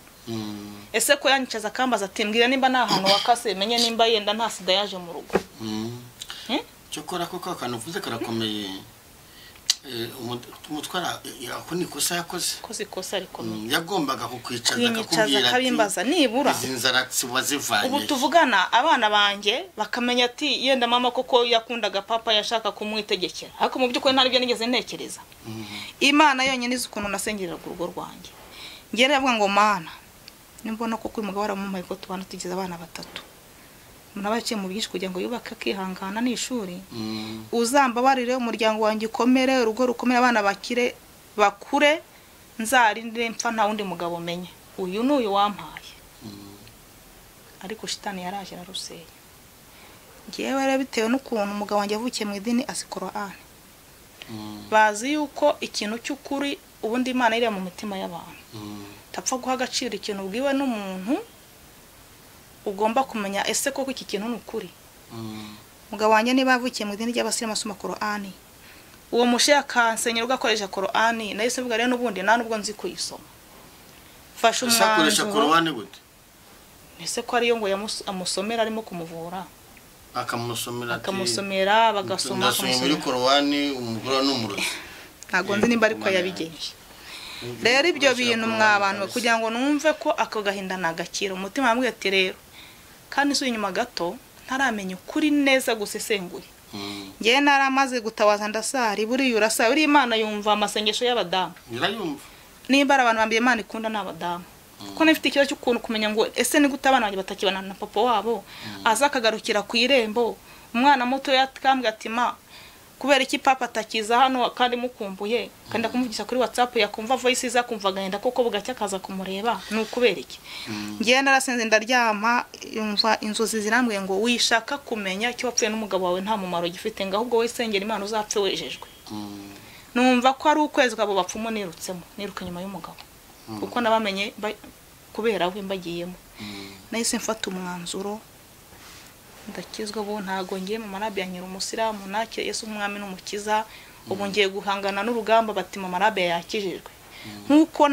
Ese ko yanyicaza kambaza ati mbwira nimba nta hantu wakase menye nimba yenda nta sida yaje mu rugo. Cyokora koko akantu uvuze karakomeye. Umutwara ako ni ikosa yakoze. Koze ikosa rikomeye. Yagombaga kukwicaza akakubwira akabimbaza nibura izi nzara wazivanye. Ubu tuvugana abana banjye bakamenya ati yenda mama koko yakundaga papa yashaka kumwitegekera, ariko mu by'ukuri nta byo nigeze ntekereza. Imana yonyine izi ukuntu nasengerera urugo rwanjye. Ngiye ravuga ngo Mana nimbona koko uyu mugabo aramumpaye ko tubana tugize abana batatu, umuntu aba yaciye mu byinshi kugira ngo yubake akihangana n'ishuri, uzambabarire umuryango wanjye ukomere, urugo rukomere, abana bakire bakure, nzarinde mpfa nta wundi mugabo menye. Uyu ni uyu wampaye. Ariko shitani yaraje ararusenya. Ngewe rero bitewe n'ukuntu umugabo wanjye yavukiye mu idini azi Korani, bazi yuko ikintu cy'ukuri ubundi Imana iri mu mitima y'abantu. Tapfa guha agaciro ikintu ubwiwe n'umuntu, ugomba kumenya ese koko iki kintu ni ukuri. Umugabo wanjye niba yavukiye mu idini ry'abasirimu asoma Korani, uwo mushe akansenyera ugakoresha Korani, nahise mvuga rero n'ubundi nta nubwo nzi kuyisoma. Fasha Akoresha umwanzuro. Korowani gute? Ese ko ariyo ngo amusomera arimo kumuvura, Akamusomera ati akamusomera bagasoma, ndasomye muri akamusomera. Korowani umugore ni umurozi. Ntabwo nzi nimba ariko yabigenje. Rero ibyo bintu mwabantu kugira ngo numve ko ako gahinda nagakira, umutima wambwiye ati rero kandi isuye inyuma gato ntaramenya ukuri neza gusesenguye. Ngewe naramaze gutabaza ndasari, buriya urasari, buriya Imana yumva amasengesho y'abadamu. Nyirayumva. Nimba ari abantu bambaye Imana ikunda ni abadamu. Kuko nifite ikibazo cy'ukuntu kumenya ngo ese ni gute abana banjye batakibana na papa wabo, aza akagarukira ku irembo, umwana muto yakambwira ati ma kubera iki papa atakiza hano kandi mukumbuye, kandi kumuvugisha kuri WhatsApp yakumva voice iza kumva agahenda koko bugacya akaza kumureba, ni ukubera iki? Ngewe narasenze ndaryama, yumva inzozi zirambwiye ngo wishaka kumenya icyo wapfuye n'umugabo wawe nta mumaro gifite, ngo ahubwo wowe sengera Imana uzapfe wejejwe. Numva ko ari ukwezi kwabo bapfumu nirutsemo, niruka inyuma y'umugabo. Kuko nabamenye kubera we mbagiyemo. Nahise mfata umwanzuro ndakizwa, ubu ntago ngiye mu marabi nyira umusilamu, nakire Yesu umwami n'umukiza. Ubu ngiye guhangana n'urugamba bati mu marabi yakijijwe. Nkuko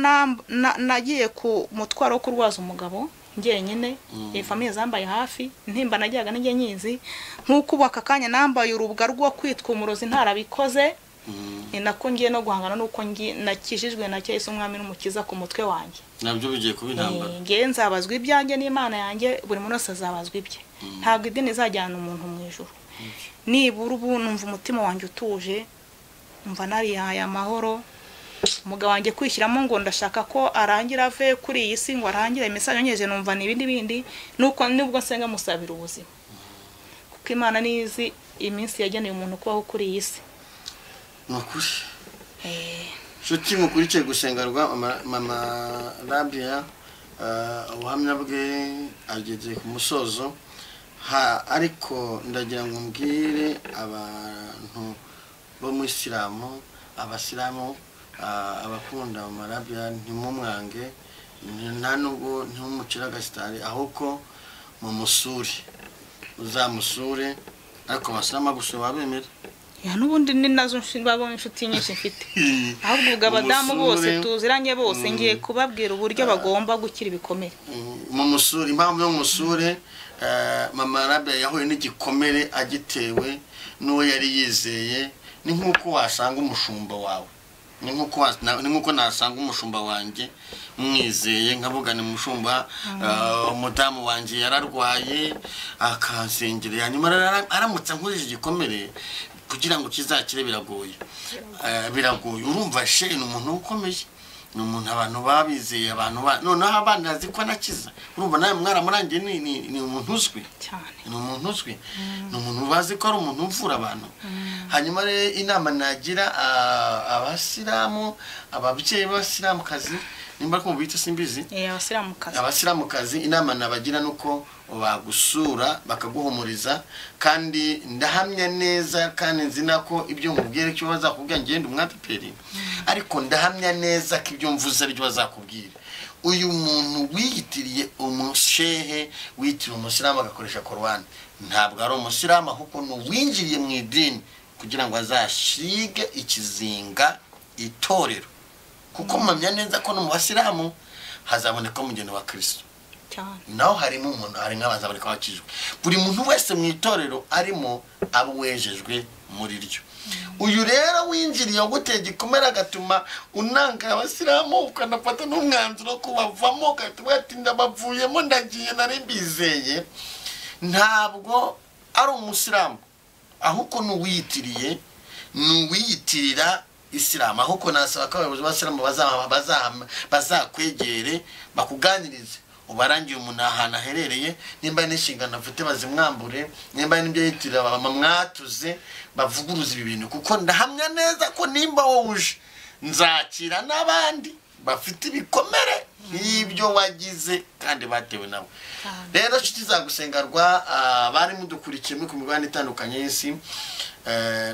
nagiye ku mutwaro wo kurwaza umugabo njyenyine, iyi famiye zambaye hafi, intimba najyaga nijye nyizi. Nkuko ubu aka kanya nambaye urubwa rwo kwitwa umurozi ntarabikoze, ni nako ngiye no guhangana nuko nakijijwe na Yesu umwami n'umukiza ku mutwe wanjye. Nabyo bigiye kuba intambara. Ngiye nzabazwa ibyanjye n'Imana yanjye, buri muntu wese azabazwa ibye. Ntabwo idini izajyana umuntu mu ijuru. Nibura ubu numva umutima wanjye utuje, numva narihaye amahoro. Umugabo wanjye kwishyiramo ngo ndashaka ko arangira ave kuri iyi si, ngo arangire imisanyo nyeje, numva ni ibindi bindi, nuko nubwo nsenga musabira ubuzima. Kuko Imana nizi iminsi yageneye umuntu kubaho kuri iyi si. Nukuri. Nshuti mukurikiye gusengerwa mama Rabia, ubuhamya bwe ageze ku musozo. Ariko ndagira ngo mbwire abantu bo mu Isilamu, abasilamu, abakunda mama Rabia, ntimumwange, nta nubwo ntimumucire agasitari, ahubwo mumusure, uzamusure. Ariko abasilamu gusa babemera. Ya nubundi ni nazo babo inshuti nyinshi mfite. Ahubwo ubwo abadamu bose tuziranye bose ngiye kubabwira uburyo bagomba gukira ibikomere. Mu musure, impamvu yo musure, mama Rabia yahuye n'igikomere agitewe n'uwo yari yizeye. Ni nkuko wasanga umushumba wawe, ni nkuko nasanga umushumba wanjye mwizeye, nkavuga ni umushumba, umudamu wanjye yararwaye akansengera, hanyuma aramutse ankurije igikomere kugira ngo kizakire biragoye. Biragoye. Urumva she ni umuntu ukomeye, ni umuntu abantu babizeye, abantu noneho abana azi ko anakiza. Urumva nawe mwaramurangiye, ni umuntu uzwi cyane, ni umuntu uzwi, ni umuntu bazi ko ari umuntu uvura abantu. Hanyuma rero inama nagira abasilamu, ababyeyi b'abasilamukazi, nimba ko mubita simbizi, abasilamukazi, abasilamukazi, inama nabagira nuko bagusura bakaguhumuriza. Kandi ndahamya neza kandi nzi nako ibyo nkubwira icyo bazakubwira, ngende umwatiperi, ariko ndahamya neza ko ibyo mvuze aribyo bazakubwira. Uyu muntu wiyitiriye umushehe, wiyitiriye umusilamu agakoresha Korowani, ntabwo ari umusilamu, ahubwo ni uwinjiriye mu idini kugira ngo azashige ikizinga itorero. Kuko mpamya neza ko no mu basilamu hazaboneka umugeni wa Kristo. Naho harimo umuntu, hari nk'abazaboneka bakijwe. Buri muntu wese mu itorero arimo abo wejejwe muri ryo. Uyu rero winjiriye gutega igikomere agatuma unanga abasilamu, ukanafata n'umwanzuro kubavamo, ugahita ati ndabavuyemo ndagiye nari mbizeye, ntabwo ari umusilamu, ahubwo ni uwiyitiriye, ni uwiyitirira Isilamu. Ahubwo nasaba ko abayobozi b'abasilamu bazakwegere bakuganirize, ubarangiye umuntu ahantu aherereye, nimba n'inshingano afite bazimwambure, nimba n'ibyo yitirira bamwatuze, bavuguruze ibi bintu. Kuko ndahamya neza ko nimba wowe uje Nzakira n'abandi bafite ibikomere nk'ibyo wagize kandi batewe nabo. Rero nshuti za Gusengerwa, bari mudukurikiye muri ku migabane itandukanye y'isi,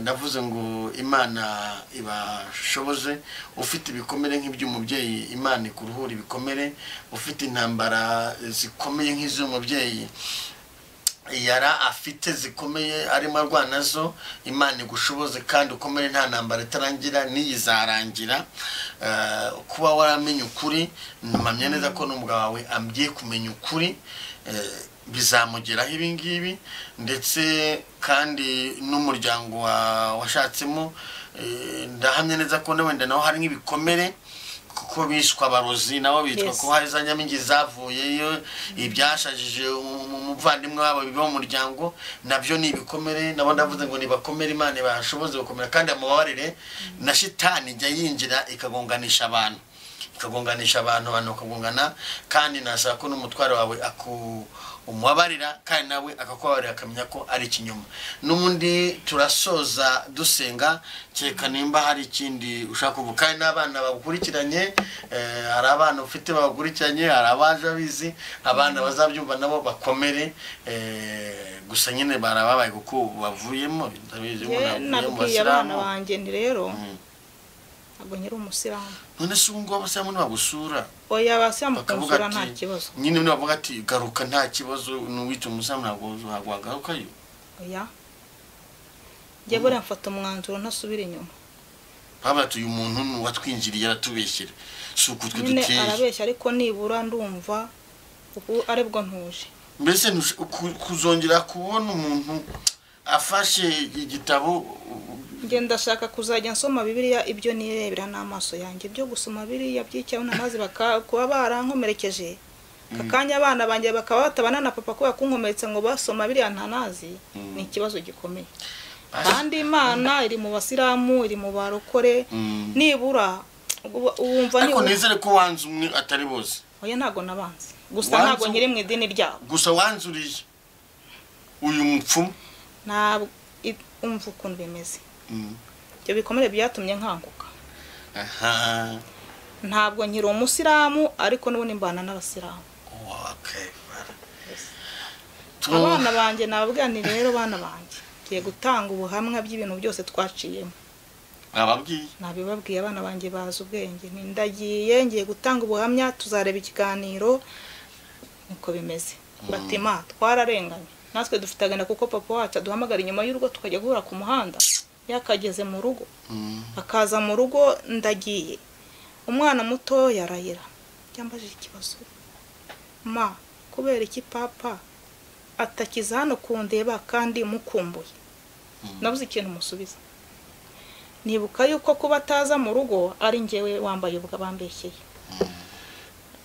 ndavuze ngo Imana ibashoboze. Ufite ibikomere nk'iby'umubyeyi, Imana ikuruhura ibikomere. Ufite intambara zikomeye nk'iz'umubyeyi yara afite zikomeye arimo arwana nazo, Imana igushoboze kandi ukomere, nta ntambara itarangira n'iyizarangira. Kuba waramenye ukuri, mpamya neza ko n'umugabo wawe amgiye kumenya ukuri, bizamugeraho ibi ngibi, ndetse kandi n'umuryango washatsemo, ndahamya neza ko wenda naho hari nk'ibikomere, kuko bishwa abarozi nabo bitwa ko hari za nyamingi zavuyeyo, ibyashajije umuvandimwe wabo biba mu muryango, nabyo ni ibikomere. Nabo ndavuze ngo nibakomere, Imana ibashoboze gukomera kandi amubabarire. Na shitani ijya yinjira ikagonganisha abantu, abantu bakagongana, kandi nasaba ko n'umutwaro wawe umubabarira kandi nawe akakubabarira, akamenya ko ari ikinyoma. N'ubundi turasoza dusenga, kereka nimba hari ikindi ushaka kuvuga. Kandi n'abana bagukurikiranye, hari abana ufite bagukurikiranye, hari abaje abizi, abana bazabyumva nabo bakomere. Gusa nyine barababaye kuko bavuyemo, ndabizi nabwiye abana banjye nti rero ntabwo nyiri umusilamu. None se ubu ngubu abasilamu ntibagusura? Oya, abasilamu kunsura nta kibazo. Nyine nibavuga ati garuka nta kibazo, n'uwita umusilamu ntabwo wagarukayo. Oya, njye buriya mfata umwanzuro ntasubira inyuma. Bavuga ati uyu muntu watwinjiriye aratubeshyera, si uku twe duteye. Arabeshya, ariko nibura ndumva ubu aribwo ntuje. Mbese kuzongera kubona umuntu afashe igitabo? Njye ndashaka kuzajya nsoma Bibiliya, ibyo nirebera n'amaso yanjye. Ibyo gusoma biriya by'icyaho namazi kuba barankomerekeje kakanya, abana banjye bakaba batabana na papa kubera kunkomeretsa ngo basoma biriya ntanazi, ni ikibazo gikomeye. Kandi Imana iri mu basilamu, iri mu barokore, nibura wumva ariko nizere ko wanze umwe atari bose. Oya, ntago nabanze, gusa ntago nkiri mu idini ryabo. Gusa wanzuriye uyu mupfumu ntabwo umva ukuntu bimeze. Ibyo bikomere byatumye nkanguka. Ntabwo nkiri umusilamu, ariko n'ubundi mbana n'abasilamu. Abana banjye nababwira nti rero bana banjye, ngiye gutanga ubuhamwa by'ibintu byose twaciyemo. Nababwiye? Nabibabwiye, abana banjye bazi ubwenge. Ndagiye ngiye gutanga ubuhamya, tuzareba ikiganiro niko bimeze. Batima twararenganye, natwe dufite agenda kuko papa wacu aduhamagara inyuma y'urugo tukajya guhura ku muhanda. Yakageze mu rugo, akaza mu rugo, ndagiye. Umwana muto yarayira, yambajije ikibazo, ma kubera iki papa atakiza hano kundeba kandi mukumbuye? Nabuze ikintu musubiza. Nibuka yuko kuba ataza mu rugo ari njyewe wambaye ubwa bambeshyeye.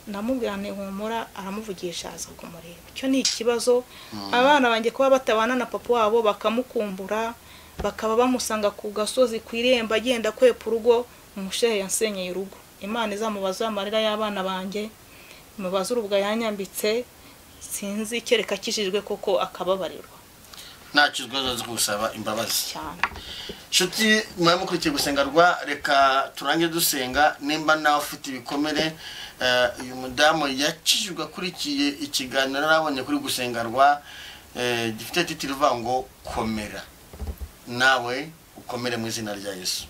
Namubwira nti humura, aramuvugisha aza kumureba. Icyo ni ikibazo. Abana banjye kuba batabana na papa wabo bakamukumbura, bakaba bamusanga ku gasozi ku irembo agenda kwepa urugo, umushehe yansenyeye urugo. Imana izamubaza amarira y'abana banjye, mubaza urubwa yanyambitse, sinzi kereka akijijwe koko akababarirwa. Ntakizwa azaza gusaba imbabazi cyane. Nshuti mwamukurikiye Gusengerwa, reka turange dusenga. Nimba nawe ufite ibikomere, uyu mudamu yakijijwe akurikiye ikiganiro arabonye kuri Gusengerwa, gifite titire ivuga ngo komera, nawe ukomere mu izina rya Yesu.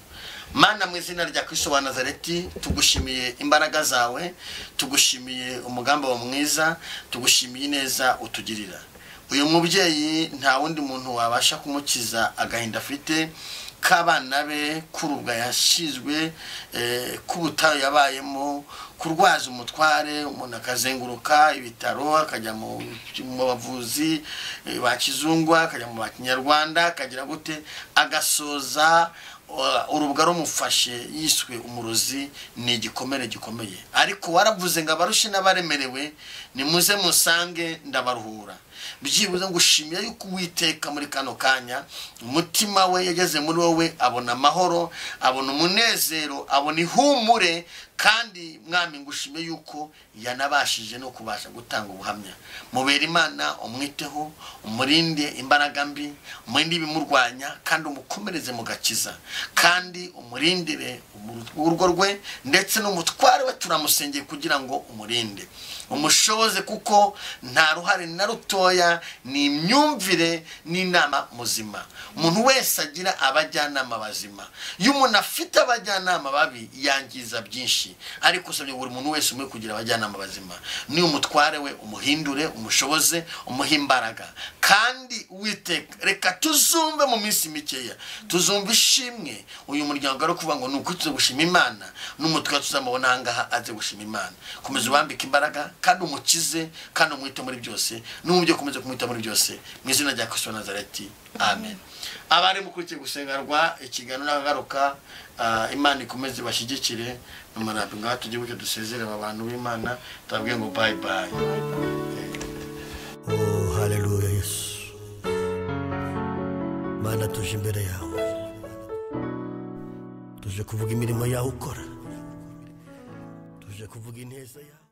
Mana, mu izina rya Kristo wa Nazareti, tugushimiye imbaraga zawe, tugushimiye umugambi wawe mwiza, tugushimiye ineza utugirira. Uyu mubyeyi nta wundi muntu wabasha kumukiza agahinda afite k'abana be, k'urubwa yashizwe, k'ubutayu yabayemo, kurwaza umutware, umuntu akazenguruka ibitaro, akajya mu bavuzi ba kizungu, akajya mu ba kinyarwanda, akagira gute, agasoza urubwa rumufashe yiswe umurozi. Ni igikomere gikomeye, ariko waravuze ngo abarushe n'abaremerewe nimuze musange ndabaruhura. Byibuze ngushimira yuko Uwiteka muri kano kanya umutima we yageze muri wowe, abona amahoro, abona umunezero, abona ihumure. Kandi mwami ngushime yuko yanabashije no kubasha gutanga ubuhamya. Mubera Imana, umwiteho, umurinde imbaraga mbi, umurinde ibimurwanya, kandi umukomereze mu gakiza, kandi umurindire urugo rwe ndetse n'umutware we. Turamusengeye kugira ngo umurinde, umushoboze, kuko nta ruhare na rutoya, ni imyumvire n'inama muzima. Umuntu wese agira abajyanama bazima. Iyo umuntu afite abajyanama babi yangiza byinshi, ariko usabye buri muntu wese umwe kugira abajyanama bazima. Ni umutware we umuhindure, umushoboze, umuhe imbaraga. Kandi Uwiteka reka tuzumve mu minsi mikeya, tuzumve ishimwe uyu muryango ari kuvuga ngo ni uko tuze gushima Imana, n'umutwe tuzamubona ahangaha aze gushima Imana. Komeza ubambike imbaraga kandi umukize kandi umwite muri byose, n'umubyeyi ukomeze kumwita muri byose, mu izina rya Kristo wa Nazareti, amen. Abari mukurikiye gusengerwa ikiganiro n'agaruka, Imana ikomeze bashyigikire. Numara ngaha tujye gutyo dusezere abantu b'Imana, tubabwiye ngo bye bye. Oh haleluya Yesu. Mana tuje imbere yawe, tuje kuvuga imirimo yawe ukora, tuje kuvuga ineza yawe.